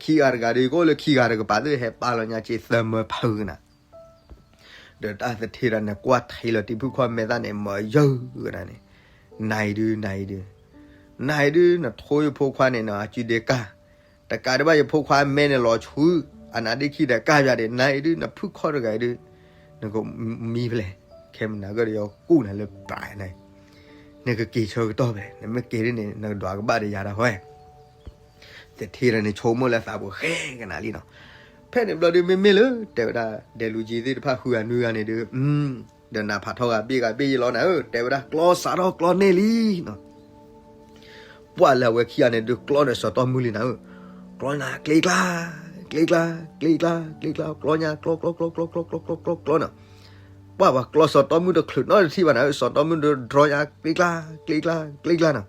ခံဂၤတဂၤဒုး ကအိၣ်လၢခံဂၤတကပၤသ့ၣ် ဟဲပာ်လီၤညါစ့သၢမၢဖုးနၤ, ဒီးတၢ်သထ့ဒီးန့ၣ်ကွၢ်ထံလီၤတံၤဖုခီၣ်မဲာ်သၣ်န့ၣ် မၤယၢၤဝဲဒၣ်န့ၣ်, နၤအံၤဒုး နၤအံၤဒုး, နၤအံၤဒုး နထိယဖိခွါန့ၣ်နီၤ အစုဒ့ကၢ်, တကးဒံးဘၣ်ယဖိခွါမဲန့ၣ်လီၤဆူ, အနါဒ့ခံဒီးကၢ်ယၤဒံး နၤအံၤဒုး နဖုၣ်ခီၣ်တဂၤအံၤဒုး, နကမံဖဲလဲၣ်, ခဲမုၢ်နၤကဒီးယကူၣ်နၤလၢပၢ်န့ၣ် နကက့ၤဆၢကတီၢ်ဖဲလဲၣ်, နမ့ၢ်က့ၤဒ်န့ၣ် နကဒွးကဘၣ်ဒီးယၤတၢ်ဃီ, သထ့ဒီးန့ၣ်ဆိကမိၣ်လၢသးပူၤဃဲကနၤလံနီၤ, ဖဲန့ၣ်ဘျီဒုးမ့မ့ၢ်လၢ တဲဝဲဒၣ် ဒဲးလူၤကံသ့ၣ်တဖၣ်ဃုဂၤနွံဂၤန့ၣ်ဒုး, ဒီးနးဖးထီဂၤဘ့ၣ်ဂၤဘ့ၣ်ယလီၤနၤဧၢ တဲဝဲဒၣ်ကျီစးထီၣ်ကျီန့ၢ်လံနီၤ ပှၢ်လၢအဝဲခံဂၤန့ၣ်ဒုးကျီဒီးစီၤတီၢ်မုၢ်လံနၤဧၢ, ကျီနၤ ကျ့ကျါ, ကျ့ကျါ, ကျ့ကျါ, ကျ့ကျါ, ကျီညါ ကျီ ကျီ ကျီ ကျီ ကျီ ကျီ ကျီ ကျီ ကျီနီၤ, ပှၢ်ပှၤကျီစီၤတီၢ်မုၢ်တချုးနီတထံၣ်ဘၣ်နၤဧၢ, စီၤတီၢ်မုၢ်ဒုးဒြီညါ ကျ့ကျါ, ကျ့ကျါ, ကျ့ကျါနီၤ,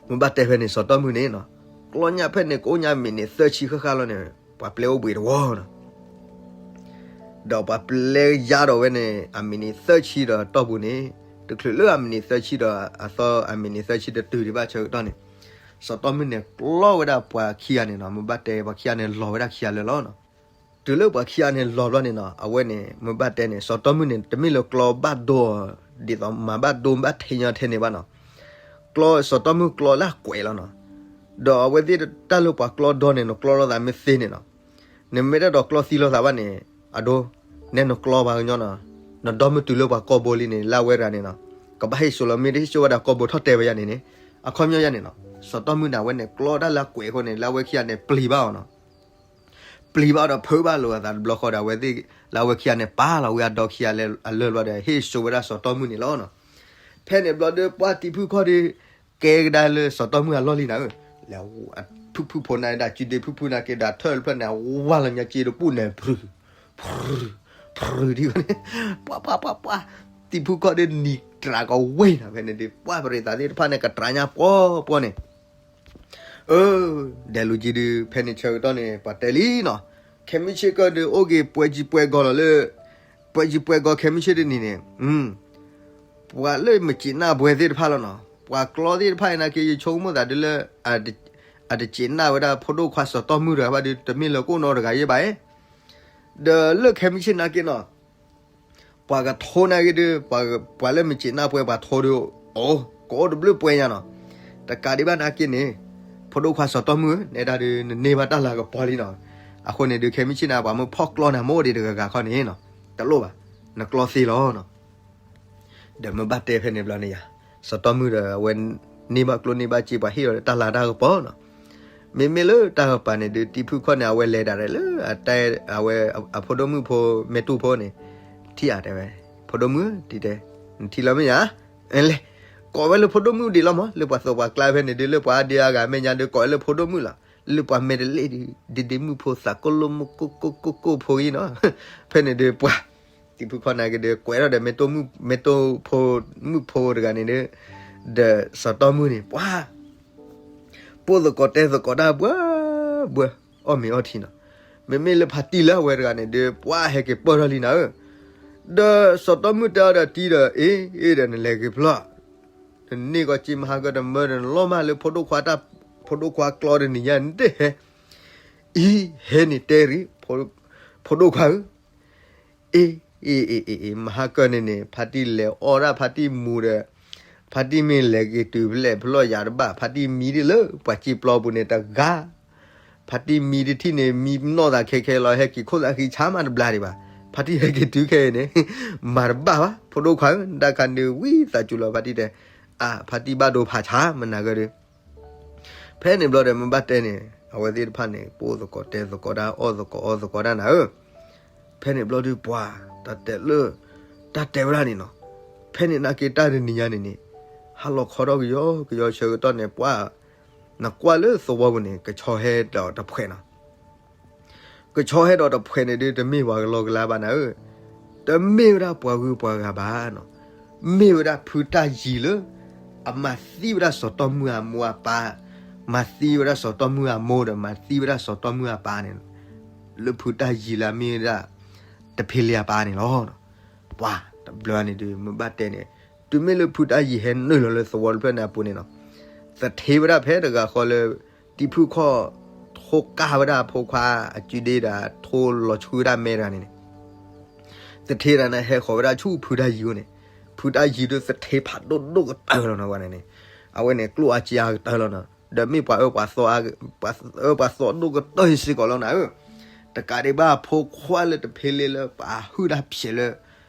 မ့ၢ်ဘၣ်တဲဖဲန့ၣ် စီၤတီၢ်မုၢ်န့ၣ်နီၤ, ကျီညါဖဲန့ၣ် ကအိၣ်ညါမံးနံးသၢဆံဃၣ်ဃၣ်လီၤန့ၣ် ပှၤပျဲအိၣ်ဘှံးတဝီနီၤ ဒီးပှၤပျဲယါဒီးဝဲန့ၣ် အမံးနံးသၢဆံဒီးတီၢ်ပူၤန့ၣ်, တချုးလၢအမံးနံးသၢဆံဒီးအသီ အမံးနံးသၢဆံတတုၤဒံးဘၣ်ဆၢကတီၢ်န့ၣ်, စီၤတီၢ်မုၢ်န့ၣ် ကျီဝဲဒၣ်ပှၤခံဂၤန့ၣ်နီၤ, မ့ၢ်ဘၣ်တဲပှၤခံဂၤန့ၣ် လီၤဝဲဒၣ်ခံဂၤလၢာ်လီၤနီၤ. တုၤလၢပှၤခံဂၤန့ၣ်လီၤဘျီန့ၣ်နီၤ, အဝဲန့ၣ် မ့ၢ်ဘၣ်တဲန့ၣ် စီၤတီၢ်မုၢ်န့ၣ် တမ့ၢ်လၢကျီဘၣ်ဒိ ဒ်သိးမၤဘၣ်ဒိဘၣ်ထံးညီထဲန့ၣ်ဘၣ်နီၤ. ကျီ စီၤတီၢ်မုၢ်ကျီလၢအကွဲးလီၤနီၤ. ဒီးအဝဲသ့ၣ်တၢ်လၢပှၤကျီဒီန့ၣ် နကျီလိာ်သးမ့ၢ်သ့န့ၣ်နီၤ, နမ့ၢ်တၢ်ဒီးကျီသံလိာ်သးဘၣ်န့ၣ်, အဒိ, နဲနကျီပှၤကညီနီၤ, နဒီမုၢ်တုၤလၢပှၤကိာ်ဘိလံန့ၣ် လၢအဝဲတဂၤန့ၣ်နီၤ, ကဘၣ်ဟ့ၣ်စိလီၤ မ့ၢ်တဟ့ၣ်စိဝဲဒၣ်ကိာ်ဘိထီၣ်တဲာ်ဝဲယါန့ၣ်န့ၣ်, အခီပညီယါန့ၣ်နီၤ, စီၤတီၢ်မုၢ်န့ၣ် အဝဲန့ၣ် ကျီတၢ်လၢအကွဲးအဃိန့ၣ် လၢအဝဲခံဂၤန့ၣ် ပျံၤဘၣ်အီၤနီၤ. ပျံၤဘၣ်အီၤဒီးဖုးဘၣ်လိာ်အသးတဘျီဃီဒီး အဝဲသ့ၣ်လၢအဝဲခံဂၤန့ၣ် ပာ်လီၤဝဲအဒီခံဂၤလၢအလၢာ်ဘျီဒီး ဟ့ၣ်စိဝဲဒၣ်စီၤတီၢ်မုၢ်န့ၣ်လီၤနီၤ. ဖဲန့ၣ်ဘျီဒီး ပှၢ်တံၤဖုၣ်ခီၣ်ဒီး ကဲကဒါလၢစီၤတီၢ်မုၢ်အလီၢ်လံနၤဧၢ, လၢဖုၣ်ဖုၣ်ဖိနၤဒၣ် စုဒ့ဖုၣ်ဖုၣ်နၤက့ၤဒီး ထၢၣ်တဖျၢၣ်န့ၣ် ဝါလီၤညါစ့တပူၤန့ၣ် ဖုး ဖုး ဖုးဒ်ဝဲန့ၣ်, ပှၢ်ပှၢ်ပှၢ်ပှၢ်, တံၤဖုၣ်ခီၣ်ဒီးနံၤတြးကဝ့ၤနီၤ, ဖဲန့ၣ်ဒီး ပှၢ်ပရံးသးသ့ၣ်တဖၣ်န့ၣ် ကတြးညါပှီၢ်ပှီၢ်န့ၣ် အၢ, ဒဲးလူၤကံဒုး ဖဲန့ၣ်ဆၢကတီၢ်န့ၣ် ပှၤတဲလံနီၤ, ခဲမုၢ်ဆ့ၣ်ကီၢ်ဒုး အိၣ်က့ၤပှဲၤကံပှဲၤကီလီၤလၢ, ပှဲၤကံပှဲၤကီခဲမုၢ်ဆ့ၣ်တနံၤန့ၣ်, ပှၤလၢမုၢ်ကံနၢ်ဘှဲသ့ၣ်တဖၣ်လီၤနီၤ, ပှၤကျီသ့ၣ်တဖၣ်အံၤနာ်က့ ယဆိကမိၣ်သးဒ်လၢ အတစံးနၢ်ဝဲဒၣ်ဖိဒိၣ်ခွါစီၤတီမုၢ်တဂၤဘၣ်ဒီး တမ့ၢ်လၢကအိၣ်နီတဂၤယဲဘၣ်အံၤ, ဒီးလၢခဲမုၢ်ဆ့ၣ်နာ်က့နီၤ ပှၤကထိနာ်က့ဒီး ပှၤလၢမုၢ်စ့ၣ်နၢ်ပှဲၤပှၤထိဒီး အိၣ်ကအိၣ်တဘျုးပှဲၤညါနီၤ, တကးဒံးဘၣ်နာ်က့န့ၣ် ဖိဒိၣ်ခွါစီၤတီမုၢ်ဧၢ နဲဒၣ်ဒီးနန့ၢ်ဘၣ်တၢ်လၤကပီၤလံနီၤ, အဃိန့ၣ်ဒီးခဲမုၢ်ဆ့ၣ်န့ၣ် ပှၤမ့ၢ်ဖီၣ်ကျီနၤမ့ၢ်အိၣ်ဒံးတဂၤဂၤခီန့ၣ်နီၤ, တလိၣ်ဘၣ်, နကျီသ့လီၤနီၤ ဒီးမ့ၢ်ဘၣ်တဲဖဲန့ၣ်ဘျီန့ၣ်ယၤ, စီၤတီမုၢ်ဒီး အဝဲန့ၢ်ဘၣ်ကျိၣ်န့ၢ်ဘၣ်စ့ ပှၤဟ့ၣ်လီၤဒီးတၢ်လၤတၢ်ကပီၤနီၤ, မ့မ့ၢ်လၢတၢ်ကပၤန့ၣ်ဒီး တံၤဖုခီၣ်န့ၣ် အဝဲလဲၤဒၣ်လဲာ်လၢ အဝဲအဖိဒိၣ်မုၣ်ဖိ မဲာ်တူၢ်ဖိန့ၣ်, ထံၣ်ဧါတဲဝဲ, ဖိဒိၣ်မုၣ်ဧၢ တံၤတဲ, နထံၣ်လီၤမ့ၢ်ဧါ, လဲၤ, ကိးဝဲလၢဖိဒိၣ်မုၣ်ဒံးလီၤမး လၢပှၤသိးပှၤကျါဖဲန့ၣ်ဒီး လၢပှၤအါဒံအါဂၤမဲာ်ညါဒီး ကိးဝဲလၢဖိဒိၣ်မုၣ်လီၤ, လၢပှၤမဲာ်တလ့ၣ်ဒီး ဒ့ဒ့မုၣ်ဖိသးကိၢ်လိၣ်မုၣ်ကိၢ်ကိၢ်ကိၢ်ကိၢ်ဖိအံၤနီၤ, ဖဲန့ၣ်ဒီးပှၤ တံၤဖုခီၣ်နာ်က့ဒီး ကွဲးထီၣ်ဒီး မဲာ်တိၢ်ဖိမုၣ်ဖိတဂၤန့ၣ်ဒီး ဒီးစီၤတီမုၢ်န့ၣ် ပှၤ ပိၢ်သကိးတဲသကိးတၢ်ဘှၢဘှၢ အီၣ်မ့ၤအီထံနီၤ, မ့မ့ၢ်လၢဖါတံၢ်လၢအဝဲတဂၤန့ၣ်ဒီး ပှၤဟဲက့ၤပၢၢ်ထီၣ်လံနၤဧၢ, ဒီးစီၤတီမုၢ်တဲအီၤဒီးတံၤဒီး အ့ အ့ဒီးနလဲၤက့ၤဖျီၣ်, နန့ၢ်ကီးစ့မဟါကၢတမၢဒီး နလီၤမၢ်လၢဖိဒိၣ်ခွါတၢ်, ဖိဒိၣ်ခွါကျီတနံၤညါန့ၣ်တဟဲ, အံၤ ဟဲန့ၣ်တဲရံၣ်, ဖိဒိၣ်ခွါဧၢ, အ့ အ့ အ့ အ့ အ့ မဟါကၢန့ၣ်န့ၣ် ဖါတံၢ်လဲၤအီၣ်ဒၣ်ဖါတံၢ်မူဒီး ဖါတံၢ်မ့ၢ်လဲၤက့ၤတုၤဖဲလဲၣ်ဖဲလဲၣ်ယၤတဘၣ် ဖါတံၢ်မံဒ်လၢပှၤစ့ပျီပူၤန့ၣ်တဂၤ, ဖါတံၢ်မံတထံၣ်န့ၣ် မံနီၢ်သးခဲခဲလီၤ ဟဲက့ၤခိၣ်သးဃံဆါမးတဘျါဒံးဘၣ်, ဖါတံၢ်ဟဲက့ၤတုၤခဲအံၤန့ၣ် မၤတဘၣ်ဘၣ် ဖိဒိၣ်ခွါဧၢ, တၢ်ခါန့ၣ်ဝံသးစူၤလီၤ ဖါတံၢ်တဲ, အါ ဖါတံၢ်ဘၣ်ဒိဖးဆါ မနၤဂၢၢ်ဒီး ဖဲန့ၣ်ဘျီဒီး မ့ၢ်ဘၣ်တဲန့ၣ် အဝဲသ့ၣ်တဖၣ်န့ၣ် ပိၢ်သကိးတဲသကိးတၢ် အီၣ်သကိးအီသကိးတၢ်နၤဧၢ, ဖဲန့ၣ်ဘျီဒီးပှၤ တၢ်တဲလၢ တၢ်တဲဝဲဒၣ်န့ၣ်နီၤ, ဖဲန့ၣ်နာ်က့တၢ်တနံၤညါန့ၣ်န့ၣ် ဟါလီၤခီထီၣ်ကယီကယီဆၢကတီၢ်န့ၣ် ပှၤ နကွၢ်လၢသဝီပူၤန့ၣ် ကဆီဟဲဒီးတဖှဲးနီၤ ကဆီဟဲဒီးတဖှဲးန့ၣ်ဒီး တမ့ၢ်ပှၤကလီကလါဘၣ်နၤဧၢ, တမ့ၢ်ဝဲဒၣ်ပှၤဂုၤပှၤဂၤဘၣ်နီၤ, မ့ၢ်ဝဲဒၣ်ဖုတၢ်ယံၤလၢ အမၤသံဝဲဒၣ်စီၤတီမုၢ်အမိၢ်အပၢ်, မၤသံဝဲဒၣ်စီၤတီမုၢ်အမိၢ်ဒီး မၤသံဝဲဒၣ်စီၤတီမုၢ်အပၢ်န့ၣ်, လၢဖုတၢ်ယံၤလၢအမ့ၢ်ဝဲဒၣ် တဖ့လံအပၢ်န့ၣ်လီၤ. ပှၤတဘျီန့ၣ်ဒီး မ့ၢ်ဘၣ်တဲန့ၣ် တုၤမ့ၢ်လၢဖုတၢ်ယံၤဟဲနုာ်လီၤလၢသဝီတဖျၢၣ်န့ၣ်အပူၤန့ၣ်နီၤ, သထ့ဝဲဒၣ်ဖဲတဂၤဃီလၢ တံၤဖုခီၣ် ထိကၢ်ဝဲဒၣ်အဖိခွါအစုဒ့ဒီး ထိလီၤဆှုဝဲဒၣ်မဲတဂၤန့ၣ်န့ၣ် သထ့တဂၤန့ၣ် ဟဲဃီၤဝဲဒၣ်ဆူဖုတၢ်ယံၤအအိၣ်န့ၣ်, ဖုတၢ်ယံၤဒီးသထ့ဖးဒိၣ်ဒိၣ်ကတၢၢ်လီၤနီၤ ဝဲန့ၣ်န့ၣ်, အဝဲန့ၣ် ကျိၣ်အါစ့အါကတၢၢ်လီၤနီၤ, ဒီးမ့ၢ်ပှၤအၢပှၤသီ, ပှၤအၢပှၤသီဒိၣ်ကတၢၢ်စ့ၢ်ကီးလီၤနၤဧၢ, တကးဒံးဘၣ်အဖိခွါလၢတဖ့လံလၢပှၤဟုၣ်တၢ်ဖျဲးလၢ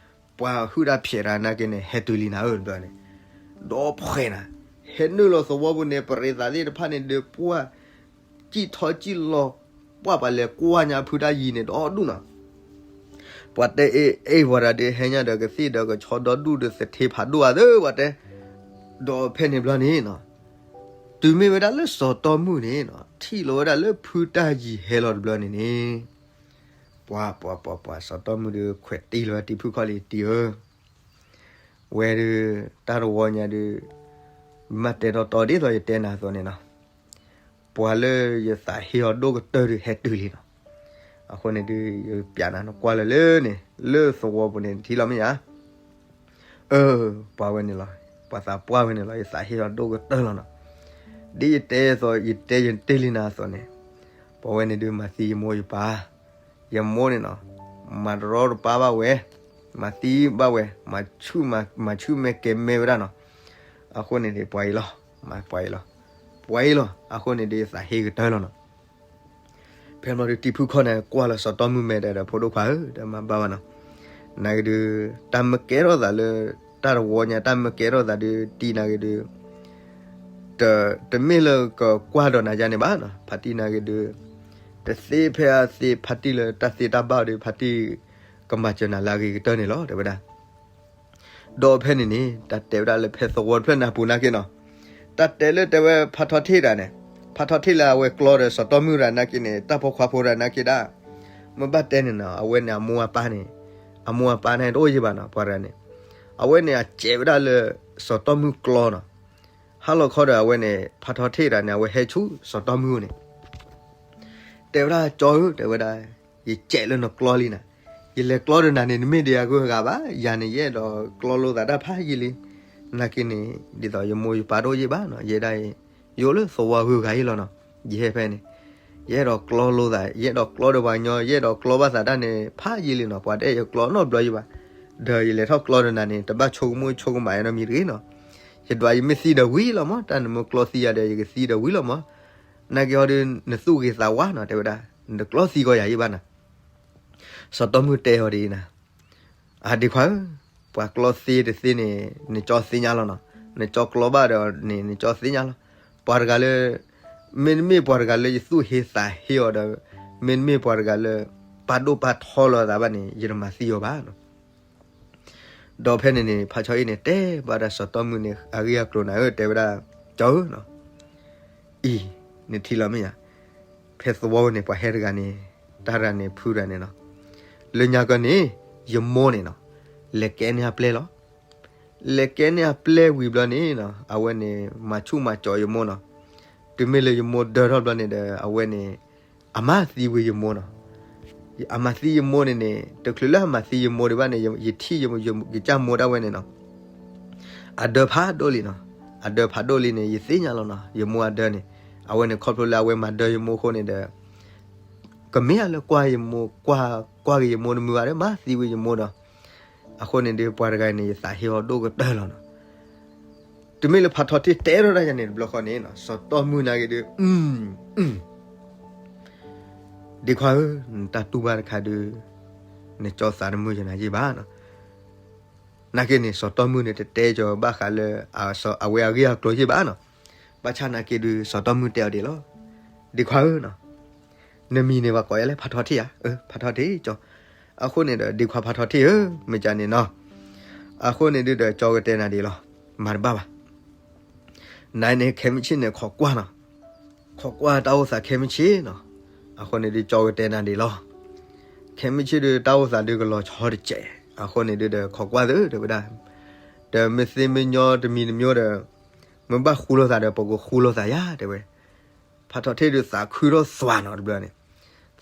ပှၤဟုၣ်တၢ်ဖျဲးတဂၤနာ်က့န့ၣ် ဟဲတုၤလံနၤဧၢ တဘျီန့ၣ်, ဒီးဖှဲးနၤ, ဟဲနုာ်လီၤသဝီပူၤန့ၣ် ပရ့သးသ့ၣ်တဖၣ်န့ၣ်ဒီး ပှၤ စံၣ်ထီၣ်စံၣ်လီၤ, ပှၤပှၤလဲၤကွၢ်ညါဖုတၢ်ယံၤန့ၣ် ဒီဒူၣ်နီၤ, ပှၤတဲအ့ၣ်အ့ၣ်ဝဲဒၣ်ဒီး ဟဲညါဒီးကသ့ၣ်ဒီးကဆီဒီဒူၣ်ဒီးသထ့ဖးဒိၣ်အါသၢ ပှၤတဲ, ဒီးဖဲန့ၣ်ဘျီန့ၣ်နီၤ, တုၤမ့ၢ်ဝဲဒၣ်လၢစီၤတီမုၢ်န့ၣ်နီၤ ထံၣ်လီၤဝဲဒၣ်လၢဖုတၢ်ယံၤဟဲလီၤတဘျီန့ၣ်န့ၣ်, ပှၤပှၤပှၤပှၤ စီၤတီမုၢ်ဒီးခွဲးတံၢ်လီၤဝဲတံၤဖုခီၣ်လံ တံၤဧၢ ဝဲဒီး တၢ်တဝီညါဒီး မ့ၢ်တဲတီတီဒ်သိးယတဲနၤအသိးန့ၣ်နီၤ, ပှၤလၢယသးဟ့အီၤဒိၣ်ကတၢၢ်ဒီးဟဲတုၤလံနီၤ, အဃိန့ၣ်ဒီး ယပျးနၤနကွၢ်လၢလၢန့ၣ် လၢသဝီပူၤန့ၣ် နထံၣ်လီၤမ့ၢ်ဧါ, အၢ ပှၤဝဲန့ၣ်လီၤ, ပှၤသးပှၢ်ဝဲန့ၣ်လီၤ ယသးဟ့အီၤဒိၣ်ကတၢၢ်လီၤနီၤ, ဒ်ယတဲအသိး ယတဲယတဲလံနၤအသိးန့ၣ်, ပှၤဝဲန့ၣ်ဒီးမၤသံယမိၢ်ယပၢ် ယမိၢ်န့ၣ်နီၤ, မၤတရီတပါဘၣ်ဝဲ, မၤသံဘၣ်ဝဲ, မၤဆူၣ်မဲာ်ကဲၤမဲာ်ဝဲဒၣ်နီၤ, အဃိန့ၣ်ဒီးပှၤအံၤလီၤ, မၤပှၤအံၤလီၤ, ပှၤအံၤလီၤ, အဃိန့ၣ်ဒီးသးဟ့ကတၢၢ်လီၤနီၤ, ဖဲမီဒီးတံၤဖုခီၣ်န့ၣ် ကွၢ်လီၤစီၤတီမုၢ်မဲာ်ဒီး ဖိဒိၣ်ခွါဧၢ ဒီးမၤဘၣ်ဘၣ်နီၤ, နာ်က့ဒီး တၢ်မ့ၢ်ကဲထီၣ်သးလၢ တၢ်တဝီညါ တၢ်မ့ၢ်ကဲထီၣ်သးဒီး တံၤနာ်က့ဒီး တမ့ၢ်လၢကကွၢ်ဒီးနၤယါန့ၣ်ဘၣ်နီၤ, ဖါတံၢ်နာ်က့ဒီး တသ့ဖဲအသ့ ဖါတံၢ်လၢတၢ်သ့တၢ်ဘၣ်ဒီး ဖါတံၢ်ကမၤစၢၤနၤလၢအဂ့ၤကတၢၢ်န့ၣ်လီၤ တဲဝဲဒၣ်, ဒီးဖဲန့ၣ်န့ၣ် တၢ်တဲဝဲဒၣ်လၢဖဲသဝီတဖျၢၣ်န့ၣ်အပူၤနာ်က့နီၤ, တၢ်တဲလၢတဲဝဲဖါထီၣ်ထ့ၣ်တဂၤန့ၣ်, ဖါထီၣ်ထ့ၣ်လၢအဝဲကျီဒီးစီၤတီမုၢ်တဂၤနာ်က့န့ၣ် တၢ်ဖိခွါဖိတဂၤနာ်က့ဒၣ်, မ့ၢ်ဘၣ်တဲန့ၣ်နီၤ အဝဲန့ၣ်အမိၢ်အပၢ်န့ၣ်, အမိၢ်အပၢ်န့ၣ်တအိၣ်ယံၤဘၣ်နီၤ ပှၤတဂၤန့ၣ်, အဝဲန့ၣ်အစဲးဝဲဒၣ်လၢ စီၤတီမုၢ်ကျီနီၤ, ဟါလီၤခီဒီးအဝဲန့ၣ် ဖါထီၣ်ထ့ၣ်တဂၤန့ၣ် အဝဲဟဲဆူစီၤတီမုၢ်အအိၣ်န့ၣ် တဲဝဲဒၣ် ကၠီဧၢ တဲဝဲဒၣ်, ယစဲးလၢနကျီလံနၤ, ယလဲၤကျီဒီးနၤန့ၣ် နမ့ၢ်ဒံးအဂုၤအဂၤဘၣ်, ယၤန့ၣ်ယအဲၣ်ဒိးကျီလိာ်သးတၢ်ဖးယံာ်လံ, နာ်က့န့ၣ် ဒ်သိးယမိၢ်ယပၢ်တအိၣ်ယံၤဘၣ်နီၤ, ယဲဒၣ်အံၤ ယအိၣ်လၢသဝီဂုၤဂၤအံၤလီၤနီၤ, ယဟဲဖဲန့ၣ် ယအဲၣ်ဒိးကျီလိာ်သး, ယအဲၣ်ဒိးကျီဒီးပှၤကညီ, ယအဲၣ်ဒိးကျီဘၣ်သးတၢ်န့ၣ် ဖးယံာ်လံနီၤ, ပှၤတအဲၣ်ယကျီနီတဘျီယံၤဘၣ်, ဒီးယလဲၤထီၣ်ကျီဒီးနၤန့ၣ် တဘၣ်ဆိကမိၣ်ဆိကမးနီတမံၤတဂ့ၤနီၤ, ယဒွးယမ့ၢ်သံဒီးဝံၤလီၤမး, တၢ်နမ့ၢ်ကျီသံယၤဒီး ယကသံဒီးဝံၤလီၤမး, နာ်က့ဟီဒီး နသူၣ်ဂ့ၤသးဝါနီၤ, တဲဝဲဒၣ် နတကျီသံကီးယၤယံၤဘၣ်နီၤ, စီၤတီမုၢ်တဲအီၤဒ်အံၤနီၤ, အဒ့ခွါဧၢ, ပှၤကျီသ့တသ့န့ၣ် နကၠီသ့ၣ်ညါလီၤနီၤ, နကၠီကျီဘၣ်ဒီးန့ၣ် နကၠီသ့ၣ်ညါလီၤ, ပှၤတဂၤလၢ မ့တမ့ၢ်ပှၤတဂၤလၢယသူၣ်ဟ့သးဟ့အီၤဒီး မ့တမ့ၢ်ပှၤတဂၤလၢ ပာ်ဒိၣ်ပာ်ထီလီၤသးဘၣ်န့ၣ် ယတမၤသံအီၤဘၣ်နီၤ. ဒီးဖဲန့ၣ်န့ၣ် ဖါဆီအ့ၣ်န့ၣ် တဲဘၣ်ဒၣ်စီၤတီမုၢ်န့ၣ် အဂ့ၢ်အကျိၤနၤဧၢ, တဲဝဲဒၣ် ကၠီဧၢနီၤ, အံၤ နထံၣ်လီၤမ့ၢ်ဧါ, ဖဲသဝီန့ၣ် ပှၤဟဲတဂၤန့ၣ် တၢ်တဂၤန့ၣ် ဖုတဂၤန့ၣ်နီၤ, လၢညါကီန့ၣ် ယမိၢ်န့ၣ်နီၤ လဲၤကဲန့ၢ်အပျဲၢ်လီၤ. လဲၤကဲန့ၢ်အပျဲၢ်ဝံၤဘျီန့ၣ်နီၤ အဝဲန့ၣ် မၤဆူၣ်မၤကၠီယမိၢ်နီၤ, တုၤမ့ၢ်လၢယမိၢ်ဒၢထီၣ်ဘျီန့ၣ်ဒီး အဝဲန့ၣ် အမၤသံဝံၤယမိၢ်နီၤ, အမၤသံယမိၢ်န့ၣ်န့ၣ် တချုးလၢအမၤသံယမိၢ်ဒံးဘၣ်န့ၣ် ယထံၣ်ယကစၢ်မိၢ်ဒၣ်ဝဲန့ၣ်နီၤ အဒၢဖးဒိၣ်လံနီၤ, အဒၢဖးဒိၣ်လံန့ၣ် ယသ့ၣ်ညါလီၤနီၤ, ယမိၢ်အဒၢန့ၣ် အဝဲန့ၣ်ခီဖျိလၢအဝဲမၤဒၢယမိၢ်အဃိန့ၣ်ဒီး ကမ့ၢ်အလၢကွၢ်ယမိၢ် ကွၢ် ကွၢ်က့ၤယမိၢ်တမုာ်ဘၣ်ဒီး မၤသံဝံၤယမိၢ်ဒီး အဃိန့ၣ်ဒီး ပှၤတဂၤအံၤန့ၣ် ယသးဟ့အီၤဒိၣ်ကတၢၢ်လီၤနီၤ, တုၤမ့ၢ်လၢဖါထီၣ်ထံၣ်တဲထီၣ်တၢ်ယၤန့ၣ်တဘျီဃီန့ၣ်နီၤ စီၤတီမုၢ်နာ်က့ဒီး ဒ့ခွါဧၢ, နတၢ်တူၢ်ဘၣ်တခါဒီး နကၠီသးတမုာ်ယနၤယ့ၢ်ဘၣ်နီၤ, နာ်က့န့ၣ် စီၤတီမုၢ်န့ၣ် တတဲကၠီဘၣ်ဃးလၢ အဝဲအဂ့ၢ်အကျိၤယ့ၢ်ဘၣ်နီၤ, ဘၣ်ဆၣ်နာ်က့ဒီး စီၤတီမုၢ်တဲအီၤဒ်လီၤ, ဒ့ခွါဧၢနီၤ နမံၤန့ၣ် ပှၤကိးယၤလၢဖါထီၣ်ထံၣ်ဧါ, အၢ ဖါထီၣ်ထံၣ်ကၠီ, အဃိန့ၣ်ဒီး ဒ့ခွါဖါထီၣ်ထံၣ်ဧၢ, မ့ၢ်ကန့ၣ်နီၤ, အဃိန့ၣ်ဒုးဒီး ကၠီကတဲနၤဒ်လီၤ, မၤတဘၣ်ဘၣ်, နၤန့ၣ် ခဲမုၢ်ဆ့ၣ်န့ၣ် ခိးကွၢ်နီၤ, ခိးကွၢ်တၢ်အိၣ်သးခဲမုၢ်ဆ့ၣ်နီၤ, အဃိန့ၣ်ဒုး ကၠီကတဲနၤဒ်လီၤ, ခဲမုၢ်ဆ့ၣ်ဒုး တၢ်အိၣ်သးဒုးကလီၤဆီတစဲး, အဃိန့ၣ်ဒုးဒီး ခိးကွၢ်သု တဲဝဲဒၣ်, ဒီးမ့ၢ်သ့မ့ၢ်ညီတမံၤတမံၤဒီး မ့ၢ်ဘၣ်ဃူလိာ်သးဒီး ပကဃူလိာ်သးယၤ တဲဝဲ, ဖါထီၣ်ထံၣ်ဒုးသးခုထီၣ်သွါနီၤတဘျီန့ၣ်,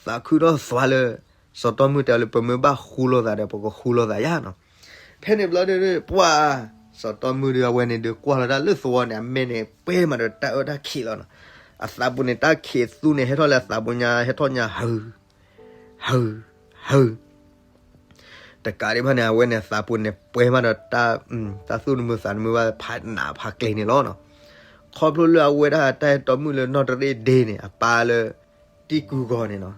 သးခုထီၣ်သွါလၢ စီၤတီမုၢ်တဲအီၤလၢ ပမ့ၢ်ဘၣ်ဃူလိာ်သးဒီး ပကဃူလိာ်သးယၤနီၤ, ဖဲန့ၣ်ဘျီဒုး ပှၤ စီၤတီမုၢ်ဒုးအဝဲန့ၣ်ဒုးကွၢ်လီၤတၢ်လၢသဝီန့ၣ် အမဲာ်န့ၣ် ပှဲၤမးဒီးတၢ်အၢတၢ်ခံးလီၤနီၤ, အသးပူၤန့ၣ် တၢ်ခံးသူန့ၣ် ဟဲထီၣ်လၢအသးပူၤညါ ဟဲထီၣ်ညါ ဟု ဟု ဟု တကးဒံးဘၣ်န့ၣ် အဝဲန့ၣ် အသးပူၤန့ၣ် ပှဲၤမးဒီးတၢ် တၢ်သူၣ်တမုာ်သးတမုာ်ဘၣ် ဖးနးဖးကျ့ၤန့ၣ်လီၤနီၤ, ခီဖျိလၢအဝဲဒၣ်တၢ်အဲၣ်တီမုၣ်လၢ နီၢ်တရ့ၣ်ဒ့န့ၣ် အပၢ်လၢ တံၢ်ကုဂီၤန့ၣ်နီၤ,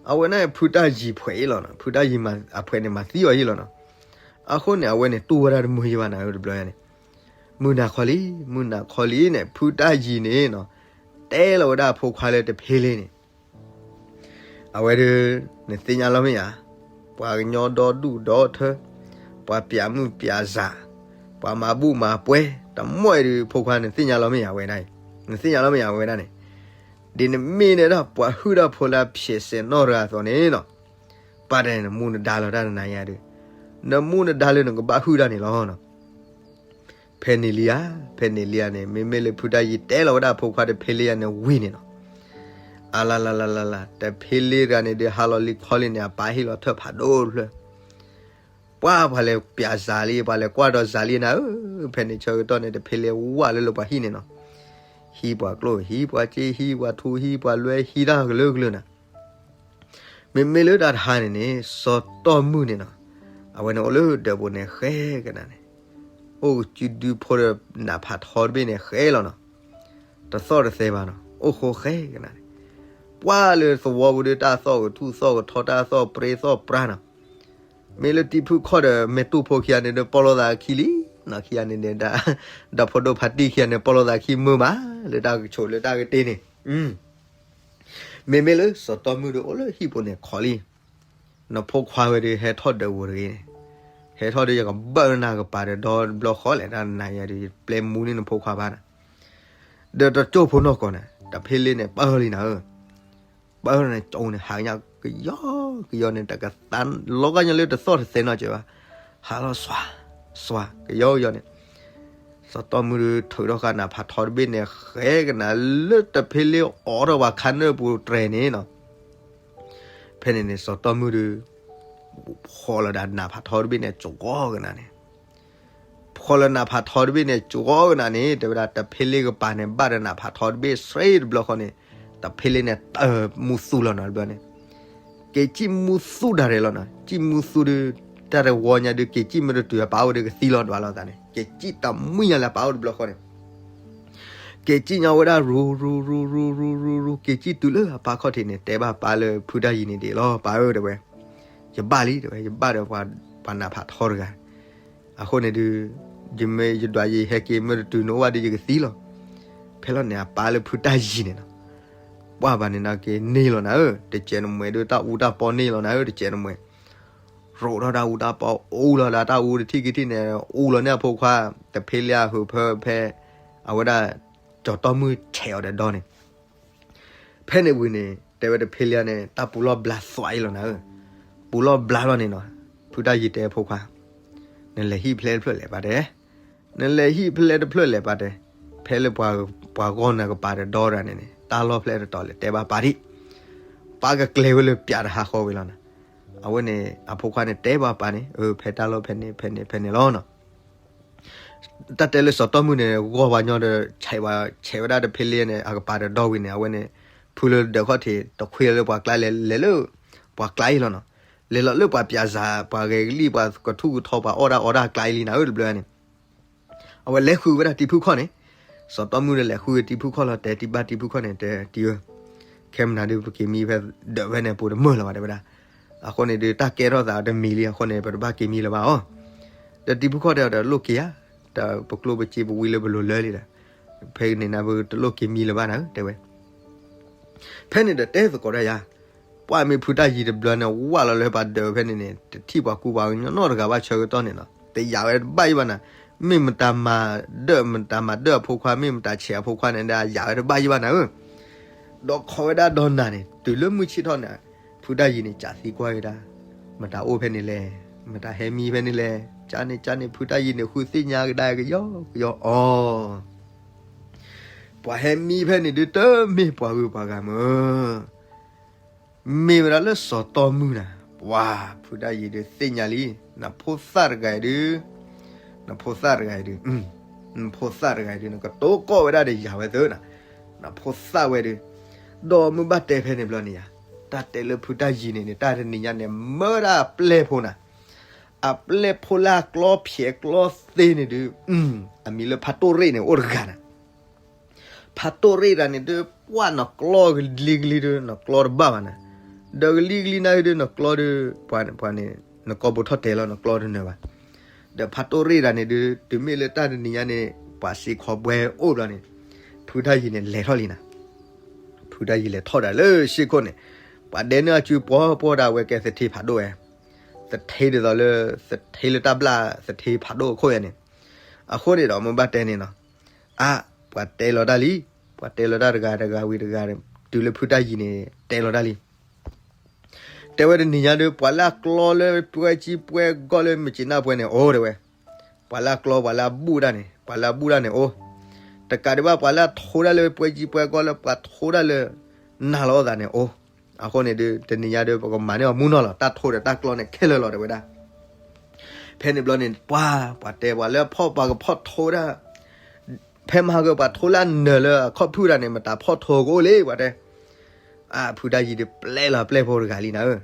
အဝဲန့ၣ်ဖုတၢ်ယံၤဖှဲးအံၤလီၤနီၤ, ဖုတၢ်ယံၤအဖှဲးန့ၣ် မၤသံအီၤအံၤလီၤနီၤ, အဃိန့ၣ် အဝဲန့ၣ်တူၢ်ဝဲဒၣ်တမုာ်ယံၤဘၣ်နၤဧၢ တဘျီညါန့ၣ်, မုၢ်နၤခီလံ မုၢ်နၤခီလံန့ၣ် ဖုတၢ်ယံၤန့ၣ်နီၤ, တဲလီၤဝဲဒၣ်အဖိခွါလၢတဖ့လ့န့ၣ် အဝဲဒုး နသ့ၣ်ညါလီၤမ့ၢ်ဧါ, ပှၤကညီဒီဒူၣ်ဒီထၢ, ပှၤပျးမုၣ်ပျးစး, ပှၤမၤဘူၣ်မၤပှဲၤ, တမီၢ်အံၤဒုး ဖိခွါနသ့ၣ်ညါလီၤမ့ၢ်ဧါ အဝဲဒၣ်အံၤ, နသ့ၣ်ညါလီၤမ့ၢ်ဧါ အဝဲဒၣ်န့ၣ်, ဒ်နမ့ၢ်န့ၣ်ဒၣ် ပှၤဟုၣ်တၢ်ဖိလၢအဖျဲးစဲးနီၢ်တဂၤအသိးန့ၣ်နီၤ, ပာ်တၢ်န့ၣ် နမူနဒါလီၤတၢ်တနၤညါဒုး, နမူနဒါလၢနကဘၣ်ဟုၣ်တၢ်န့ၣ်လီၤနီၤ ဖဲန့ၣ်လံဧါ, ဖဲန့ၣ်လံဧါန့ၣ် မ့မ့ၢ်လၢဖုတၢ်ယံၤတဲလီၤဝဲဒၣ်အဖိခွါတဖ့လ့ဧါန့ၣ်ဝံၤန့ၣ်နီၤ, အလလလလလ, တဖ့လ့တဂၤန့ၣ်ဒုး ဟါလီၤလံခီလံန့ၣ် အပၢ်ဟ့ၣ်လီၤထၢၣ်ဖးဒိၣ်တဖျၢၣ်, ပှၤပှၤလဲၤပျးစးလံ ပှၤလဲၤကွၢ်ဒီးစးလံနၤဧၢ, ဖဲန့ၣ်ဆၢကတီၢ်န့ၣ် တဖ့လ့ဝၣ်လၢလၢပှၤဟံၣ်န့ၣ်နီၤ, ဟံးပှၤကျိၣ် ဟံးပှၤစ့ ဟံးပှၤထူ ဟံးပှၤလွဲ ဟံးတၢ်ကလုာ်ကလုာ်နၤ မ့မ့ၢ်လၢတၢ်တဟါန့ၣ်န့ၣ် စီၤတီၢ်မုၢ်န့ၣ်နီၤ, အဝဲန့ၣ်အိၣ်လၢဒၢးပူၤန့ၣ်ဃဲကနၤန့ၣ်, အိၣ်ကစုဒုဖိဒီးနးဖးထီတဘ့ၣ်န့ၣ်ဃဲလီၤနီၤ, တသီၣ်တသဲဘၣ်နီၤ, အိၣ်ဃိဃဲကနၤန့ၣ်, ပှၤလၢသဝီပူၤဒီးတၢ်သီၣ်ကထူၣ်သီၣ်ကထီ တၢ်သီၣ်ပြ့သီၣ်ပြါနီၤ, မ့ၢ်လၢတံၤဖုၣ်ခီၣ်ဒီး မ့ၢ်တူၢ်ဖိခံဂၤန့ၣ်ဒီး ပီၢ်လိာ်သးခံလံ, ခံဂၤန့ၣ်န့ၣ် ဒီးဖိဒိၣ်ဖးတံၢ်ခံဂၤန့ၣ် ပီၢ်လိာ်သးခံမုာ်မး လၢတၢ်ကဆိးလၢတၢ်ကတ့န့ၣ် မ့မ့ၢ်လၢစီၤတီၢ်မုၢ်ဒီးအိၣ်လၢဟံၣ်ပူၤန့ၣ်ခီလံ, နဖိခွါဝဲဒီးဟဲထီၣ်ဒၢးပူၤတဂ့ၤန့ၣ်, ဟဲထီၣ်ဒီးယကဘၣ်နၤကပၤဒီးဒီဘျီဃီလဲၣ် တၢ်နၤယၤဒီး ပျဲမူန့ၢ်နဖိခွါဘၣ်နၤ, ဒီးတကၠိၢ်ဖိနီၢ်ကီၢ်န့ၣ် တဖ့လ့န့ၣ် ပၢၢ်လံနၤဧၢ ပၢၢ်န့ၣ် ကၠိန့ၣ် ဟးကညါကယီကယီန့ၣ် တကသါလီၤကညါလၢတသီၣ်တသဲနီတစဲးဘၣ်, ဟးလီၤစွၤ စွၤ ကယီကယီန့ၣ်, စီၤတီၢ်မုၢ်ဒီးထုးထီၣ်ဃာ်နးဖးထီတဘ့ၣ်န့ၣ် ဃဲကနၤလၢတဖ့လ့အီၣ်ထီၣ်ပှၤခါနၢၣ်ပူၤတြဲၤန့ၣ်နီၤ, ဖဲန့ၣ်န့ၣ် စီၤတီၢ်မုၢ်ဒီး ဖီၣ်လီၤဒၣ်နးဖးထီတဘ့ၣ်န့ၣ် ကၠီကီကနၤန့ၣ်, ဖ ဃီလၢနးဖးထီတဘ့ၣ်န့ၣ် ကၠီကနၤန့ၣ် တဲဝဲဒၣ် တဖ့လ့ကပၤန့ၣ် ဘၣ်ဒီးနးဖးထီတဘ့ၣ်စ့တဘျီဃီန့ၣ်, တဖ့လ့န့ၣ် တၢ်မူသူလီၤနီၤတဘျီန့ၣ်, က့ၤစံၣ်မူသူဒၣ်ရဲၣ်လီၤနီၤ, စံၣ်မူသူဒီး တၢ်တဝီညါဒုး က့ၤစံၣ်မ့ၢ်တတုၤအပၢ်အိၣ်ဒီးကသံလီၤဒွးလီၤသးန့ၣ်, က့ၤစံၣ်တမှံညါလၢအပၢ်အိၣ်တဘျီဃီန့ၣ် က့ၤစံၣ်ညါဝဲဒၣ် ရူရူရူရူရူရူရူ က့ၤစံၣ်တုၤလၢအပၢ်ခီၣ်ထံးန့ၣ် တဲဘၣ်ပၢ်လၢဖုတၢ်ယံၤန့ၣ်ဒ်အံၤလီၤ, ပၢ်ဧၢ တဲဝဲ, ယဘၣ်လံ တဲဝဲ, ယဘၣ်ဒီးပှၤနးဖးထီတဂၤ, အဃိန့ၣ်ဒုး ယမ့ၢ်ယဒွးယဟဲက့ၤမ့ၢ်တတုၤနအိၣ်ဘၣ်ဒီးယကသံလီၤ, ဖဲလီၤန့ၣ် အပၢ်လၢဖုတၢ်ယံၤန့ၣ်နီၤ, ပှၢ်ဘၣ်န့ၣ်နီၤ က့ၤန့ၢ်လီၤနၤဧၢ, တစဲးနမှဲၤဒုး တၢ်အူတၢ်ပီန့ၢ်လီၤနၤဧၢ တစဲးနမှဲၤ ရိးထီၣ်တၢ်အူတၢ်ပီ အူလီၤဒီးတၢ်အူတထံၣ်ကထံၣ်န့ၣ် အူလီၤန့ၢ်အဖိခွါ, တဖ့လ့အဟုးဖၢဖဲ အဝဲဒၣ် စီၤတီမုၣ်ဆဲးအီၤဒီးဒီန့ၣ်, ဖဲန့ၣ်ဝံၤန့ၣ် တဲဝဲတဖ့လ့န့ၣ် တၢ်ပူၤလီၢ်ဘျါသွးအံၤလီၤနၤဧၢ, ပူၤလီၢ်ဘျါလီၤန့ၣ်နီၤ, ဖုတၢ်ယံၤတဲအဖိခွါ, နလဲၤဟံၣ်ဖဲလဲၣ်တဖျၢၣ်လဲၤပာ်တဲ, နလဲၤဟံၣ်ဖဲလဲၣ်တဖျၢၣ်လဲၤပာ်တဲ, ဖဲလၢပှၤဂီၢ်နၤကပၤဒီးဒီတဂၤန့ၣ်န့ၣ် တၢ်လီၢ်ဖဲလဲၣ်တတီၤလဲၣ်တဲဘၣ်ပာ်ဒံး, ပၢ်ကကျဲၤဝဲလၢပၠးတဟးဃီဝံၤလီၤနီၤ, အဝဲန့ၣ် အဖိခွါန့ၣ်တဲဘၣ်ပၢ်န့ၣ် အၢ ဖဲတၢ်လီၢ်ဖဲန့ၣ် ဖဲန့ၣ် ဖဲန့ၣ်လီၤနီၤ တၢ်တဲလၢစီၤတီမုၣ်န့ၣ် ဂီၢ်ပှၤညီဒီး ဆဲးဝဲဒၣ်တဖ့လ့န့ၣ် အကပၤဒီးဒီဝံၤန့ၣ် အဝဲန့ၣ် ဖုလၢဒၢးခီၣ်ထံး တခွ့လၢပှၤကျါလဲၤ လဲၤလၢ ပှၤကျါအံၤလီၤနီၤ, လဲၤလီၤလၢပှၤပၠးစၤ ပှၤဂဲၤကလံၣ် ပှၤကထူၣ်ကထီ ပှၤအီၣ်တၢ်အီတၢ်ကျါအံၤလံနၤဧၢ တဘျီန့ၣ် အဝဲလဲၤဃုဝဲဒၣ်တံၤဖုခီၣ်န့ၣ်, စီၤတီမုၣ်ဒီးလဲၤဃုတံၤဖုခီၣ်လီၤ တဲတံၤဘၣ်တံၤဖုခီၣ်န့ၣ် တဲတံၤဧၢ, ခဲမနၤဒုး ပက့ၤမံဖဲဒၢးဖဲန့ၣ် ပူၤတမုာ်လၢၤဘၣ် တဲဝဲဒၣ်, အဃိန့ၣ်ဒုး တၢ်ကဲထီၣ်သးတမံၤလံ အဃိန့ၣ် ပတဘၣ်က့ၤမံလၢၤဘၣ်အီၤ, ဒီးတံၤဖုခီၣ်တဲအီၤဒီး လိၣ်က့ၤဧါ, ဒီးပကျိၣ်ပစ့ပဝံလၢပလိၤလၢလံဒီး, ဖဲန့ၣ်နၤ ပတလိၣ်က့ၤမံလၢၤဘၣ်နၤဧၢ တဲဝဲ ဖဲန့ၣ်ဒီးတဲသကိးတၢ်ယၤ, ပှၢ်မ့ၢ်ဖုတၢ်ယံၤတဘျီန့ၣ် ဝၢ်လီၤလၢပှၤဒၢးဖဲန့ၣ်န့ၣ် တထံၣ်ပှၤကူပှၤကညီနီတဂၤဘၣ်ဆၢကတီၢ်န့ၣ်နီၤ, တယာ်ဝဲတဘၣ်ယံၤဘၣ်နၤ, မ့ၢ်မတၤမၤဒၢး မတၤမၤဒၢးအဖိခွါ မ့ၢ်မတၤဆဲးအဖိခွါန့ၣ်ဒီး အယာ်ဝဲတဘၣ်ယံၤဘၣ်နၤဧၢ, ဒီးခိးဝဲဒၣ်ဒီးနၤန့ၣ် တုၤလၢမုၢ်ဆ့ၣ်ထီၣ်န့ၣ်, ဖုတၢ်ယံၤန့ၣ် ကးသံကွၢ်ဝဲဒၣ်, မတၤအိၣ်ဖဲန့ၣ်လဲၣ်, မတၤဟဲမံဖဲန့ၣ်လဲၣ်, ကန့ၣ်ကန့ၣ် ဖုတၢ်ယံၤန့ၣ် ဃုသ့ၣ်ညါကဒါကယီကယီအီၤ ပှၤဟဲမံဖဲန့ၣ်ဒုး တမ့ၢ်ပှၤဂုၤပှၤဂၤမၢ်, မ့ၢ်ဝဲဒၣ်လၢစီၤတီမုၣ်နၤ, ပှၤဖုတၢ်ယံၤဒုးသ့ၣ်ညါလံ, နဖိသၣ်တဂၤအံၤဒုး, နဖိသၣ်တဂၤအံၤဒုး, နဖိသၣ်တဂၤအံၤဒုး နကတိၤကီၢ်ဝဲဒၣ်ဒီးယၤဝဲသၢနၤ, နဖိသၣ်ဝဲဒုး, ဒီးမုၢ်ဘၣ်တဲဖဲန့ၣ်ဘျီန့ၣ်ယၤ, တၢ်တဲလၢဖုတၢ်ယံၤန့ၣ်န့ၣ် တၢ်တနံၤညါန့ၣ် မၢဒၣ်အပျဲၢ်ဖိနၤ အပျဲၢ်ဖိလၢအကျီဖျဲးကျီသ့န့ၣ်ဒုး, အမံၤလၢဖးတိၣ်ရ့ၣ်န့ၣ် အိၣ်တဂၤနၤ, ဖးတိၣ်ရ့ၣ်တဂၤန့ၣ်ဒုး ပှၢ်နကျီကလံၤကလံၤဒုး နကျီတဘၣ်ဘၣ်နၤ, ဒီးကလံၤကလံၤနၤဒုး နကျီဒုး, ပှၤန့ၣ် နကိာ်ပူၤထီၣ်တဲာ်လီၤ နကျီတနၢၤဘၣ်, ဒီးဖးတိၣ်ရ့ၣ်တဂၤန့ၣ်ဒုး တုၤမ့ၢ်လၢတၢ်တနံၤညါန့ၣ် ပှၤစံးခီဘှဲအိၣ်ဘျီန့ၣ်, ဖုတၢ်ယံၤန့ၣ် လဲၤထီၣ်လံနၤ ဖုတၢ်ယံၤလဲၤထီၣ်ဒၣ်လၢစ့ၢ်ခိၣ်န့ၣ်, ပှၤဒဲန့ၢ်အစုပှီၤပှီၤဒၣ် အဝဲကဲသထ့ဖးဒိၣ်ဝဲ, သထ့ဒ်သိးလၢ သထ့လၢတၢ်ဘျၣ်သထ့ဖးဒိၣ်အခိၣ်ယၤန့ၣ်, အဃိန့ၣ်ဒီး မ့ၢ်ဘၣ်တဲန့ၣ်နီၤ, အါ, ပှၤတဲလီၤတၢ်လံ, ပှၤတဲလီၤတၢ်တဂၤတဂၤဝံၤတဂၤ, တုၤလၢဖုတၢ်ယံၤန့ၣ် တဲလီၤတၢ်လံ တဲဝဲတနံၤညါဒီး ပှၤလၢအကျီလၢပှဲၤကံပှဲၤဂီၢ်လၢမုၢ်က့နၢ်ပှဲၤန့ၣ် အိၣ် တဲဝဲ, ပှၤလၢအကျီ ပှၤလၢအဘူၣ်တၢ်န့ၣ် ပှၤလၢအဘူၣ်တၢ်န့ၣ်အိၣ်, တကးဒံးဘၣ် ပှၤလၢအထိတၢ်လၢပှဲၤကံပှဲၤဂီၢ်လၢပှၤထိတၢ်လၢ နၤလီၤအသးန့ၣ်အိၣ်, အဃိန့ၣ်ဒီး တနံၤညါဒီး ပကမၤန့ၢ်အီၤမူနီၤလီၤ တၢ်ထိဒီးတၢ်ကျီန့ၣ်ခဲလၢာ်လီၤ တဲဝဲဒၣ် ဖဲန့ၣ်ဘျီန့ၣ် ပှၤ ပှၤတဲပှၤလၢအဖီၣ်ပှၤကဖီၣ်ထိဒၣ်, ဖဲမဟါကပှၤထိလၢအနၢၤလၢအခီၣ်ဖုၣ်ဒၣ်န့ၣ် မတၤဖီၣ်ထိကအိၣ်လံ ပှၤတဲ, အါ ဖုတၢ်ယံၤဒီးပျဲလီၤပျဲၢ်ဖိတဂၤလံနၤဧၢ,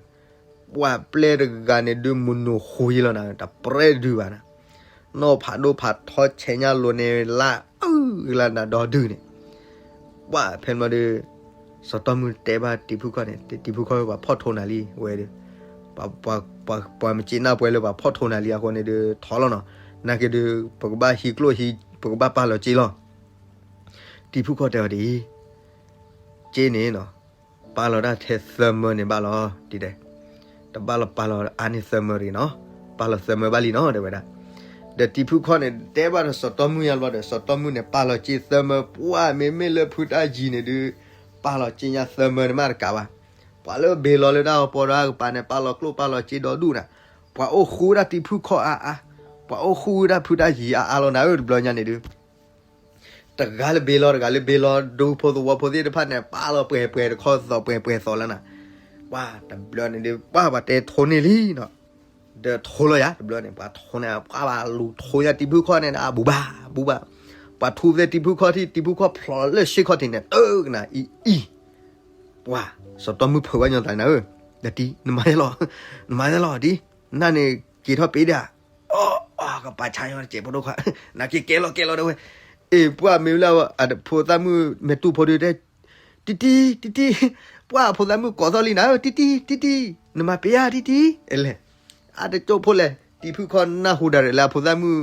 ပှၤပျဲၢ်တဂၤန့ၣ်ဒုး မုၢ်နုာ်ဃုာ်ယံၤလီၤနၤ တပြဲၢ်တဒုဘၣ်နၤ, နီၢ်ဖးဒိၣ်ဖးထီဆဲးညါလိၤန့ၣ် လၢအုၣ်ကလၢနၤဒီဒုန့ၣ် ပှၤဖဲန့ၣ်ဘျီဒီး စီၤတီမုၢ်တဲဘၣ်တံၤဖုခီၣ်န့ၣ် တံၤဖုခီၣ် ပှၤဖီၣ်ထိနၤလံ ဝဲဒီး ပှၤမုၢ်က့နၢ်ပှဲၤလၢပှၤဖီၣ်ထိနၤလံအဃိန့ၣ်ဒီး ထီၣ်လီၤနီၤ, နာ်က့ဒီး ပကဘၣ်ဟံးကျိၣ်ဟံး ပကဘၣ်ပာ်လီၤစ့လီၤ. တံၤဖုခီၣ်တဲအီၤဒ်အံၤ, စ့န့ၣ်နီၤ ပာ်လီၤတၢ်ထဲသၢမၢန့ၣ်ဘၣ်လီၤ, ဒ်လဲၣ်, တဘၣ်လီၤပာ်လီၤအါန့ၢ်သၢမၢတဂ့ၤနီၤ, ပာ်လီၤသၢမၢဘၣ်လံနီၤ တဲဝဲဒၣ်. ဒီးတံၤဖုခီၣ်န့ၣ် တဲဘၣ်ဒီးစီၤတီမုၢ်ညါဘျီဒီး စီၤတီမုၢ်န့ၣ် ပာ်လီၤစ့သၢမၢ ပှၤမ့မ့ၢ်လၢဖုတၢ်ယံၤန့ၣ်ဒုး ပာ်လီၤစ့ညါသၢမၢန့ၣ်မးတကးဘၣ်. ပှၤလၢဘ့ၤလီၤလၢတၢ်အီပီဒီးအကပၤန့ၣ် ပာ်လီၤကျိၣ်ပာ်လီၤစ့ဒီဒူၣ်နၤ, ပှၤအိၣ်ဃူဝဲဒၣ်တံၤဖုခီၣ်အါအါ, ပှၤအိၣ်ဃူဝဲဒၣ်ဖုတၢ်ယံၤအါအါလီၤနၤဧၢ တဘျီညါန့ၣ်ဒုး တဂၤလၢဘ့ၤလီၤ တဂၤလၢဘ့ၤလီၤ ဒူဖိသဝီဖိသ့ၣ်တဖၣ်န့ၣ် ပာ်လီၤပှဲၤပှဲၤတခီသီၣ်ပှဲၤပှဲၤသီၣ်လၢနၤ, ပှၤတဘျီန့ၣ်ဒုး ပှၤပှၤတဲထိန့ၢ်လံနီၤ, ဒီးထိလီၤယၤတဘျီန့ၣ် ပှၤထိန့ၣ် ပှၤဘၣ်လူၤထိယၤတံၤဖုခီၣ်န့ၣ် အဘူးဘၣ်ဘူးဘၣ်. ပှၤထိသ့တံၤဖုခီၣ်ထံး တံၤဖုခီၣ်ဖျိးလၢရှ့ၣ်ခီၣ်ထံးန့ၣ် တကနၤအံၤအံၤ ပှၤ စီၤတီမုၣ်ဖုးဝဲညီသးနၤဧၢ, ဒီးတံၤ နမၤယဲလီၤ, နမၤယဲလီၤတံၤ, နန့ၣ်က့ၤထီၣ်ပ့ၤဒၣ်, အီ ကပာ်ဆါညီတစဲးဖိဒိၣ်ခွါ, နက့ၤကဲလီၤကဲလီၤတဲဝဲ, အ့ၣ် ပှၤမ့ၢ်လၢ ဖိသၣ်မုၣ်မဲာ်တူၢ်ဖိဒုတဲ တံၤတံၤ တံၤတံၤ, ပှၤဖိသၣ်မုၣ်ကိးသီၣ်လံနၤဧၢ, တံၤတံၤ တံၤတံၤ, နမၤပ့ၤဧါ တံၤတံၤ, အလဲၣ်, အတကၠိဖိလဲၣ်, တံၤဖုခီၣ်နၢ်ဟူဒၣ်ရဲၣ်လၢအဖိသၣ်မုၣ်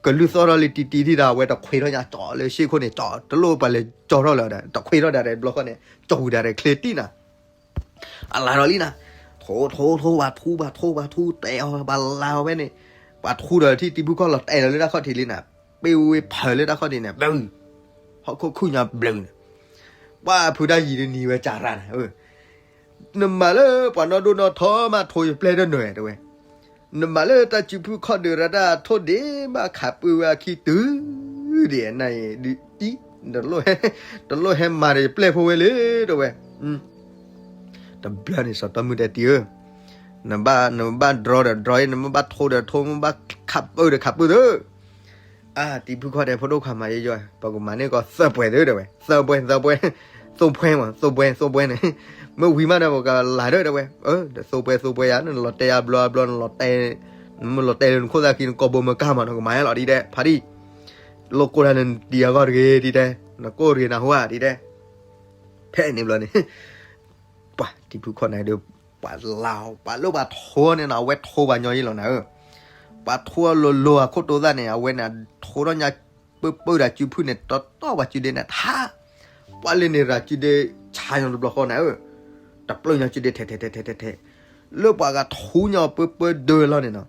ကလုၢ်သီၣ်ထီၣ်လံတံၤတံၤဒၣ် အဝဲတခွ့ထီၣ်ညါကၠီလၢရှ့ၣ်ခိၣ်န့ၣ် ကၠီတလိၣ်ပှၤလဲၤကၠီထီၣ်လၢၤဒီး တခွ့ထီၣ်ဒၣ်ရဲၣ်တဘျီဃီန့ၣ် ကၠီဝံၤဒၣ်ရဲၣ်ချ့တံၢ်နၤ အလၤထီၣ်လံနၤ, ထိထိထိ ပှၤထူ ပှၤထူ ပှၤထူ တဲအီၤ ပှၤလၤအီၤဖဲန့ၣ်, ပှၤထူဒီးထံၣ်တံၤဖုခီၣ်လီၤတဲာ်လီၤလၢတၢ်ခီၣ်ထံးလံနၤ, ပ့ၤဝ့ၤဖၢးလၢတၢ်ခီၣ်ထံးန့ၣ် ဘျုး, ဟီၣ်ခိၣ်ခုၣ်ညါဘျုးန့ၣ်, ပှၤဖုတၢ်ယံၤဒုးနံၤဝဲကၢ်ရၢ်နၤဧၢ, နမၤလၢပှၤနီၢ်ဒိၣ်နီၢ်ထီမး ထိယပျဲၢ်တနၢၤတဲဝဲ နမၤလၢတၢ်စုဖုခီၣ်ဒုးရၢတၢ်ထိၣ်ဒ့ဘၣ်ခးပၢဝဲအခံတုၤဒံးနၤအံၤဒုးအံၤ, တလိၣ်ဟဲမၤဒီးယပျဲၢ်ဖိဝဲလၢၤ တဲဝဲ, တဘျီန့ၣ် စီၤတီမုၣ်တဲတံၤဧၢ, နဘၣ် နဘၣ်ဒြီဒီးဒြီအံၤ နမ့ၢ်ဘၣ်ထိဒီးထိ မ့ၢ်ဘၣ်ခးပၢဒီးခးပၢသၢ အါ တံၤဖုခီၣ်တဲ ဖိဒိၣ်ခွါမၤယဲယီၤ ပကမၤန့ၢ်ကီးသၢပှဲၤသၢတဲဝဲ, သၢပှဲၤ သၢပှဲၤ, သိပှဲၤမး သိပှဲၤ သိပှဲၤန့ၣ်, မ့ၢ်ဝံၤမးဒီးပကလၤဒၢတဲဝဲ, ဒီးသိပှဲၤ သိပှဲၤယၤ နလီၤတဲယၤဘျီဘျီ နလီၤတဲ, နမ့ၢ်လီၤတဲလၢနခိၣ်သၣ်ခံ နကိာ်ဘိမ့ၢ်ကၢ်မး နကမၤယဲလီၤဒ်တဲ ဖါဒံၣ်, လိၣ်ကိၢ်တၢ်လၢနတံၤအဂီၢ်တဂ့ၤဒ်တဲ, နကိၢ်တဂ့ၤနဟူဧါဒ်တဲ, ဖဲန့ၣ်ဘျီန့ၣ် ပှၤတံၤဖုခီၣ်န့ၣ်ဒီး ပှၤလၤ ပှၤလၢပှၤထိန့ၣ်နီၤ အဝဲထိပှၤညီယဲလီၤနၤဧၢ, ပှၤထိအလိၤလိၤအခိၣ်တိသၣ်န့ၣ် အဝဲန့ၣ် ထိထီၣ်ညါ ပၢပၢဒၣ်စုဖုန့ၣ် တီတီပှၤစုဒ့န့ၣ်ထါ, ပှၤလၢန့ၣ်ရၤစုဒ့ဆါညီတဘျီဃီနၤဧၢ, တပျၢၢ်ညီစုဒ့ထဲထဲထဲထဲထဲထဲ, လၢပှၤဂၤထိညီပၢပၢဒၢလီၤန့ၣ်နီၤ,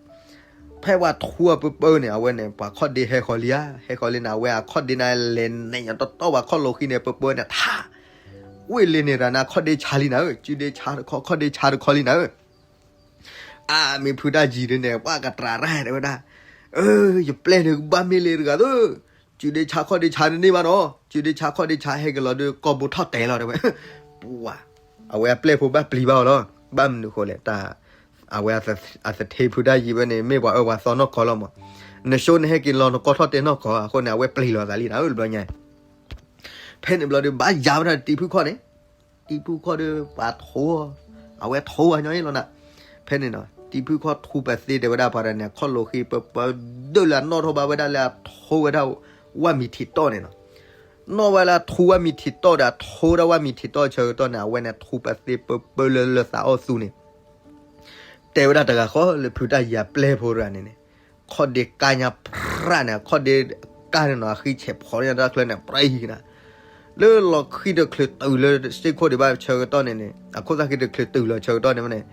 ဖဲပှၤထိအပၢပၢန့ၣ် အဝဲန့ၣ် ပှၤခီၣ်ဒ့ဟဲဃီၤလံဧါ ဟဲဃီၤလံန့ၣ် အဝဲအခီၣ်ဒ့န့ၣ်လဲၤနဲၣ်ညီတီတီပှၤခီၣ်လိာ်ဃံန့ၣ် ပၢပၢန့ၣ်ထါ ဝ့ၢ်လၢန့ၣ်ရၤန့ၣ် အခီၣ်ဒ့ဆါလံနၤဧၢ, စုဒ့ဆါတခီ ခီၣ်ဒ့ဆါတခီလံနၤဧၢ, အါ မ့ၢ်ဖုတၢ်ယံၤဒုးန့ၣ် ပှၤကတြၢ်ရၢ်တဲဝဲဒၣ်, အၢ ယပျဲၢ်န့ၣ်ကဘၣ်မ့ၢ်လံတဂၤသၢ, စုဒ့ဆါခီၣ်ဒ့ဆါတန့ၢ်ဘၣ်နီၤ, စုဒ့ဆါခီၣ်ဒ့ဆါဟဲက့ၤလီၤဒီး ကိာ်ဘိထီၣ်တဲာ်လီၤတဲဝဲ, ပှၤ အဝဲအပျဲၢ်ဖိဘၣ်ပျံၤဘၣ်အီၤလီၤ, ဘၣ်မနုၤဃိလဲၣ်, တၢ် အဝဲအသထ့ဖုတၢ်ယံၤဝဲန့ၣ် မ့ၢ်ပှၤအၢပှၤသီနီၢ်ကီၢ်လီၤမး, နဆိနဟဲက့ၤလီၤနကိာ်ထီၣ်တဲာ်နီၢ်ကီၢ်အဃိန့ၣ် အဝဲပျံၤလီၤသးလံနၤဧၢ တဘျီညါ ဖဲန့ၣ်ဘျီဒီး ဘၣ်ယၤဝဲဒၣ်တံၤဖုခီၣ်န့ၣ်, တံၤဖုခီၣ်ဒီးပှၤထိ, အဝဲထိပှၤညီယဲလီၤနၤ, ဖဲန့ၣ်နီၤ တံၤဖုခီၣ်ထူပသ့တဲဝဲဒၣ်ပှၤတဂၤန့ၣ် အခီၣ်လိာ်ဃံပၢပၢဒၢလၢအနီၣ်ထီၣ်ဘၣ်ဝဲဒၣ်လၢအထိဝဲဒၣ် ဝၣ်မံၤထံးတီၣ်န့ၣ်နီၤ, နီၣ်ဝဲလၢအထူဝၣ်မံၤထံးတီၣ်ဒီး အထိဒၣ်ဝၣ်မံၤထံးတီၣ်ဆၢကတီၢ်န့ၣ် အဝဲန့ၣ်ထူပသ့ပၢပၢလၢလၢသးအီၣ်သူန့ၣ် တဲဝဲဒၣ်တဂၤဃီလၢဖုတၢ်ယံၤအပျဲၢ်ဖိတဂၤန့ၣ်န့ၣ်, ခီၣ်ဒ့ကါညါပြၢ်န့ၣ် ခီၣ်ဒ့ကါန့ၣ်နီၤ အဃံဆဲးဖီၣ်န့ၣ်တၢ်ချၢန့ၣ် ပြၢ်ဟံၤကနၤ, လၢလီၤဃံတချုးတုၤလၢစ့ၢ်ခိၣ်ဒံးဘၣ်ဆၢကတီၢ်န့ၣ်န့ၣ် အခိၣ်သၣ်ဃံတချုးတုၤလီၤဆၢကတီၢ်န့ၣ်ဝဲန့ၣ်,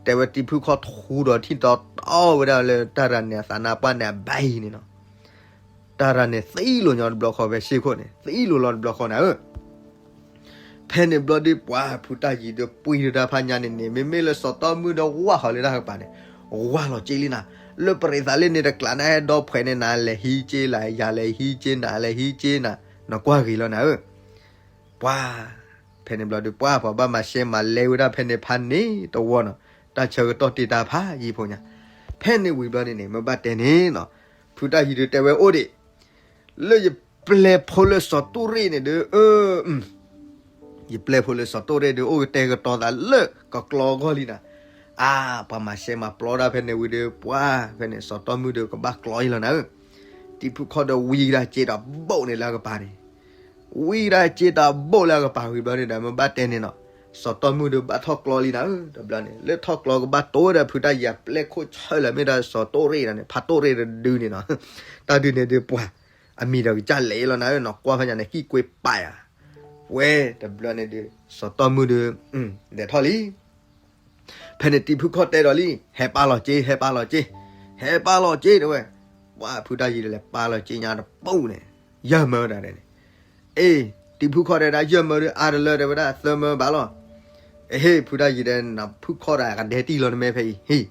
တဲဝဲတံၤဖုခီၣ်ထူဒီးထံၣ်တီတီဝဲဒၣ်လၢတၢ်ရၤန့ၣ် အသးနါပှၢ်န့ၣ်အဘၣ်အံၤန့ၣ်နီၤ တၢ်ရၤန့ၣ်သံလိာ်ညီတဘျီဃီဖဲစ့ၢ်ခိၣ်န့ၣ် သံလိာ်လီၤတဘျီဃီနၤဧၢ, ဖဲန့ၣ်ဘျီဒီးပှၤဖုတၢ်ယံၤဒီးပှံၤဒီးတၢ်ဖးညါန့ၣ်န့ၣ် မ့မ့ၢ်လၢစီၤတီမုၣ်ဒီးဝၢ်ဃီၤလၢတၢ်ကပၤန့ၣ်, ဝၢ်လီၤက့လံနၤ, လၢပရံးသးလၢန့ၣ်တကျးနၤဟဲဒီဖှဲးန့ၣ် နၤလဲၤဟံးက့လၢ ယၤလဲၤဟံးက့ နၤလဲၤဟံးက့နၤ, နကွၢ်ဂ့ၤလီၤနၤဧၢ, ပှၤ ဖဲန့ၣ်ဘျီဒီးပှၤ ပှၤဘၣ်မၤရှဲမၤလဲဝဲဒၣ်ဖဲန့ၣ်ဖးန့ၣ်တဝီနီၤ, တၢ်ဆၢကတီၢ်တ့ၢ်တၢ်ဖးယံၤဖိညါ, ဖဲန့ၣ်ဝံၤဘျီန့ၣ်န့ၣ် မ့ၢ်ဘၣ်တဲန့ၣ်နီၤ, ဖုတၢ်ယံၤဒီးတဲဝဲအိၣ်ဒံး လၢယပျဲၢ်ဖိလၢစီၤတိၣ်ရ့ၣ်န့ၣ်ဒီး အၢ ယပျဲၢ်ဖိလၢစီၤတိၣ်ရ့ၣ်ဒီး အိၣ်ကတဲာ်ကတီၤသးလၢကကျီအဂီၢ်လံနၤ, အါ ပှၤမၤရှဲမၤပျီဒၣ်ဖဲန့ၣ်ဝံၤဒီး ပှၤ ဖဲန့ၣ် စီၤတီမုၣ်ဒီးကဘၣ်ကျီအံၤလီၤနၤဧၢ, တံၤဖုခီၣ်ဒီးဝံၤဒၣ်စ့တၢ်ဘိၣ်န့ၣ်လၢအကပၤန့ၣ်, ဝံၤဒၣ်စ့တၢ်ဘိၣ်လၢအကပၤဝံၤဘျီန့ၣ်ဒီး မ့ၢ်ဘၣ်တဲန့ၣ်နီၤ, စီၤတီမုၣ်ဒီးဘၣ်ထီၣ်ကျီလံနၤဧၢ, တဘျီန့ၣ် လၢထီၣ်ကျီကဘၣ်တိၢ်ဝဲဒၣ်ဖုတၢ်ယံၤအပျဲၢ်ခိၣ်ဆၢလၢမ့ၢ်ဒၣ်စီၤတိၣ်ရ့ၣ်ဒီးန့ၣ် ဖးတိၣ်ရ့ၣ်တဒုန့ၣ်နီၤ, တၢ်ဒုန့ၣ်ဒီးပှၤ အမံၤဒီးကစၢ်လဲၤလီၤနၤဧၢ, နကွၢ်ဖဲညါန့ၣ် ဟံၣ်ကွ့ပာ်ယၤ, ဝဲ တဘျီန့ၣ်ဒီး စီၤတီမုၣ်ဒီး လဲၤထီၣ်လံ ဖဲန့ၣ်တံၤဖုခီၣ်တဲဒီးလံ, ဟဲပာ်လီၤစ့ ဟဲပာ်လီၤစ့, ဟဲပာ်လီၤစ့တဲဝဲ, ပှၤဖုတၢ်ယံၤဒီးလဲၤပာ်လီၤစ့ညါတပူၤန့ၣ်, ယဲၢ်မၢတၢ်န့ၣ်, အ့ တံၤဖုခီၣ်တဲဒၣ် ယဲၢ်မၢဒီးအါတလၢတဲဝဲဒၣ် သၢမၢဘၣ်လီၤ, အဟ့ၣ် ဖုတၢ်ယံၤဒီး နဖုခီၣ်တၢ်ကဒဲတံၢ်လီၤနမဲဖဲအံၤ ဟ့ၣ်,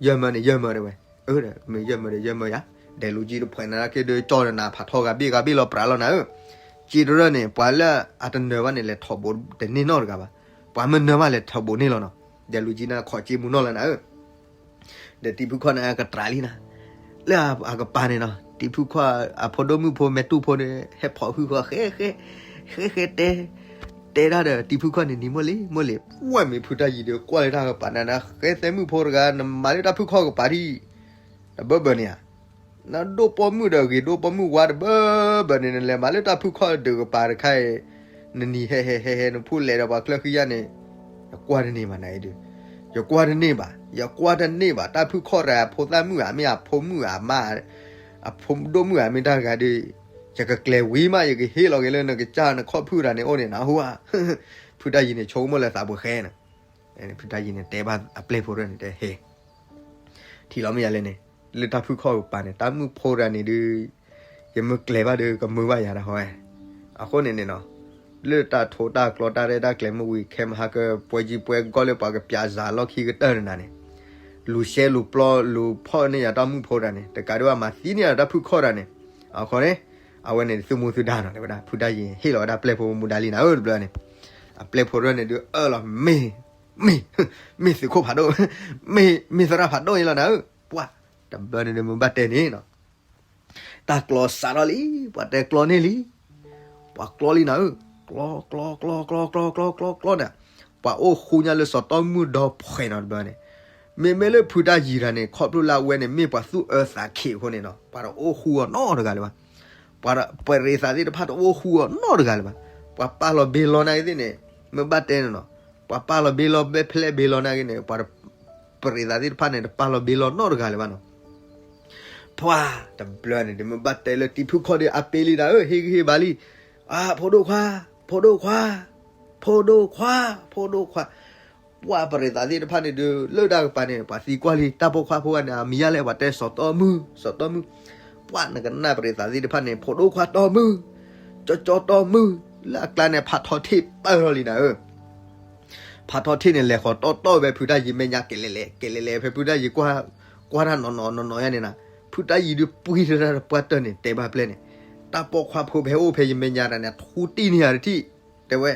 ယဲၢ်မၢန့ၣ် ယဲၢ်မၢတဲဝဲ, အၢ မ့ၢ်ယဲၢ်မၢဒီးယဲၢ်မၢယၤ, ဒဲးလူၤကံတဖှဲးနၤက့ဒီး ကၠီဒီးနၤဖးထီဂၤဘ့ၣ်ဂၤဘ့ၣ်လီၤပြးလီၤနၤဧၢ, စ့တရၢၢ်န့ၣ် ပှၤလၢအတနၢၤဘၣ်န့ၣ် လဲၤထီၣ်ဘိတန့ၢ်နီတဂၤဘၣ်, ပှၤမ့ၢ်နၢၤဘၣ်လဲၤထီၣ်ဘိန့ၢ်လီၤနီၤ, ဒဲးလူၤကံနၤခီၣ်က့မူနီၢ်လီၤနၤဧၢ, ဒီးတံၤဖုခီၣ်န့ၣ်အကတြးလံနၤ, လၢအကပၤန့ၣ်နီၤ, တံၤဖုခီၣ်အဖိဒိၣ်မုၣ်ဖိမဲာ်တူၢ်ဖိန့ၣ် ဟဲဖီၣ်ဟုဃီၤဃဲဃဲ, ဃဲဃဲတဲ, တဲဒၣ်ဒီးတံၤဖုခီၣ်န့ၣ် နံၤမိၢ်လံ မိၢ်လံ, ဝဲမ့ၢ်ဖုတၢ်ယံၤဒီးကွၢ်လၢတၢ်ကပၤနၤ နဃဲသဲမုၣ်ဖိတဂၤ နမၤလၢတၢ်ဖုၣ်ခီၣ်ကပၤဒ် တဘၢဘၢန့ၣ်ဧါ, နဒိၣ်ပိာ်မုၣ်ဒီးဂ့ၤဒိၣ်ပိာ်မုၣ်ဝါတဘၢဘၢန့ၣ် နလဲၤမၤလၢတၢ်ဖုၣ်ခီၣ်ဒုးကပၤတခါအံၤ, နနံၤဟဲဟဲဟဲဟဲ နဖှိၣ်လဲၤဒီးပှၤချၢဃံယါန့ၣ်, ယကွၢ်တန့ၢ်ဘၣ်နၤအံၤဒုး, ယကွၢ်တန့ၢ်ဘၣ်, ယကွၢ်တန့ၢ်ဘၣ် တၢ်ဖုၣ်ခီၣ်တဂၤ ဖိသၣ်မုၣ်ဧါ မ့ၢ်အဖိမုၣ်ဧါ မ့ၢ်အဖိဒိၣ်မုၣ်ဧါ မ့ၢ်တၢ်တဂၤဒီး, ယကကျဲၤဝံၤမး ယကဟ့ၣ်လီၤက့ၤလၢနကစၢ်နခီၣ်ဖုၣ်တဂၤန့ၣ်အိၣ်န့ၣ်နဟူဧါ, ဖုတၢ်ယံၤန့ၣ် ဆိကမိၣ်လၢသးပှဲၤဃဲနၤ ဖုတၢ်ယံၤန့ၣ် တဲဘၣ်အပျဲၢ်ဖိတဂၤန့ၣ် တဲဟဲ, ထံၣ်လီၤမ့ၢ်ယၤလဲၣ်န့ၣ်, လၢတၢ်ဖုၣ်ခီၣ်ကပၤန့ၣ် တၢ်မုၣ်ဖိတဂၤန့ၣ်ဒုး, ယမ့ၢ်ကျဲၤဘၣ်ဒီးကမုာ်ဘၣ်ယၤတဟီဝဲ, အဃိန့ၣ်န့ၣ်နီၤ, လၢတၢ်ထိးတၢ်ကျီတၢ်ရဲၣ်တၢ်ကျဲၤမ့ၢ်ဝံၤ ခဲမဟါကပှဲၤကံပှဲၤကီၢ်လၢပှၤကပျးစၤလီၢ်ခံကတၢၢ်န့ၣ်နၤန့ၣ်, လူၤရှဲလူၤပျီလူၤဖီၣ်န့ၢ်ယၤတၢ်မုၣ်ဖိတဂၤန့ၣ် တကးဒံးဘၣ်မၤသံန့ၢ်ယၤတၢ်ဖုၣ်ခီၣ်တဂၤန့ၣ်, အဃိန့ၣ်, အဝဲန့ၣ်သုမူသုဒါနီၤ တဲဝဲဒၣ် ဖုတၢ်ယံၤဟ့ၣ်လီၤဝဲဒၣ်ပျဲၢ်ဖိမူဒါလံနၤဧၢ တဘျီန့ၣ်, အပျဲၢ်ဖိတဂၤန့ၣ်ဒုးအၢၣ်လီၤမ့ၢ် မ့ၢ်သုးခိၣ်ဖးဒိၣ်, မ့ၢ်မ့ၢ်သရၣ်ဖးဒိၣ်အံၤလီၤနၤဧၢ, ပှၤ, တဘျီန့ၣ်ဒုးမ့ၢ်ဘၣ်တဲန့ၣ်နီၤ, တၢ်ကျီစးထီၣ်လံ, ပှၤတဲကျီန့ၢ်လံ, ပှၤကျီလံနၤဧၢ, ကျီ ကျီ ကျီ ကျီ ကျီ ကျီ ကျီ ကျီန့ၣ်, ပှၤအိၣ်ဃူညါလၢစီၤတီမုၣ်ဒီဖှဲးနီၤတဘျီန့ၣ်, မ့မ့ၢ်လၢဖုတၢ်ယံၤတဂၤန့ၣ် ခီဖျိလၢအဝဲန့ၣ် မ့ၢ်ပှၤသူၣ်အၢသးခံးအဃိန့ၣ်နီၤ ပှၤတအိၣ်ဃူအီၤနီတဂၤလၢၤဘၣ်, ပှၤပရံးသးသ့ၣ်တဖၣ်တအိၣ်ဃူအီၤနီတဂၤလၢၤဘၣ်, ပှၤပာ်လီၤဘ့လီၤနာ်က့သ့ၣ်န့ၣ်, မ့ၢ်ဘၣ်တဲန့ၣ်နီၤ, ပှၤပာ်လီၤဘ့လီၤဘဲဖျဲၣ်ဘ့လီၤနာ်က့န့ၣ် ပှၤ ပရံးသးသ့ၣ်တဖၣ်န့ၣ် တပာ်လီၤဘ့လီၤနီတဂၤလၢၤဘၣ်နီၤ, ပှၤ, တဘျီန့ၣ် ဒ်မ့ၢ်ဘၣ်တဲလၢတံၤဖုၣ်ခီၣ်ဒီးအပ့ၤလံနၤဧၢ, ဟ့ၣ်ဂံၢ်ဟ့ၣ်ဘါလံ, အါ ဖိဒိၣ်ခွါ, ဖိဒိၣ်ခွါ, ဖိဒိၣ်ခွါ, ဖိဒိၣ်ခွါ, ပှၤပရံးသးသ့ၣ်တဖၣ်န့ၣ်ဒုး လၢတၢ်ကပၤန့ၣ် ပှၤသံကွၢ်လံ တၢ်ပိာ်ခွါဖိဂၤန့ၣ် အမံၤယါလဲၣ် ပှၤတဲစီၤတီမုၣ်, စီၤတီမုၣ်, ပှၤနကနၣ်ပရံးသးသ့ၣ်တဖၣ်န့ၣ် ဖိဒိၣ်ခွါတီမုၣ်, ကၠီကၠီတီမုၣ်, လၢအကျါန့ၣ် ဖးထီထ့ၣ်ပၢၢ်ထီၣ်လံနၤဧၢ ဖးထီထ့ၣ်န့ၣ် လဲၤဃီၤတီတီဖဲဖုတၢ်ယံၤမဲာ်ညါ ကဲလဲၤလဲၤ ကဲလဲၤလဲၤ ဖဲဖုတၢ်ယံၤ ကွၢ်တၢ်နီၢ်နီၢ်နီၢ်နီၢ်ယါန့ၣ်နၤ, ဖုတၢ်ယံၤဒုးပှံၢ်ထီၣ်တၢ်တပှၢ်တၢၢ်န့ၣ် တဲဘၣ်ပျဲၢ်န့ၣ်, တၢ်ပိာ်ခွါဖိဖဲအိၣ်ဖဲယမဲာ်ညါတၢ်န့ၣ် ထူတံၢ်န့ၢ်ယၤတထံၣ်, တဲဝဲ,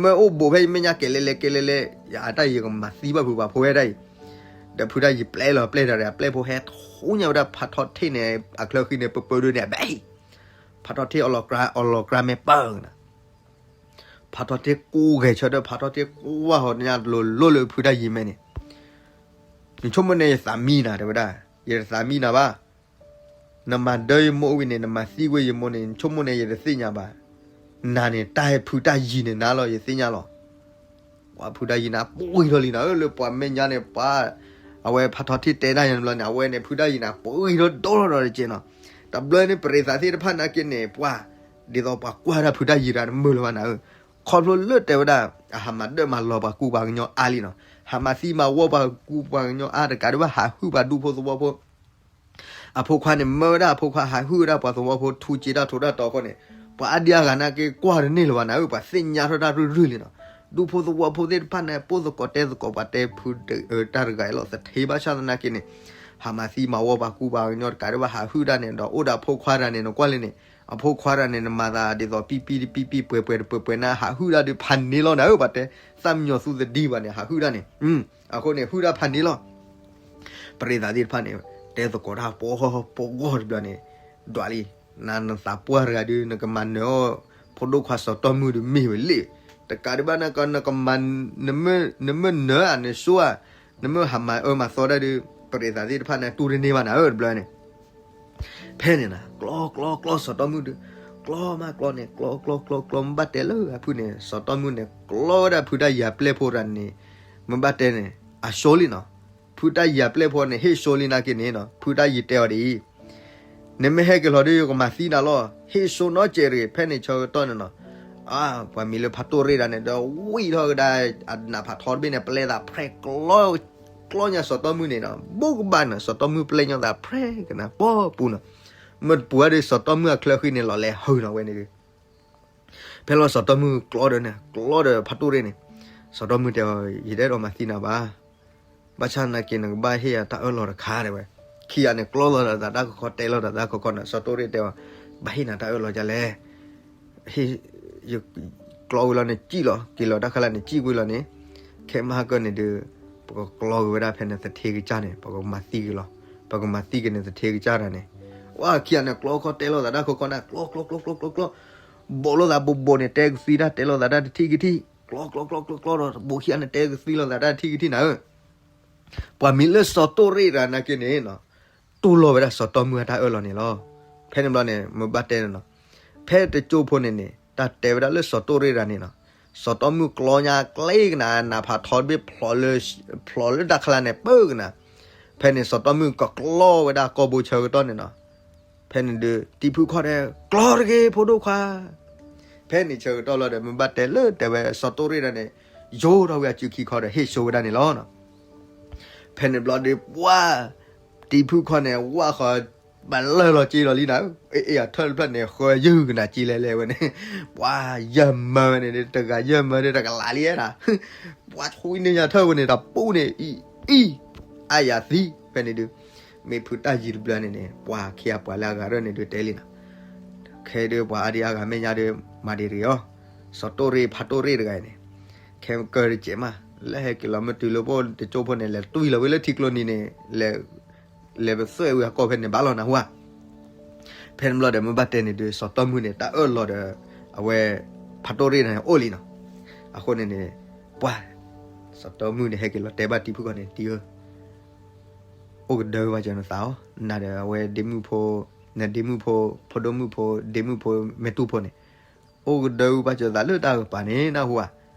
မ့ၢ်အိၣ်ဘူးဖဲယမဲာ်ညါ ကဲလဲၤလဲၤ ကဲလဲၤလဲၤ ယအတၢ်ယံၤကမၤသံဘၣ်ဖုးပှၤဖိဝဲဒၣ်အံၤ, ဒီးဖုတၢ်ယံၤပျဲလီၤပျဲတၢ်ဒီး အပျဲၢ်ဖိဟဲထူညါဝဲဒၣ်ဖးထီထ့ၣ်န့ၣ် အချၢဃံန့ၣ် ပပၢၢ်ဒုးန့ၣ် ဘဲ ဖးထီထ့ၣ်အီလီၤကြၢး အီလီၤကြၢးမဲာ်ပၢၢ်နၤ ဖးထီထ့ၣ်ကိးဂဲၤဆၢထၢၣ် ဖးထီထ့ၣ်ကွၢ်ဟီၤညါလိၤလိၤလၢဖုတၢ်ယံၤမဲာ်န့ၣ်, နဆိကမိၣ်န့ၣ်ယသးမံနၤ တဲဝဲဒၣ်, ယတသးမံနၤဘၣ်, နမၤဒၢယမိၢ်ဝံၤန့ၣ် နမၤသံကွံာ်ယမိၢ်န့ၣ် နဆိကမိၣ်န့ၣ်ယတသ့ၣ်ညါဘၣ်, နၤန့ၣ် တၢ်ဟဲဖုတၢ်ယံၤန့ၣ်နၤလီၤ ယသ့ၣ်ညါလီၤ ပှၤဖုတၢ်ယံၤန့ၣ် ပှံၢ်ထီၣ်လံနၤဧၢ လၢပှၤမဲာ်ညါန့ၣ် ပှၤ, အဝဲဖးထီထ့ၣ်တဲတၢ်ယံၤတဘျီန့ၣ် အဝဲန့ၣ် ဖုတၢ်ယံၤန့ၣ် ပှံၢ်ထီၣ်ဒိၣ်ထီၣ်ဒီးတက့ၢ်နီၤ, တဘျီန့ၣ် ပရံးသးသ့ၣ်တဖၣ်နာ်က့န့ၣ် ပှၤ, ဒ်သိးပှၤကွၢ်တၢ်ဖုတၢ်ယံၤတၢ်တမုာ်လၢၤဘၣ်နၤဧၢ, ခီဖျိလၢတဲဝဲဒၣ်, အဟးမၤဒၢၣ်မၤလီၤပှၤကူပှၤကညီအါလံနီၤ, ဟးမၤသံမၤဝီပှၤကူပှၤကညီအါ တကးဒံးဘၣ်ဟးဟုၣ်ပှၤဒူဖိသဝီဖိ အဖိခွါန့ၣ် မၢဝဲဒၣ်အဖိခွါ ဟးဟုၣ်ဝဲဒၣ်ပှၤသဝီဖိ ထူစ့တၢ်ထိးတၢ်တီၤအဃိန့ၣ်, ပှၤအါဒံအါဂၤနာ်က့ကွၢ်တန့ၢ်လၢၤဘၣ်နၤဧၢ, ပှၤသ့ၣ်ညါထီၣ်တၢ်ရုၢ်ရုၢ်လံနီၤ, ဒူဖိသဝီဖိသ့ၣ်တဖၣ်န့ၣ် ပိၢ်သကိးတဲသကိး ပှၤတဲဖုတၢ်တဂၤအံၤလီၤ သထ့ဘၣ်ဆၣ်သနာ်က့န့ၣ်, ဟးမၤသံမၤဝီပှၤကူပှၤကညီတကးဒံးဘၣ်ဟးဟုၣ်ဒၣ်န့ၣ် ဒီးအိၣ်ဒီးအဖိခွါတဂၤန့ၣ် နကွၢ်လၢန့ၣ်, အဖိခွါတဂၤန့ၣ် နမၤသးဒ်သိးပံပံတပံပံ ပှဲၤပှဲၤတပှဲၤပှဲၤနၤ ဟးဟုၣ်ဒၣ်ဒုးဖးန့ၢ်လီၤနၤဧၢ, ပှၤတဲ, သၣ်မံညီၤသူသဒံဘၣ်န့ၣ် ဟးဟုၣ်ဒၣ်န့ၣ် အဃိန့ၣ် ဟုၣ်ဒၣ်ဖးန့ၢ်လီၤ ပရံးသးသ့ၣ်တဖၣ်န့ၣ်, တဲသကိးတၢ်ပှီၢ်ပှီၢ်ဂီၢ်တဘျီန့ၣ်, ဒွးလံ, နနသးပှၢ်တဂၤဒုး နကမၤနၢၤအီၣ်, ဖိဒိၣ်ခွါစီၤတီမုၣ်ဒုးမ့ၢ်ဝဲလံ, တကးဒံးဘၣ်နက, နမၤ, နမ့ၢ်နၢၤဧါ နဆိဧါ, နမ့ၢ်ဟးမၤအၢမၤသီတၢ်ဒုး, ပရံးသးသ့ၣ်တဖၣ်န့ၣ် တူၢ်တန့ၢ်ဘၣ်နၤဧၢ တဘျီန့ၣ် ဖဲန့ၣ်နၤ ကျီကျီကျီစီၤတီမုၣ်ဒုး, ကျီမးကျီန့ၣ် ကျီကျီကျီကျီ မ့ၢ်ဘၣ်တဲလၢအဖုၣ်န့ၣ် စီၤတီမုၣ်န့ၣ် ကျီဝဲဒၣ်ဖုတၢ်ယံၤအပျဲၢ်ဖိတဂၤန့ၣ်, မ့ၢ်ဘၣ်တဲန့ၣ် အဆိလံနီၤ, ဖုတၢ်ယံၤအပျဲၢ်ဖိန့ၣ် ဟ့ၣ်ဆိလံနာ်က့န့ၣ်နီၤ ဖုတၢ်ယံၤတဲအီၤဒ်အံၤ, နမ့ၢ်ဟဲက့ၤလီၤဒုး ယကမၤသံနၤလီၤ, ဟ့ၣ်ဆိနီတစဲးတဂ့ၤ ဖဲန့ၣ်ဆၢကတီၢ်န့ၣ်နီၤ, အါ ပှၤမံၤလၢဖးတိၢ်ရ့ၣ်တဂၤန့ၣ် ဒီးဝံၣ်ထီၣ်ကဒါ အနးဖးထီတဘ့ၣ်န့ၣ် ပျဲသးဖျဲးကျီ ကျီညါစီၤတီမုၣ်န့ၣ်နီၤ ဘိးကဘၣ်နီၤ စီၤတီမုၣ်ပျဲညါသးဖျဲးကနၣ်ပီပူၤနီၤ, မ့ၢ်တပူၤဝဲဒီး စီၤတီမုၣ်အချၢဃံန့ၣ် လီၤလဲၤဟုနီၤဝဲန့ၣ်ဒုး, ဖဲလီၤစီၤတီမုၣ်ကျီဒီးန့ၣ် ကျီဒီးဖးတိၢ်ရ့ၣ်န့ၣ်, စီၤတီမုၣ်တဲအီၤ ယတအဲၣ်ဒိးမၤသံနၤဘၣ်, ဘၣ်ဆၣ်သနာ်က့ နကဘၣ်ဟ့ၣ်ယၤတၢ်အၢၣ်လီၤတခါတဲဝဲ, ခံဂၤန့ၣ် ကျီလီၤဒီးသးတၢ်ကခီ တဲလီၤဒီးသးကခီန့ၣ် စီၤတိၢ်ရ့ၣ်တဲအီၤ, ဘၣ်ဟ့ၣ်နၤတၢ်အၢၣ်လီၤဒ်လဲၣ် ဟ့ၣ်, ယကျီဝံၤလီၤန့ၣ် စံၣ်လီၤ က့ၤလီၤတၢ်ခါလၢန့ၣ် စံၣ်ကွံာ်လီၤန့ၣ်, ခဲမဟါကၢန့ၣ်ဒုး, ပကကျီက့ၤဝဲဒၣ်ဖဲန့ၣ်သထ့ကစၢ်န့ၣ် ပကမၤသံက့ၤလီၤ. ပကမၤသံက့ၤန့ၣ်သထ့ကစၢ်တၢ်န့ၣ်, ဝဲခံဂၤန့ၣ် ကျီခီတဲလိာ်သးတၢ်ခီခီန့ၣ် ကျီ ကျီ ကျီ ကျီ ကျီ ကျီ, ဘိးလိာ်သးဘိးဘိးန့ၣ် တဲကသံတၢ် တဲလိာ်သးတၢ်တထံၣ်ကထံၣ်, ကျီ ကျီ ကျီ ကျီ ကျီဒီး ဘိးခံဂၤန့ၣ် တဲကသံလိာ်သးတၢ်တထံၣ်ကထံၣ်နၤဧၢ. ပှၤမံၤလၢစီၤတိၣ်ရ့ၣ်တဂၤနာ်က့န့ၣ် တူၢ်လိာ်ဝဲဒၣ်စီၤတီမုၢ်အတၢ်အၢၣ်လီၤန့ၣ်လီၤ. ဖဲန့ၣ်ဘျီန့ၣ် မ့ၢ်ဘၣ်တဲန့ၣ်နီၤ, ဖဲတကၠိဖိန့ၣ်န့ၣ် တၢ်တဲဝဲဒၣ်လၢစီၤတိၣ်ရ့ၣ်တဂၤန့ၣ်နီၤ, စီၤတီမုၢ်ကျီညါကျ့ကနၤ နးဖးထီတဘ့ၣ် ဖျိးလၢတၢ်ချါန့ၣ်ပၢကနၤ, ဖဲန့ၣ်စီၤတီမုၢ်ကကျီဝဲဒၣ်ကီၢ်ဘိဆၢကတီၢ်န့ၣ်နီၤ, ဖဲန့ၣ်ဒုး တံၤဖုခီၣ်ဒဲး ကျီတဂ့ၤ ဖိဒိၣ်ခွါ ဖဲန့ၣ်ဆၢကတီၢ်လီၤဒီး မ့ၢ်ဘၣ်တဲလၢတဲဝဲစီၤတိၣ်ရ့ၣ်ဒၣ်န့ၣ် ယိၤထီၣ်ဝဲအစုခံခီဒီး ဟ့ၣ်ဆိဝဲဒၣ်န့ၣ်လီၤ. ဖဲန့ၣ်ဘျီဒီး ပှၤ တံၤဖုခီၣ်န့ၣ် ဝၣ်ဃီ ဘၣ်လၢၢ်လီၤက့လီၤလံနၤ, အ့ၣ်အ့ၣ်အထၢၣ်တဖျၢၣ်န့ၣ် ဃၢယုၢ်ကနၤက့လဲၤလဲၤဝဲန့ၣ်, ပှၤယၢၢ်မၢဝဲန့ၣ် တဂၤယၢၢ်မၢဒီး တကလးလံနၤ, ပှၤဆူနံၣ်ညါထၢၣ်ဝဲန့ၣ် တပူၤန့ၣ် အံၤ အံၤ အါယၤသံ ဖဲန့ၣ်ဒုး မ့ၢ်ဖုတၢ်ယံၤတဘျီန့ၣ်န့ၣ် ပှၤခံဂၤပှၤလၢအဂၤရၢၢ်န့ၣ်ဒုးတဲလံနၤ, ခဲဒုးပှၤအါဒံအါဂၤမဲာ်ညါဒုး မၤဒံရံၤအီၤ, စီၤတိၣ်ရ့ၣ်ဖးတိၣ်ရ့ၣ်တဂၤအံၤန့ၣ် ခဲကၢၢ်တကဲးမး လၢဟဲက့ၤလီၤမ့ၢ်တုၤလၢပအိၣ်တကၠိဖိန့ၣ် လဲၤတွံၢ်လီၤဝဲလၢထံကျိနံၤန့ၣ် လဲၤ လဲၤပသွဲၣ်ဝဲအကီၢ်ဖဲန့ၣ် ဘၣ်လီၤနၢ်ဟူဧါ. ဖဲန့ၣ်ဘျီဒီး မ့ၢ်ဘၣ်တဲန့ၣ်ဒုး စီၤတီမုၢ်န့ၣ် တၢ်အၢၣ်လီၤဒီး အဝဲ ဖးတိၣ်ရ့ၣ်န့ၣ်အိၣ်လံနီၤ. အဃိန့ၣ်န့ၣ် ပှၤ စီၤတီမုၢ်န့ၣ် ဟဲက့ၤလီၤတဲဘၣ်တံၤဖုခီၣ်န့ၣ် တံၤဧၢ အိၣ်ကဒၢဘၣ်ကၢၤနသးအီၤ, နၤဒီးအဝဲဒ့မုၣ်ဖိ, နဒ့မုၣ်ဖိ, ဖိဒိၣ်မုၣ်ဖိ, ဒ့မုၣ်ဖိမဲာ်တူၢ်ဖိန့ၣ် အိၣ်ကဒၢဘၣ်ကၢၤသးလၢတၢ်ကပၤန့ၣ် နၢ်ဟူဧါ,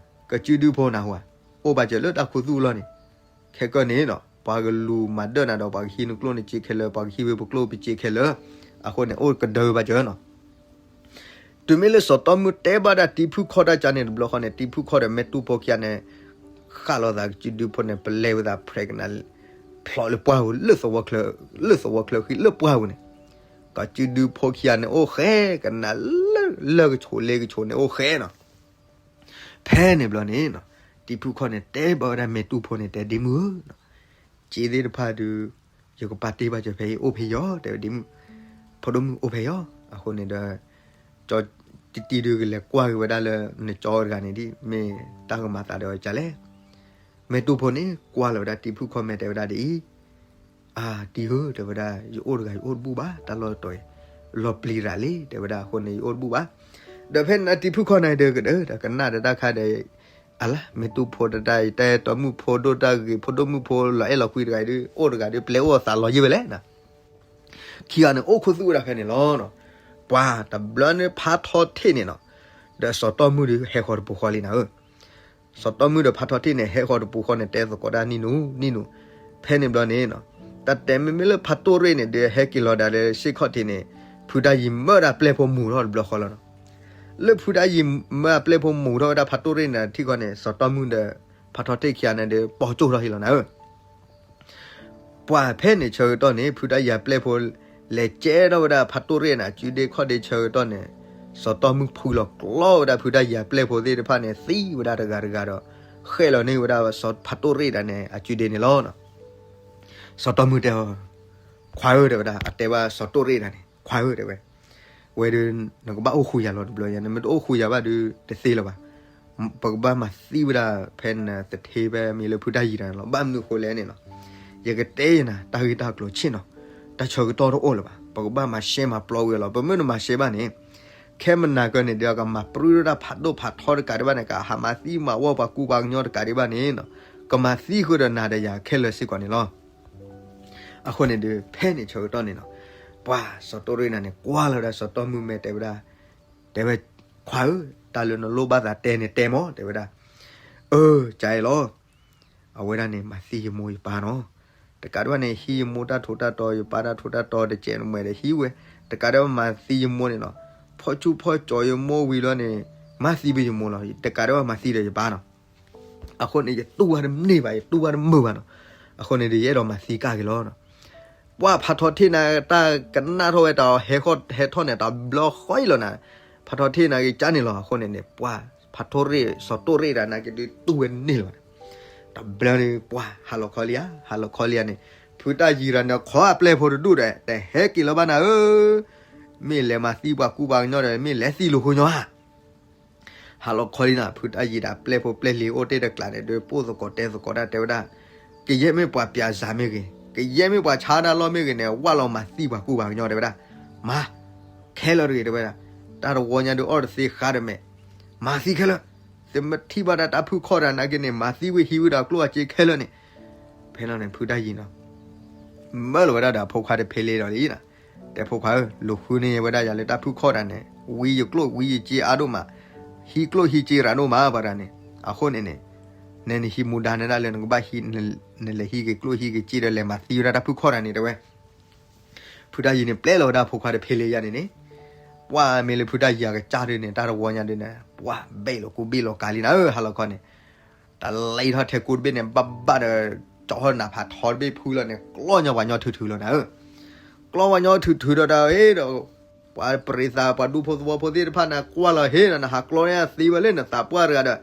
ကစုဒုဖိနၢ်ဟူဧါ, အိၣ်ဘၣ်ကၢၤလၢတၢ်ခူသူၣ်လီၤန့ၣ်, ခဲကၢၢ်န့ၣ်ဒီး ပှၤကလူၤမၤဒၢၣ်နၤဒီး ပှၤကဟံးနကျိၣ်နစ့ခဲလၢာ်, ပှၤကဟံးဝဲပကျိၣ်ပစ့ခဲလၢာ်, အဃိန့ၣ် အိၣ်ကဒၢဘၣ်ကၢၤနီၤ. တုၤမ့ၢ်လၢစီၤတီမုၢ်တဲဘၣ်ဒၣ်တံၤဖုခီၣ်တၢ်ကန့ၣ်တဘျီဃီန့ၣ် တံၤဖုခီၣ်ဒီးမဲာ်တူၢ်ဖိခံဂၤန့ၣ် ဃၣ်လိာ်သးကစုဒုဖိန့ၣ် ပလဲဝဲသးဖျဲးကနၤ ဖျိးလၢပှၢ်ပူၤ လၢသဝီချၢ, လၢသဝီချၢဃံလၢပှၢ်ပူၤန့ၣ်, ကစုဒုဖိခံဂၤန့ၣ်အိၣ်ဃဲကနၤလၢ လၢၢ်ကဆိးလ့ကဆိးန့ၣ် အိၣ်ဃဲနီၤ. ဖဲန့ၣ်ဘျီန့ၣ်နီၤ, တံၤဖုခီၣ်န့ၣ် တဲဘၣ်ဝဲဒၣ်မဲာ်တူၢ်ဖိန့ၣ် တဲဒ့မုၣ်ဧၢနီၤ, စ့သ့ၣ်တဖၣ်ဒုး ယကပာ်တ့ၢ်ဘၣ်စၢၤဖဲအံၤ အိၣ်ဖဲယီၤ တဲဝဲဒ့မုၣ်, ဖိဒိၣ်မုၣ်အိၣ်ဖဲယီၤ. အဃိန့ၣ်ဒီး ကၠီတံၤတံၤဒုးကလဲၤကွၢ်က့ၤဝဲဒၣ်လၢ နကၠီတဂၤန့ၣ်ဒ် မ့ၢ်တၢ်ကမၤသးဒီးကလဲၣ်. မဲာ်တူၢ်ဖိန့ၣ် ကွၢ်လီၤဝဲဒၣ်တံၤဖုခီၣ်မဲာ်တဲဝဲဒၣ်ဒ်အံၤ, အါ တံၤဧၢ တဲဝဲဒၣ် ယအိၣ်တဂၤယအိၣ်တဘူၣ်ဘၣ် တၢ်လီၢ်တတီၤအံၤ လီၤပျံၤရၤလံ တဲဝဲဒၣ် အဃိန့ၣ် ယအိၣ်တဘူၣ်ဘၣ်. ဒီးဖဲန့ၣ်တံၤဖုခီၣ်န့ၣ်ဒီးကဒၢ ဒီးကနၣ်ဒီးတၢ်ခါဒီး အလါ မဲာ်တူၢ်ဖိတဒၣ်အံၤ တဲတီမုၣ်ဖိဒိၣ်တၢ်ဂ့ၤ ဖိဒိၣ်မုၣ်ဖိလီၤအဲၣ်လီၤကွံတဂၤအံၤဒုး အိၣ်တဂၤဒုး ပျဲအိၣ်အသးလီၤယံာ်ဝဲလဲၣ်. ခံဂၤန့ၣ် အိၣ်ခူသူၣ်ဝဲဒၣ်ဖဲန့ၣ်လီၤ. ပှၤတဘျီန့ၣ် ဖါထီထ့ၣ်န့ၣ်နီၤ, ဒီးစီၤတီမုၢ်ဒုးဟဲဃီၤတပူၤဃီလံနၤဧၢ. စီၤတီမုၢ်ဒီးဖါထီထ့ၣ်န့ၣ် ဟဲဃီၤတပူၤဃီန့ၣ် တဲသကိးတၢ်နံၣ်နူနံၣ်နူ, ဖဲန့ၣ်ဘျီန့ၣ်နီၤ, တၢ်တဲမ့မ့ၢ်လၢဖါတိၣ်ရ့ၣ်န့ၣ် ဒုးဟဲက့ၤလီၤဒၣ်လၢစ့ၢ်ခီၣ်ထံးန့ၣ် ဖုတၢ်ယံၤမၢဒၣ်ပျဲၢ်ဖိမူၤထီၣ်တဘျီဃီလီၤနီၤ. လၢဖုတၢ်ယံၤမၢအပျဲၢ်ဖိမူၤထီၣ်ဝဲဒၣ်ဖါတိၣ်ရ့ၣ်န့ၣ်ထံၣ်ဃီန့ၣ် စီၤတီမုၢ်ဒီး ဖါထီထ့ၣ်ခံဂၤန့ၣ်ဒီး ပိာ်ကၠိၣ်ထီၣ်ဟံၣ်လီၤနၤဧၢ. ပှၤဖဲန့ၣ်ဆၢကတီၢ်န့ၣ် ဖုတၢ်ယံၤအပျဲၢ်ဖိ လဲၤကဲထီၣ်ဝဲဒၣ်ဖါတိၣ်ရ့ၣ်န့ၣ် အစုဒ့ခီၣ်ဒ့ဆၢကတီၢ်န့ၣ်, စီၤတီမုၢ်ဖှံလီၤကျီဝဲဒၣ်ဖုတၢ်ယံၤအပျဲၢ်ဖိသ့ၣ်တဖၣ်န့ၣ် သံဝဲဒၣ်တဂၤတဂၤဒီး ဃဲၣ်လီၤန့ၢ်ဝဲဒၣ်စီၤဖါတိၣ်ရ့ၣ်ဒၣ်န့ၣ် အစုဒ့န့ၣ်လီၤ. စီၤတီမုၢ်တဲအီၤ, ခွါဧၢ တဲဝဲဒၣ် အတဲဘၣ်စီၤတိၣ်ရ့ၣ်ဒၣ်န့ၣ် ခွါဧၢ တဲဝဲ ဝဲဒုး နကဘၣ်အိၣ်ဃုာ်ယၤလီၤတဘျီညါ နမ့ၢ်တအိၣ်ဃုာ်ယၤဘၣ်ဒုး တသ့လၢၤဘၣ်. ပကဘၣ်မၤသံဝဲဒၣ်ဖဲနသထ့ဖဲမ့ၢ်လၢဖုတၢ်ယံၤတၢ်န့ၣ်လီၤ. ဘၣ်မနုၤအဃိလဲၣ်န့ၣ်လီၤ. ယကတဲယနၤ တၢ်ဂ့ၢ်တၢ်ကျိၤဆ့ၣ်နီၤ, တၢ်ဆၢကတီၢ်တအိၣ်လၢၤဘၣ်. ပကဘၣ်မၤရှဲမၤပျီဝံၤလီၤ. ပမ့ၢ်တမၤရှဲဘၣ်န့ၣ် ခဲမနၤကၢန့ၣ် ဒီးကမၤပြံဒိၣ်တၢ်ဖးဒိၣ်ဖးထီတကးဒံးဘၣ်န့ၣ် ကဟးမၤသံမၤဝီပှၤကူပှၤကညီတကးဒံးဘၣ်န့ၣ်, ကမၤသံဃုာ်ဒီးနၤဒီးယၤခဲလၢာ်စ့ၢ်ကီးန့ၣ်လီၤ. အဃိန့ၣ်ဒီး ဖဲန့ၣ်ဆၢကတီၢ်န့ၣ်နီၤ, ပှၤစီၤတိၣ်ရ့ၣ်နၤန့ၣ် ကွၢ်လီၤဝဲဒၣ်စီၤတီမုၢ်မဲာ်တဲဝဲဒၣ်, တဲဝဲ, ခွါဧၢ, တၢ်လၢနလိၣ်ဘၣ်သးတဲန့ၣ်တဲမီၤ တဲဝဲဒၣ်. အၢ, ကအဲၣ်လီၤ. အဝဲဒၣ်န့ၣ် မၤသံယမိၢ်ယပၢ်နီၤ. တကးဒံးဘၣ်န့ၣ် ဟံးယမိၢ်တၢ်ထူးတၢ်တီၤ ယပၢ်တၢ်ထူးတၢ်တီၤတကဲးနမှဲဒီးဟံးဝဲ, တကးဒံးဘၣ်မၤသံယမိၢ်န့ၣ်နီၤ. ဖီၣ်ဆူၣ်ဖီၣ်ကၠီၤယမိၢ်ဝံၤလီၤန့ၣ် မၤသံဘၣ်ယမိၢ်လီၤ. တကးဒံးဘၣ်မၤသံဒီးယပၢ်နီၤ. အဃိန့ၣ် ယတူၢ်ဝဲတန့ၢ်ဘၣ် ယတူၢ်ဝဲတမုာ်ဘၣ်နီၤ. အဃိန့ၣ်ဒီး ယအဲၣ်ဒိးမၤသံကၢ်က့ၤလီၤ. ပှၤဖးထီထ့ၣ်န့ၣ် တၢ်ကနၣ်ထီၣ်ဝဲတၢ်ဟဲထီၣ်န့ၣ် တဘျီဃီအံၤလီၤနၤ. ဖးထီထ့ၣ်န့ၣ်က့ၤကၢ်န့ၣ်လီၤ. အဃိန့ၣ်န့ၣ် ပှၤဖးထီထ့ၣ် စီၤတိၣ်ရ့ၣ်တၢ်န့ၣ်က့ၤဒုးတူၢ်ဝဲတန့ၢ်လၢၤဘၣ်န့ၣ်. တဘျီန့ၣ် ပှၤဟးလီၤခီလံဧါ ဟးလီၤခီလံဧါန့ၣ် ဖုတၢ်ယံၤတၢ်န့ၣ် ခိးအပျဲၢ်ဖိတဒူၣ်ဒီး တဟဲက့ၤလၢၤဘၣ်နၤဧၢ, မ့ၢ်လဲၤမၤသံပှၤကူပှၤကညီဒီး မ့ၢ်လဲၤသံလိာ်ဃိညီဧါ. ဟးလီၤခီလံနၤ ဖုတၢ်ယံၤဒီးအပျဲၢ်ဖိပျဲၢ်လံၤအိၣ်တ့ၢ်တကျးန့ၣ် ဒီးပိၢ်သကိးတဲသကိးတၢ်တဲဝဲဒၣ်, ကယဲၢ်မ့ၢ်ပှၤပၠးစၤမ့ၢ်ဂ့ၤ, ကယဲၢ်မ့ၢ်ပှၤဆါတၢ်လီၢ်မ့ၢ်ဂ့ၤန့ၣ် ဝၢ်လီၤမၤသံပှၤကူပှၤကညီတဲဝဲဒၣ်, မၤခဲလၢာ်တဂ့ၤတဲဝဲဒၣ်, တၢ်တဝီညါဒုးအီၣ်တသ့ဃါတမဲာ်, မၤသံခဲလၢာ်, သုမ့ၢ်ထံၣ်ဘၣ်ဒၣ်တၢ်ဖုၣ်ခီၣ်တၢ်နာ်က့န့ၣ် မၤသံဝံၤဟံးဝံၤဒီးကျိၣ်အစ့ခဲလၢာ်န့ၣ်, ဖဲလီၤန့ၣ် ဖုတၢ်ယံၤနီၤ မၢလီၤဝဲဒၣ်ဒီးအဖိခွါတဖ့လ့ဒီးလံနီၤ, တဲဖိခွါဧၢ, လူၤဃုန့ၢ်ဝဲဒၣ်ယၤလၢတၢ်ဖုၣ်ခီၣ်တၢ်န့ၣ် ဝံယကျိၣ်ဝံယစ့အါဒိၣ်မး, ဟံးကျိၣ်ဟံးစ့ရၤဒိၣ်မးပှၤတၢ်န့ၣ်, အဃိန့ၣ်န့ၣ်, နနဟံးမူဒါနဒၣ်လၢနကဘၣ်ဟံး, နလဲၤဟံးက့ၤကျိၣ်ဟံးက့ၤစ့ဒီးလဲၤမၤသံဝဲဒၣ်တၢ်ဖုၣ်ခီၣ်တၢ်န့ၣ်တဲဝဲ ဖုတၢ်ယံၤန့ၣ် ပျဲလီၤဝဲဒၣ်ဖိခွါတဖ့လ့ယါန့ၣ်န့ၣ်, ပှၢ်မ့ၢ်လၢဖုတၢ်ယံၤအကစၢ်ဒုးန့ၣ် တၢ်တဝီညါဒုးန့ၣ် ပှၢ်ဘ့ၣ်လီၤကူဘ့ၣ်လီၤကၤလံနၤဧၢ, ဟါလီၤခီန့ၣ်, တၢ်လဲၤထီၣ်ထဲကူတဘ့ၣ်န့ၣ် ဘၣ်ဘၣ်ဒီး ကၠီထီၣ်နးဖးထီတဘ့ၣ်ဖုလီၤန့ၣ် ကျီညီပှၤညီထုးထုးလီၤနၤဧၢ, ကျီပှၤညီထုးထုးဒီးတၢ်အ့ဒီး ပှၤပရံးသး ပှၤဒူဖိသဝီဖိသ့ၣ်တဖၣ်န့ၣ် ကွၢ်လီၤဟ့ဒီး နဟးကျီန့ၢ်သ့ဝဲလၢနသးပှၢ်တဂၤဒီး,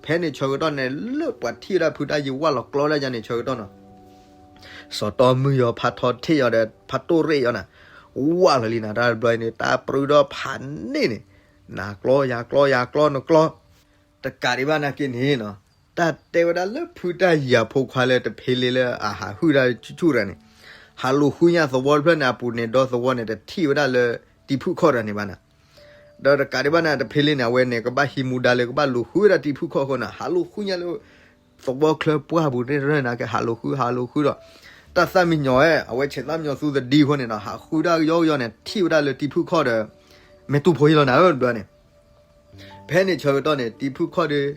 ဖဲန့ၣ်ဆၢကတီၢ်န့ၣ် လၢပှၤထံၣ်ဝဲဒၣ်ဖုတၢ်ယံၤဝၢ်လီၤကျီဒၣ်ယါန့ၣ် ဆၢကတီၢ်နီၤ စီၤတီမုၢ်ယီၤ ဖးထီထ့ၣ်ယီၤဒီး ဖးတိၢ်ရ့ၣ်ယီၤနၤ, ဝၢ်လီၤလံနၤ တၢ်တဘျီအံၤန့ၣ် တၢ်ပြူဒီဖးန့ၣ်န့ၣ်, နၤကျီယၤကျီ ယၤကျီနကျီ, တကးဒံးဘၣ်နာ်က့န့ၣ်နီၤ, တၢ်တဲဝဲဒၣ်လၢဖုတၢ်ယံၤအဖိခွါလၢတဖ့လ့လၢအဟးဟုၣ်တၢ်ဆူၣ်ဆူၣ်တဂၤန့ၣ်, ဟးလူၤဃုညါသဝီတဖျၢၣ်န့ၣ် အပူၤန့ၣ်ဒီသဝီန့ၣ် တထံၣ်ဝဲဒၣ်လၢတံၤဖုၣ်ခီၣ်တဂၤန့ၣ်ဘၣ်နၤ ဒီးတကးဒံးဘၣ်န့ၣ် တဖ့လ့န့ၣ် အဝဲန့ၣ် ကဘၣ်ဟံးမူဒါလၢကဘၣ်လူၤဃုဝဲဒၣ်တံၤဖုၣ်ခီၣ်အဃိန့ၣ် ဟးလူၤဃုညါလၢ သဝီချၢပှၢ်ပူၤသ့ၣ်တဖၣ်န့ၣ်က့ ဟးလူၤဃု ဟးလူၤဃုဒီး တၢ်သၣ်မံညီၤဝဲ အဝဲဆဲးသၣ်မံညီၤသူသဒံအဃိန့ၣ်နီၤ ဟးဃုဒၣ်ကယီကယီန့ၣ် ထံၣ်ဝဲဒၣ်လၢတံၤဖုၣ်ခီၣ်ဒီး မဲာ်တူၢ်ဖိအံၤလီၤနၤဧၢ တဘျီန့ၣ် ဖဲန့ၣ်ဆၢကတီၢ်န့ၣ် တံၤဖုၣ်ခီၣ်ဒီး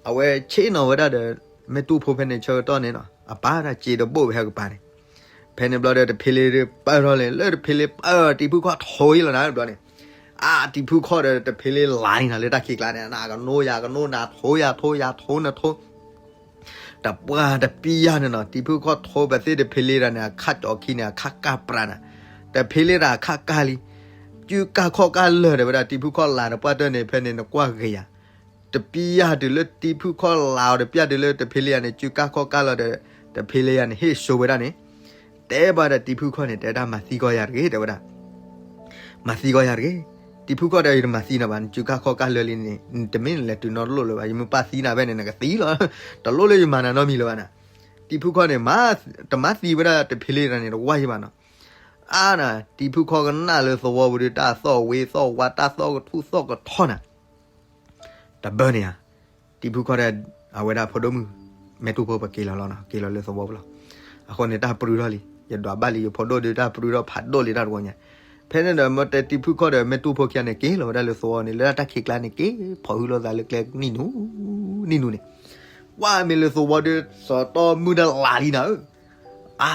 အဝဲဆ့ၣ်နီၤဝဲဒၣ်ဒီး မဲာ်တူၢ်ဖိဖဲန့ၣ်ဆၢကတီၢ်န့ၣ်နီၤ အပၢ်တၢ်စ့တဘိၣ်ဝဲဟဲကပၤန့ၣ် ဖဲန့ၣ်ဘျီဒီးတဖ့လ့ဒီးပၢၢ်ထီၣ်လဲၣ် လၢတဖ့လ့ပၢၢ်တံၤဖုၣ်ခီၣ်ထိအံၤလီၤနၤ တဘျီန့ၣ် အါ တံၤဖုၣ်ခီၣ်ဒီးတဖ့လ့လၤန့ၣ်နီၤ လၢတၢ်ခံးကျါန့ၣ် နကနိယၤကနိ နထိယၤထိ ယၤထိနထိ တပှၢ်တပံယါန့ၣ်နီၤ တံၤဖုၣ်ခီၣ်ထိပသ့ၣ်တဖ့လ့တၢ်န့ၣ် အခၣ်ကၠီခံန့ၣ် အခၣ်ကၢ်ပြးနၤ တဖ့လ့တၢ်အခၣ်ကၢ်လံ စုကၢ်ခီၣ်ကၢ်လၢာ်ဒီးဝဲဒၣ်တံၤဖုၣ်ခီၣ်လၤတပှၢ်တၢၢ်န့ၣ် ဖဲန့ၣ်နကွၢ်ဂ့ၤယၤ တပံယါတုၤလၢတံၤဖုၣ်ခီၣ်လၤအီၤတပျၢ်တုၤလၢတဖ့လ့ယၤန့ၣ် စုကၢ်ခီၣ်ကၢ်လီၤဒီး တဖ့လ့ယၤန့ၣ် ဟ့ၣ်ဆိဝဲဒၣ်န့ၣ် တဲဘၣ်ဒီးတံၤဖုၣ်ခီၣ်န့ၣ် တဲဒၣ်မၤသံကီးယၤတဂ့ၤ တဲဝဲဒၣ် မၤသံကီးယၤတဂ့ၤ တံၤဖုၣ်ခီၣ်ဒီးယတမၤသံနၤဘၣ် နစုကၢ်ခီၣ်ကၢ်လၢာ်လံန့ၣ် တမ့ၢ်နလဲၤတုၤနီတလိၣ်လၢၤဘၣ် ယမ့ၢ်ပၢ်သံနၤဖဲန့ၣ် နကသံလီၤ တလိၣ်လၢယမၤနၤနီတမံၤလၢၤဘၣ်နၤ တံၤဖုၣ်ခီၣ်န့ၣ် တမၤသံဝဲဒၣ်တဖ့လ့တၢ်န့ၣ် တဝၢ်ယဘၣ်နီၤ အါနၤ တံၤဖုၣ်ခီၣ်ကနၣ်လၢသဝီပူၤဒီး တၢ်သီၣ်ဝ့သီၣ်ဝါ တၢ်သီၣ်ကထူၣ်သီၣ်ကထီနၤ တဘျီန့ၣ်ဧါ တံၤဖုၣ်ခီၣ်ဒီး အဝဲဒၣ်ဖိဒိၣ်မုၣ် မဲာ်တူၢ်ဖိပက့ၤလီၤလီၤနီၤ က့ၤလီၤလၢသဝီပူၤလီၤ အဃိန့ၣ် တၢ်ပြူထီၣ်လံ ယဒွးဘၣ်လံ ယဖိဒိၣ်ဒီးတၢ်ပြူထီၣ်ဖးဒိၣ်လံတၢ်တဝီညါ ဖဲန့ၣ်ဒီး မ့ၢ်တဲတံၤဖုၣ်ခီၣ်ဒီး မဲာ်တူၢ်ဖိခံဂၤန့ၣ် က့ၤလီၤဝဲဒၣ်လၢသဝီန့ၣ် လၢတၢ်ခံးကျါန့ၣ် က့ၤဖီၣ်ဟုလိာ်သးလၢကျဲနံၣ်နူ နံၣ်နူန့ၣ် ကွၢ်မ့ၢ်လၢသဝီဒီး စီၤတီမုၣ်ဒီးလၤလံနၤဧၢ အါ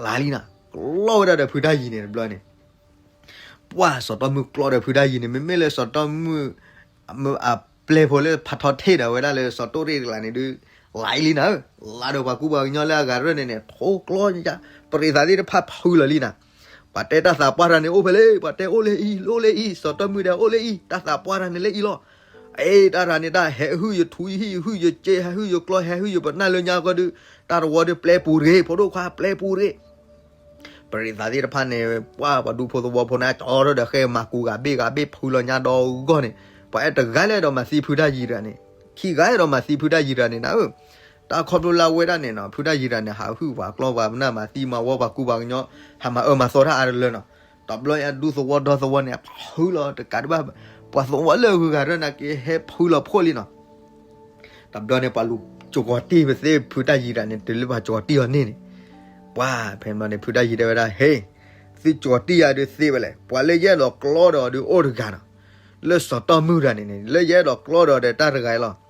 လၤလံနၤ ကျီဝဲဒၣ်ဒီးဖုတၢ်ယံၤန့ၣ်တဘျီန့ၣ် ပှၢ်စီၤတီမုၣ်ကျီဒီးဖုတၢ်ယံၤန့ၣ် မ့မ့ၢ်လၢစီၤတီမုၣ် အပျဲၢ်ဖိလၢဖးထီထ့ၣ်ဒီးဝဲဒၣ်လၢစီၤတိၣ်ရ့ၣ်တကျါန့ၣ်ဒုး လၤလံနၤဧၢ လၤဒီးပှၤကူပှၤကညီလၢအဂၤရၢၢ်န့ၣ်န့ၣ် ထိကျီညါ ပရံးသးသ့ၣ်တဖၣ်ဖုလီၤလံနၤ ပှၤတဲတၢ်သးပှၢ်တၢ်န့ၣ်အိၣ်ဖဲလဲၣ် ပှၤတဲအိၣ်လၢအံၤ အိၣ်လၢအံၤ စီၤတီမုၣ်ဒီးအိၣ်လၢအံၤ တၢ်သးပှၢ်တၢ်န့ၣ်လၢအံၤလီၤ အ့ တၢ်တၢ်န့ၣ်တၢ်ဟဲဟုၣ်ယထူယဟံၣ်ယဟုၣ်ယစ့ ဟဲဟုၣ်ယကျီ ဟဲဟုၣ်ယပနၢ်လၢညါကီၢ်ဒုး တၢ်တဝီဒုးပျဲပူၤတဂ့ၤ ဖိဒိၣ်ခွါပျဲပူၤတဂ့ၤ ပရံးသးသ့ၣ်တဖၣ်န့ၣ် ပှၢ်ပှၤဒူဖိသဝီဖိန့ၣ် ကၠီထီၣ်ဒီးဃဲမၤကူဂၤဘ့ၣ်ဂၤဘ့ၣ်ဖုလီၤညါဒီးဂီၢ်န့ၣ် ပှၤအဲၣ်တဂၤလဲၣ်ဒီးမၤသံဖုတၢ်ယံၤတဂၤန့ၣ် ခံဂၤအဲၣ်ဒိးမၤသံဖုတၢ်ယံၤတဂၤန့ၣ်နၤဧၢ တၢ်ခီဖျိလၢအဝဲဒၣ်န့ၣ်နီၤ ဖုတၢ်ယံၤတဂၤန့ၣ် ဟးဟုၣ်ပှၤကျီပှၤပနၢ်မၤသံမၤဝီပှၤကူပှၤကညီ ဟးမၤအၢမၤသီတၢ်အါတလၢနီၤ တဘျီညါဒူသဝီဒီသဝီန့ၣ် ဖုလီၤတကးဒံးဘၣ် ပှၤသဝီလၢအဂုၤအဂၤရၢၢ်နာ်က့ဟဲဖုလီၤဖှိၣ်လံနီၤ တဘျီန့ၣ် ပှၤလူၤစှီၤတံၢ်ပသ့ၣ်ဖုတၢ်ယံၤတဂၤန့ၣ် တုၤလၢပှၤစှီၤတံၢ်အီၤန့ၣ်န့ၣ် ပှၤဖဲန့ၣ်န့ၣ် ဖုတၢ်ယံၤတဲဝဲဒၣ် ဟ့ၣ် သုစှီၤတံၢ်ယၤဒုးသ့ဝဲလဲၣ် ပှၤလၢယအဲၣ်ဒိးကျီဒီးဒုးအိၣ်တဂၤနီၤ လၢစီၤတီမုၣ်တဂၤန့ၣ်န့ၣ် လၢယအဲၣ်ဒိးကျီဒီးဒီးတၢ်တဂၤအံၤလီၤ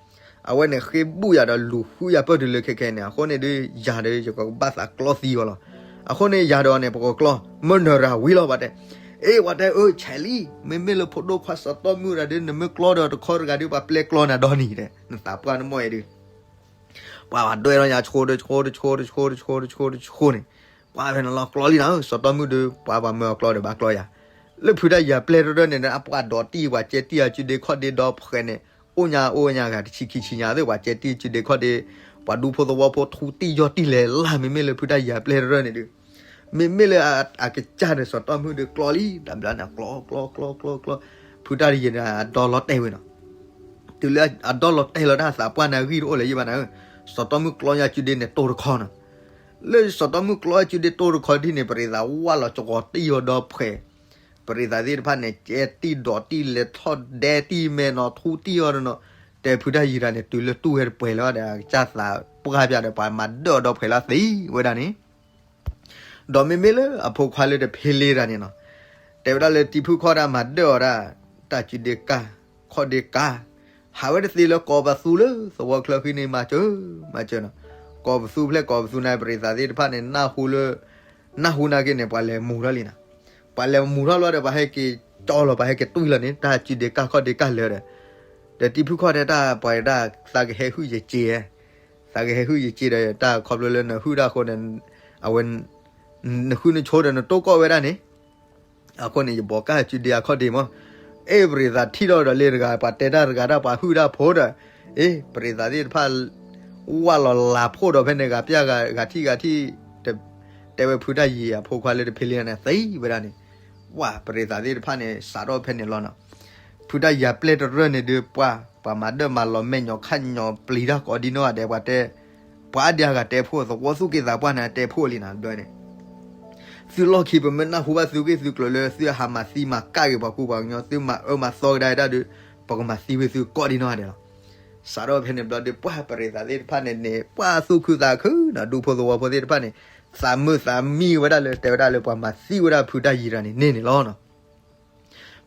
အဝဲန့ၣ်ဃ့ဘူၣ်ယၤဒီးလူၤဃုယၤပၢၢ်တုၤလၢခဲခဲန့ၣ် အဃိန့ၣ်ဒုး ယၤဒီးယကဘၣ်သးကျီသံအီၤလီၤ အဃိန့ၣ်ယၤဒီးန့ၣ် ပကကျီ မုၢ်နၤရၤဝံၤလီၤ ပှၤတဲ အ့ ပှၤတဲအၢ ဆဲးလံ မ့မ့ၢ်လၢဖိဒိၣ်ခွါစီၤတီမုၣ်တဂၤဒုး နမ့ၢ်ကျီဒီးတခီတဂၤဒုး ပှၤပျဲကျီနၤဒီနံၤတဲ နသးပှၢ်နမီၢ်အံၤဒုး ပှၤပှၤဒွဲၣ်လီၤယၤဆှိတဆှိတဆှိတဆှိတဆှိတဆှိတဆှိန့ၣ် ပှၤဖဲန့ၣ်လီၤကျီလံနၤ စီၤတီမုၣ်ဒုး ပှၤပှၤမၢအီၤကျီဒီးဘၣ်ကျီယၤ လၢဖုတၢ်ယံၤပျဲၢ်တရၢၢ်န့ၣ် အပှၤဒိးတံၢ်ပှၤကဲတံၢ်အစုဒ့ခီၣ်ဒ့ဒီဖှဲးန့ၣ် အိၣ်ညါအိၣ်ညါဂၤတဆံခံဆံညါသ့ၣ် ပှၤကဲတံၢ်စုဒ့ခီၣ်ဒ့ ပှၤဒူဖိသဝီဖိထူတံၢ်ယီၢ်တံၢ်လဲၤလၢ် မ့မ့ၢ်လၢဖုတၢ်ယံၤပျဲၢ်တရၢၢ်န့ၣ်ဒုး မ့မ့ၢ်လၢအကစၢ်ဒီးစီၤတီမုၣ်ဒုးကျီလံ တဘျီန့ၣ် ကျီကျီကျီကျီကျီ ဖုတၢ်ယံၤန့ၣ် အဒီလီၤတဲာ်ဝဲနီၤ တုၤလၢအဒီလီၤတဲာ်လီၤတၢ်သးပှၢ်န့ၣ် အဂံၢ်တအိၣ်လၢၤယံၤဘၣ်နၤဧၢ စီၤတီမုၣ်ကျီညါစုဒ့န့ၣ်တိၢ်တခီနီၤ လၢစီၤတီမုၣ်ကျီအစုဒ့တိၢ်တခီဒံးန့ၣ် ပရံးသးဝၣ်လီၤကီၤတံၢ်အီၤဒီးဖှဲး, ပရံးသးသ့ၣ်တဖၣ်န့ၣ် ကဲတံၢ်ဒိးတံၢ်လဲၤထီၣ်ဒဲတံၢ်မဲာ်နီၤထူတံၢ်အီၤဒီးနီၤ, တဲဖုတၢ်ယံၤတၢ်န့ၣ် တုၤလၢတူၢ်ဝဲတပှဲၤလၢၤဒီး အကစၢ်သးပှၢ်ပၠးဒီး ပှၤမၤဒၢၣ်အီၤဒီးဖှဲးလၢသံဝဲဒၣ်န့ၣ် ဒီးမ့မ့ၢ်လၢအဖိခွါလၢတဖ့လ့တၢ်န့ၣ်နီၤ, တဲဝဲဒၣ်လၢတံၤဖုခီၣ်တၢ်မၤဒၢၣ်အီၤဒၣ်, တၢ်စုဒ့ကၢ်, ခီၣ်ဒ့ကၢ်, ဟးဝဲတသ့လၢကိးပသူလၢသဝီချၢဃံန့ၣ် မၤစၢၤ, မၤစၢၤနီၤ, ကိးပသူဖျဲၣ်ကိးပသူန့ၣ် ပရံးသးသ့ၣ်တဖၣ်န့ၣ် နၢ်ဟူလၢ, နၢ်ဟူနာ်က့န့ၣ် ပှၤလဲၤမူၤထီၣ်လံနီၤ, ပှၤလဲၤမူၤထီၣ်လီၤဒီး ပှၤဟဲက့ၤကၠီလီၤ ပှၤဟဲက့ၤတွံၢ်လီၤန့ၣ် တၢ်စုဒ့ကၢ်ခီၣ်ဒ့ကၢ်လၢာ်ဒီး ဒီးတံၤဖုခီၣ်တဲတၢ်ပှၤတၢ်သးကဟဲဟုၣ်ယစ့ဧါ, သးကဟဲဟုၣ်ယစ့ဒီး တၢ်ခီဖျိလၢနဟုၣ်တၢ်အဃိန့ၣ်, အဝဲ, နဃုနဆိဒီးနတိၢ်ကီၢ်ဝဲဒၣ်န့ၣ်, အဃိန့ၣ် ယဘိးကၢ်စုဒ့အခီၣ်ဒ့မး, အ့ၣ် ပရံးသးထံၣ်ထီၣ်ဒီးလ့တဂၤ ပှၤတဲတၢ်တဂၤတၢ်ပှၤဟုၣ်တၢ်ဖိဒီး, အ့ၣ် ပရံးသးသ့ၣ်တဖၣ် ဝၢ်လီၤလၤဖှိၣ်ဒီးဖဲန့ၣ် ဂၤပျၢ်ဂၤထံၣ်ဂၤထံၣ်, တဲဝဲဖုတၢ်ယံၤအဖိခွါလၢတဖ့လ့န့ၣ် သံဝဲဒၣ်န့ၣ်, ဝၢ် ပရံးသးသ့ၣ်တဖၣ်န့ၣ် စးထီၣ်ဖဲန့ၣ်လီၤနီၤ, ဖုတၢ်ယံၤပျဲၢ်တရၢၢ်န့ၣ်ဒုး ပှၤ, ပှၤမၤဒၢၣ်မၤလီၤမဲာ်ညိးခၣ်ညိးပျံၤတၢ်ကိးဒံနီၢ်ဂၤဒဲး ပှၤတဲ, ပှၤအါဒံအါဂၤတဲဖိ သဝီသူၣ်က့သးပှၢ်န့ၣ်တဲဖိလံနီၤ ဘျီန့ၣ် သုလီၢ်ခံ ပမ့ၢ်နၢ်ဟူဘၣ်သုဂ့ၢ်သုကျိၤလၢ သုဟးမၤသံမၤကၣ်က့ၤပှၤကူပှၤကညီ သုမၤအၢမၤသီကဒါက့ၤတၢ်ဒီး, ပကမၤသံဝဲသုကိးဒံနီၢ်ဂၤဒဲးလီၤ. စးထီၣ်ဖဲန့ၣ်ဘျီဒီး ပှၢ် ပရံးသးသ့ၣ်တဖၣ်န့ၣ်န့ၣ် ပှၢ်သူၣ်ခုသးခုနီၤ ဒူဖိသဝီဖိသ့ၣ်တဖၣ်န့ၣ် သးမုာ်သးမံဝဲဒၣ်လၢ တဲဝဲဒၣ်လၢပှၤမၤသံဝဲဒၣ်ဖုတၢ်ယံၤတၢ်န့ၣ်န့ၣ်န့ၣ်လီၤနီၤ.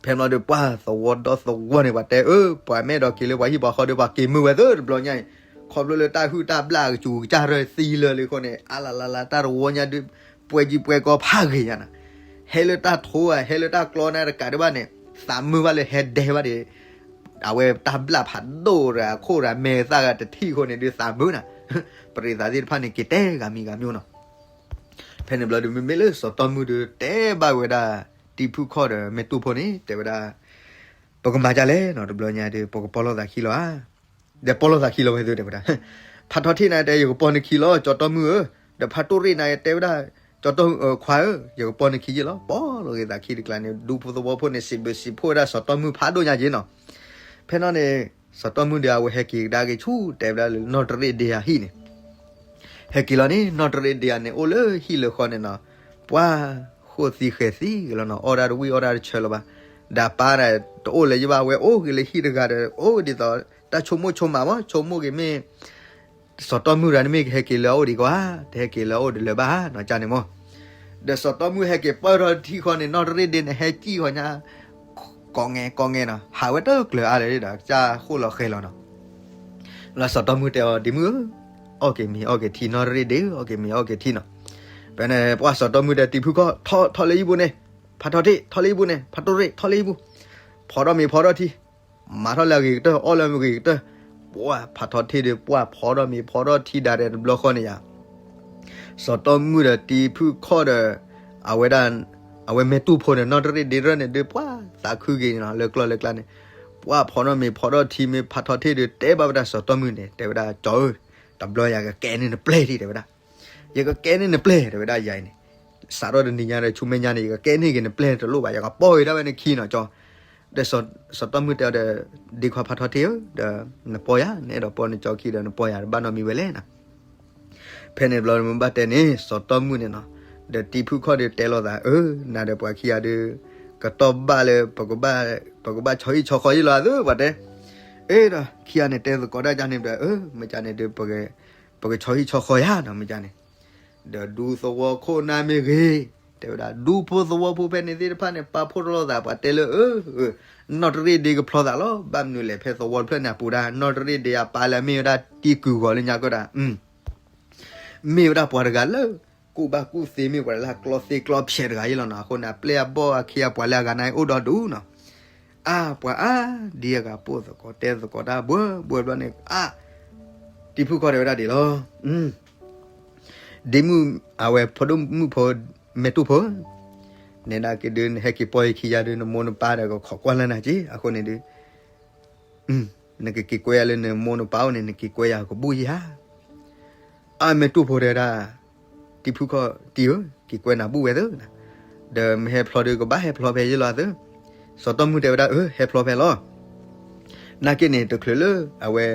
ဖဲန့ၣ်ဘျီဒီး ပှၢ်သဝီဒီသဝီန့ၣ် ပှၤတဲအၢ ပှၤမ့ၢ်အဲၣ်ဒိးက့ၤလၢပှၤဟံၣ်ပှၤဃီဒီး ပှၤက့ၤမုာ်ဝဲသ့တဘျီညါအံၤ, ခီဖျိလၢတၢ်ဟုၣ်တၢ်ဘျၣ်အကစူၤကစၢ်ရၢၢ်သံလၢာ်လံအဃိန့ၣ် အါလၢ်လၢ်လၢ် တၢ်တဝီညါဒုး ပှဲၤကံပှဲၤကီဖးဂ့ၤညါနီၤ, ဟဲလၢတၢ်ထိဧါ ဟဲလၢတၢ်ကျီန့ၣ်တကးဒံးဘၣ်န့ၣ် သးမုာ်ဘၣ်လၢဟဲဒဲးဘၣ်ဒီး အဝဲတၢ်ဘျၣ်ဖးဒိၣ်ဒီးအခိၣ်ဒီးမဲာ်သၣ်ဂၤတထံၣ်အဃိန့ၣ်ဒုးသးမုာ်နီၤ. ပရံးသးသ့ၣ်တဖၣ်န့ၣ် က့ၤတဲဂၤမံၤဂၤမံၤနီၤ. ဖဲန့ၣ်ဘျီဒီး မ့မ့ၢ်လၢစီၤတီမုၣ်ဒီး တဲဘၣ်ဝဲဒၣ် တံၤဖုခီၣ်ဒီးမဲာ်တူၢ်ဖိန့ၣ် တဲဝဲဒၣ် ပကမၤဒ်လဲၣ်နီၤ တဘျီညါဒီး ပကပီၢ်လိာ်သးခံလီၤဧါ. ဒီးပီၢ်လိာ်သးခံလီၤဝဲသုတဲဝဲဒၣ်, ဖးထီထံၣ်နၤတဲ ယကပီၢ်နခံလီၤ စီၤတီမုၣ်ဧၢ, ဒီးဖးတိၢ်ရ့ၣ်နၤတဲဝဲဒၣ် စီၤတီမုၣ်ခွါဧၢ, ယကပီၢ်နခံယ့ၢ်လီၤ. ပီၢ်လိာ်က့ၤသးခံတကျါန့ၣ် ဒူဖိသဝီဖိန့ၣ် စံးဘျုးစံးဖှိၣ်ဝဲဒၣ်စီၤတီမုၣ်ဖးဒိၣ်ညါက့နီၤ. ဖဲန့ၣ်န့ၣ် စီၤတီမုၣ်ဒီးအဝဲဟဲက့ၤကဒါက့ၤဆူ တဲဝဲဒၣ်လၢနီၢ်တရ့ၣ်ဒ့အဟံၣ်န့ၣ် ဟဲက့ၤလီၤန့ၣ် နီၢ်တရ့ၣ်ဒ့အန့ၣ် အိၣ်လၢဟံၣ်လၢဃီန့ၣ်နီၤ, ပှၢ်ဃိၣ်သံဃဲၤသံဂ့ၤလီၤနီၤ, အီၣ်ဒၣ်တဝံၣ်အီၣ်ဒၣ်တဆၢလၢၤဘၣ်, ဒီးပၢ်ဒီးတအိၣ်လၢၤယဘၣ် အဝဲအိၣ်က့ၤလၢဟံၣ်တဂၤဒီး အိၣ်ဒ်သိး တၢ်ဆိကမိၣ်ဆိကမးမး ဆိကမိၣ်က့ၤမ့ၢ် စီၤတီမုၣ်တဂၤန့ၣ်မ့ၢ်ကဟဲက့ၤလၢအအိၣ်ဒံးကီဧါ, တဟဲက့ၤလၢအအိၣ်တလၢၤဘၣ်နီၤ ကန့ၣ်မး. ဒီးစီၤတီမုၣ်ဟဲက့ၤပၢၢ်ထီၣ်ထံဃီန့ၣ် နီၢ်တရ့ၣ်ဒ့န့ၣ် ဟဲကံၣ်ဃီညါ ကိးငဲကိးငဲနီၤ, ဟးဝဲတကျၢၤအါလၢၤဒီး ကစၢ်ဃိၣ်လီၤဃဲၤလီၤနီၤ. လၢစီၤတီမုၣ်တဲအီၤ ဒ့မုၣ်ဧၢ, အီၣ်က့ၤမ့ၤအီၣ်က့ၤထံ နီၢ်တရ့ၣ်ဒ့ဧၢ, အီၣ်က့ၤမ့ၤအီၣ်က့ၤထံနီၤ. ဖဲန့ၣ် ပှၢ်စီၤတီမုၣ်ဒီးတံၤဖုခီၣ် ထီၣ်ထီၣ်လၢဟံၣ်ပူၤန့ၣ်, ဖးထီထံၣ် ထီၣ်လၢဟံၣ်ပူၤန့ၣ်, ဖးတိၢ်ရ့ၣ် ထီၣ်လၢဟံၣ်ပူၤ, ဖီထီၣ်မ့ၤဖီထီၣ်ထံ မၤထီၣ်လၢအဂ့ၤကတၢၢ် အီၣ်လၢအဂ့ၤကတၢၢ်, ပှၢ်ဖးထီထံၣ်ဒီး ပှၢ်ဖီထီၣ်မ့ၤဖီထီၣ်ထံဒၣ်ဒီးတဘျီဃီန့ၣ်ယါ စီၤတီမုၣ်ဒီးတံၤဖုခီၣ်ဒီး အဝဲဒၣ် အဝဲမဲာ်တူၢ်ဖိန့ၣ် နီၢ်တရ့ၣ်ဒ့ရၢၢ်န့ၣ်ဒီး ပှၢ်သးခုက့ၤန့ၣ်လီၤ လၢကျီၢ်လၢကျါန့ၣ်, ပှၢ်ဖီထီၣ်မ့ၤဖီထီၣ်ထံမ့ၢ်ဖးထီထံၣ်ဒီး တဲဘၣ်ဝဲဒၣ်စီၤတီမုၣ်န့ၣ် တဲဝဲဒၣ် ကၠီဧၢ, တဘျီယၤကကဲန့ၢ်နပျဲၢ်ထံ တဲဝဲဒၣ်, ယကကဲန့ၢ်နပျဲၢ် တဲဝဲဒၣ်ယၤအံၤန့ၣ်, စးထီၣ်တနံၤညါဒီး ဆူမဲာ်ညါန့ၣ် ယကကဲန့ၢ်က့ၤနပျဲၢ်တလိၣ်ဘၣ် ယကပီၢ်က့ၤဒၣ်ဝဲနခံနီၤ ကၠီ ဒီးစီၤတီမုၣ်တဲအီၤဒီး ဒ့ခွါဖးထီထံၣ်ဧၢ, ဒီးနပီၢ်ယၤ နအဲၣ်ဒိးပီၢ်နကၠီခံဒီး နပီၢ်ယၤတဘၣ်နီတမံၤဝဲလဲၣ်နီၤ. ဖဲန့ၣ်ဘျီမ့ၢ်ဘၣ်တဲန့ၣ် စီၤတီမုၣ်န့ၣ်နီၤ, ဒီးတံၤဖုခီၣ်ဒီးတဲလိာ်သး အၢ နၤဒီးပှၤခံဂၤဒီး ကတီၢ်ဘၣ်လၢ ပကဘၣ်ဆီဟံၣ်ဆီဃီယ့ၢ်လီၤသၢ ပှၤတဲ, အ့ဒီး ခံဂၤန့ၣ်တဲသကိးတၢ်ကန့ၣ်ဒီး အၢ မ့ၢ်ကန့ၣ်ဒီး ပကဆီဟံၣ်ဆီဃီယၤနီၤ မ့ၢ်ကန့ၣ် ဒီးဒူသဝီခိၣ်နၢ်မ့ၢ်ဂ့ၤ, တဲဝဲဒၣ် ဒူဖိသဝီဖိဖဲန့ၣ်သ့ၣ်တဖၣ်န့ၣ် ပာ်ဖှိၣ်ထီၣ်လိာ်သး ပှၤတဲလၢ အၢ နီၢ်တရ့ၣ်ဒ့ကဖျီသးလီၤ. ဘၣ်မနုၤလဲၣ် ဖဲသဝီတဖျၢၣ်န့ၣ်အပူၤဒၣ် နီၢ်တရ့ၣ်ဒ့အပၢ်လၢအမ့ၢ်ဝဲဒၣ်တံၤကုၢ်ဂီၤလၢညါကီၢ်ဒၣ် မ့ၢ်ဝဲဒၣ်ပှၤတဂၤလၢ ကူၣ်ဘၣ်ကူၣ်သ့ မ့ၢ်ပှၤလၢကျီသ့ကျီဖျဲးတဂၤအံၤလီၤနီၤ. အဃိန့ၣ် အပျဲၢ်အဘီၣ်အခ့အပှၤလၢအဂၤန့ၣ်အိၣ်ဒီးဒူနီၤ. အါ ပှၤအါဒံအဂၤပိာ်သကိးတဲသကိးတၢ်ဘှီဘှီဘျီန့ၣ် အါ တံၤဖုခီၣ်တဲဝဲဒၣ်ဒ်လီၤ. ဒ့မုၣ် အဝဲဖိဒိၣ်မုၣ်ဖိ မဲာ်တူၢ်ဖိ နဲဒၣ်က့ၤဒုး နဟဲက့ၤပီၢ်ယခံယါဒုး နမိၢ်နပၢ်ဒီးကခိးကွၢ်လၢနၤက့ၤ အဃိန့ၣ်ဒုး နကက့ၤကွဲယၤလၢနမိၢ်နပၢ်အိၣ်န့ၣ် နက့ၤကွဲယၤကဘူၣ်ယၤ. အါ မဲာ်တူၢ်ဖိတဲဝဲဒၣ် တံၤဖုခီၣ်တံၤဧၢ က့ၤကွဲနၤဘူၣ်ဝဲသၢ. ဒီးမ့ၢ်ဟဲဖျီဒီး ကဘၣ်ဟဲဖျီဖဲယ့ၢ်လီၤသၢ. စီၤတီမုၣ်တဲဝဲဒၣ် အၢ ဟဲဖျီဖဲလီၤ. နာ်က့န့ၣ် တချုးလၢအဝဲ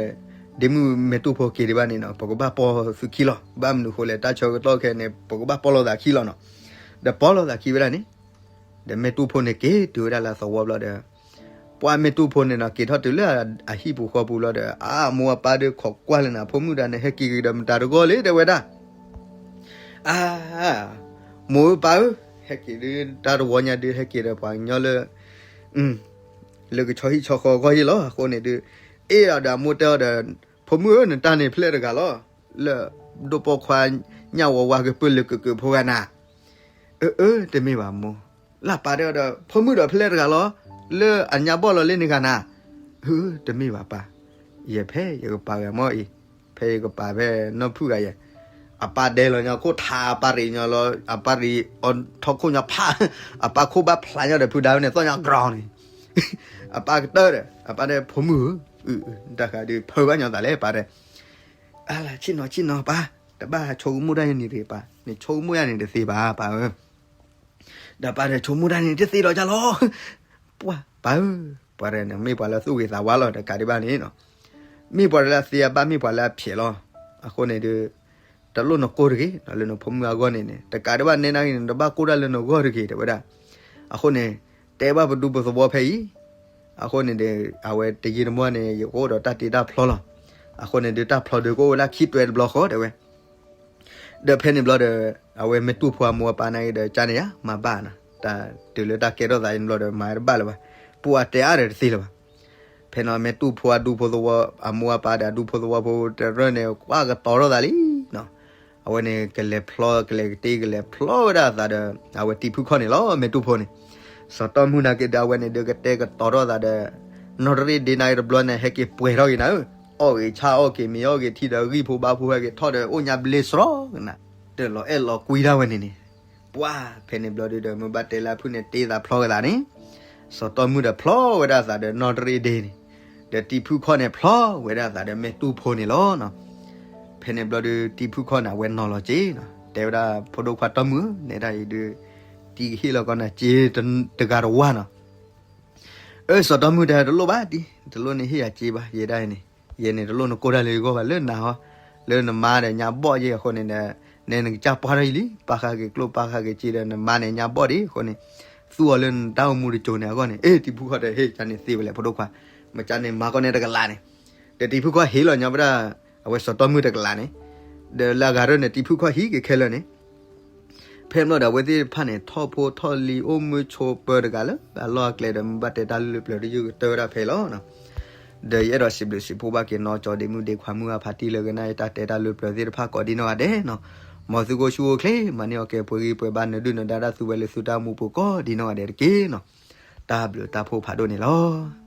ဒ့မုၣ်မဲာ်တူၢ်ဖိက့ၤဒံးဘၣ်န့ၣ်နီၤ ပကဘၣ်ပီသုခံလီၤ. ဘၣ်မနုၤဃိလဲၣ် တၢ်ဆၢကတီၢ်ခဲအံၤန့ၣ် ပကဘၣ်ပီလိာ်သးခံလီၤနီၤ. ဒီးပီလိာ်သးခံဝဲဒၣ်န့ၣ် ဒီးမဲာ်တူၢ်ဖိန့ၣ်က့ၤတုၤဝဲဒၣ်လၢသဝီဘျီဒီး ပှၤမဲာ်တူၢ်ဖိန့ၣ်နီၤ က့ၤထီၣ်တုၤလၢအဟံၣ်ပူၤဃီပူၤလီၤဒီး အမိၢ်အပၢ်ဒီးခိးကွၢ်လၢနၤ ဖိမုၣ်တဂၤန့ၣ် ဟဲက့ၤက့ၤဒီးမတၤတဂီၢ်လံ တဲဝဲဒၣ်. အါ, မိၢ်ဧၢပၢ်ဧၢ, ဟဲက့ၤဒုး တၢ်တဝီညါဒုး ဟဲက့ၤဒီးပှၤကညီလၢ လၢကဆီဟံၣ်ဆီဃီအဂီၢ်ယ့ၢ်လီၤ. အဃိန့ၣ်ဒုး အ့ၣ်ဒီးဒီးအမိၢ်တဲအီၤဒီး ဖိမုၣ်ဧၢ နတၢ်န့ၣ်ဖျဲၣ်တဂၤလီၤ. လၢဒိၣ်ပိာ်ခွါညၣ်ဝီဝါကပၢၢ်လၢကကၢးဖိဂၤနၤ. အၢ အၢ တမ့ၢ်ဘၣ်မိၢ်. လၢပၢ်တဲအီၤဒီး ဖိမုၣ်ဒီးဖျဲၣ်တဂၤလီၤ. လၢအညါဘီၣ်လီၤလၢန့ၣ်ဂၤနၤ. အၢ တမ့ၢ်ဘၣ်ပၢ်. ယဲဖဲယကပာ်ဂၤမ့ၢ်အံၤ, ဖဲယကပာ်ဖဲနီၢ်ဖုၣ်ဂၤယဲ, အပၢ်ဒဲလီၤညါခိၣ်ထး အပၢ်ရံးညီလီၤ အပၢ်ရံးအီထီၣ်ခိၣ်ညီဖး, အပၢ်ခိၣ်ဘၣ်ဖျါညီဒီးဖုဒါဝဲန့ၣ် သီၣ်ညီ ground န့ၣ်, အပၢ်ကတၢၢ်ဒီး အပၢ်တဲဖိမုၣ်ဧၢ, တၢ်ဃးဒုးဖၢဘၣ်ညီသးလဲၣ်ပၢ်တဲ, အါလၢဆ့ၣ်နီၤဆ့ၣ်နီၤပၢ်, တဘၣ်ဆိကမိၣ်တၢ်ယဲန့ၣ်တဂ့ၤပၢ်, နဆိကမိၣ်ယဲန့ၣ်တသ့ဘၣ်ပၢ်ဧၢ. ဒီးပၢ်တဲဆိကမိၣ်တၢ်န့ၣ်တသ့ဒီးကၢ်လီၤ. ပှၤပၢ်ဧၢ, ပှၤတဲန့ၣ် မ့ၢ်ပှၤလၢသူၣ်ဂ့ၤသးဝါလီၤ တကးဒံးဘၣ်န့ၣ်နီၤ, မ့ၢ်ပှၤလၢအသ့အဘၣ် မ့ၢ်ပှၤလၢအဖျဲးလီၤ. အဃိန့ၣ်ဒုး တလိၣ်နကိၢ်တဂ့ၤ လၢနဖိမုၣ်အဂီၢ်န့ၣ်န့ၣ် တကးဒံးဘၣ်နဲဒၣ်ဂ့ၤန့ၣ် နတဘၣ်ကိၢ်တၢ်လၢနဂီၢ်တဂ့ၤ တဲဝဲဒၣ်. အဃိန့ၣ် တဲဘၣ်ပဒူပသဝီဖဲအံၤ, အဃိန့ၣ်ဒီး အဝဲတယံာ်တမီၢ်န့ၣ် ယကအိၣ်ဒီးတၢ်တ့တၢ်ဖျီလီၤ. အဃိန့ၣ်ဒုး တၢ်ဖျီဒုးကအိၣ်ဝဲဒၣ်ခံတွဲတဘျီဃီ တဲဝဲ ဒီးဖဲန့ၣ်ဘျီဒီး အဝဲမဲာ်တူၢ်ဖိအမိၢ်အပၢ်နာ်က့ဒီး ကန့ၣ်ယါ မၤဘၣ်နၤ, တၢ်တုၤလၢတၢ်ကဲထီၣ်သးအံၤဘျီဒီး မၤတဘၣ်လၢၤဘၣ်, ပှၤတဲအါဒီးတသ့လၢၤဘၣ်. ဖဲန့ၣ် မဲာ်တူၢ်ဖိအဒူဖိသဝီ အမိၢ်အပၢ်ဒီးအဒူဖိသဝီဖိတရၢၢ်န့ၣ် ကွၢ်ကတီၤထီၣ်သးလံနီၤ. အဝဲန့ၣ် ကလဲၤဖျီ ကလဲၤကတ့ ကလဲၤဖျီဝဲဒၣ်အသးဒီး အဝဲတံၤဖုခီၣ်န့ၣ်လီၤ မဲာ်တူၢ်ဖိန့ၣ်. စီၤတီမုၢ်နာ်က့ဒီး အဝဲန့ၣ်ဒုးကတဲကတီၤထီၣ်သးဒီး နီၢ်တရ့ၣ်ဒ့နာ်က့တဘျီန့ၣ် ဟဲက့ၤပှဲၤထီၣ်က့ၤနၤဧၢ, အီၣ်ဂ့ၤဆၣ်အီၣ်က့ၤ မ့ၤအီၣ်က့ၤထံဒီး ဂံၢ်ဖိဘါဖိဟဲက့ၤထီၣ်ဒီး အိၣ်ညါဘျ့စရီကနၤ, တလီၤအဲၣ်လီၤကွံတၢ်ဝဲန့ၣ်န့ၣ်. ပှၤဖဲန့ၣ်ဘျီဒုးဒီး မ့ၢ်ဘၣ်တဲလၢအဖုၣ်န့ၣ် တ့သးဖျီကသးန့ၣ်, စီၤတီမုၢ်ဒီးဖျီဝဲဒၣ်အသးဒီးနီၢ်တရ့ၣ်ဒ့န့ၣ်, ဒီးတံၤဖုခီၣ်န့ၣ်ဖျီဝဲဒၣ်အသးဒီးမဲာ်တူၢ်ဖိန့ၣ်လီၤ. ဖဲန့ၣ်ဘျီဒုး တံၤဖုခီၣ်န့ၣ် အဝဲနီၤလီၤက့ၤနီၤ, တဲဝဲဒၣ်ဖိဒိၣ်ခွါတီမုၢ်ဧၢ, နဲဒၣ်အံၤဒုး တံၤကဟ့ၣ်လီၤကီးနၤက့ၤတဂၤတဝါနီၤ. အၢ စီၤတီမုၢ်တဲ တလိၣ်ဘၣ်တံၤ, တလိၣ်န့ၣ်ဟ့ၣ်ယၤက့ၤဘၣ်, ယဲဒၣ်အံၤန့ၣ် ယဲန့ၣ်တလိၣ်နကိၢ်တၢ်လၢယဂီၢ်ဘၣ် လၢနၤဟီ, လၢနမါဒီးညါဘီၣ်ယဲအဃိန့ၣ်ဒီး နဲနကစၢ်ပှၢ်ထီၣ်ယံၤလံ, ပာ်ဃာ်က့ၤကျိၣ်ပာ်ဃာ်က့ၤစ့ဒီး နမါန့ၣ်ညါဘီၣ်ဒံးအဃိန့ၣ်, သူၣ်အီၤလၢနတၢ်အိၣ်မူတစိၤန့ၣ်အဂီၢ်န့ၣ်, အ့ တံၤဖုခီၣ်တဲ ဟ့ၣ် ကန့ၣ်သ့ဝဲလဲၣ် ဖိဒိၣ်ခွါ, မ့ၢ်ကန့ၣ်မၤကီးန့ၣ်တကလးန့ၣ်, ဒီးတံၤဖုခီၣ်ဟ့ၣ်လီၤညီဝဲဒၣ် အဝဲစီၤတီမုၢ်တကလးန့ၣ်, ဒီးလၢအဂၤရၢၢ်န့ၣ် တံၤဖုခီၣ်ဟံးက့ၤခဲလၢာ်န့ၣ် ဖဲမ့ၢ်ဒီးအဝဲသ့ၣ်တဖၣ်န့ၣ် ထီၣ်ဖိထီၣ်လံၤ အိၣ်မူဆိးပၢၤတဂၤလၢအလီၢ်အကျဲဒီး မ့ၢ်ဘၣ်တဲတၢ်လၢပျၢၤတယုၢ်ကတၢၢ်ဝဲဒၣ်ဖဲအံၤလီၤ. ဒီးယအဲၣ်ဒိးစံးဘျုးစံးဖှိၣ်ဘၣ်က့ၤနီၢ်ကၠီဒ့မုၣ်ဒ့ခွါမုၢ်အဖါတံၢ်လၢကနၣ်ယတၢ်တဲတၢ်လၢပျၢၤသ့ၣ်တဖၣ်ကိးဒ်နီၢ်ဂၤဒဲးနီၤ, မ်သုကအိၣ်ဆူၣ်အိၣ်ချ့ မၤန့ၢ်အီၣ်ကဲၤပှဲၤဂံၢ်ပှဲၤဘါ နဒုၣ်နဒါတၢ်သူဝဲလၢသုတၢ်အိၣ်မူပူၤကိးဒ်နီၢ်ဂၤဒဲးတက့ၢ်နီၤ. တၢ်ဘျုးတၢ်ဖှိၣ်ဖးဒိၣ်န့ၣ်လီၤ.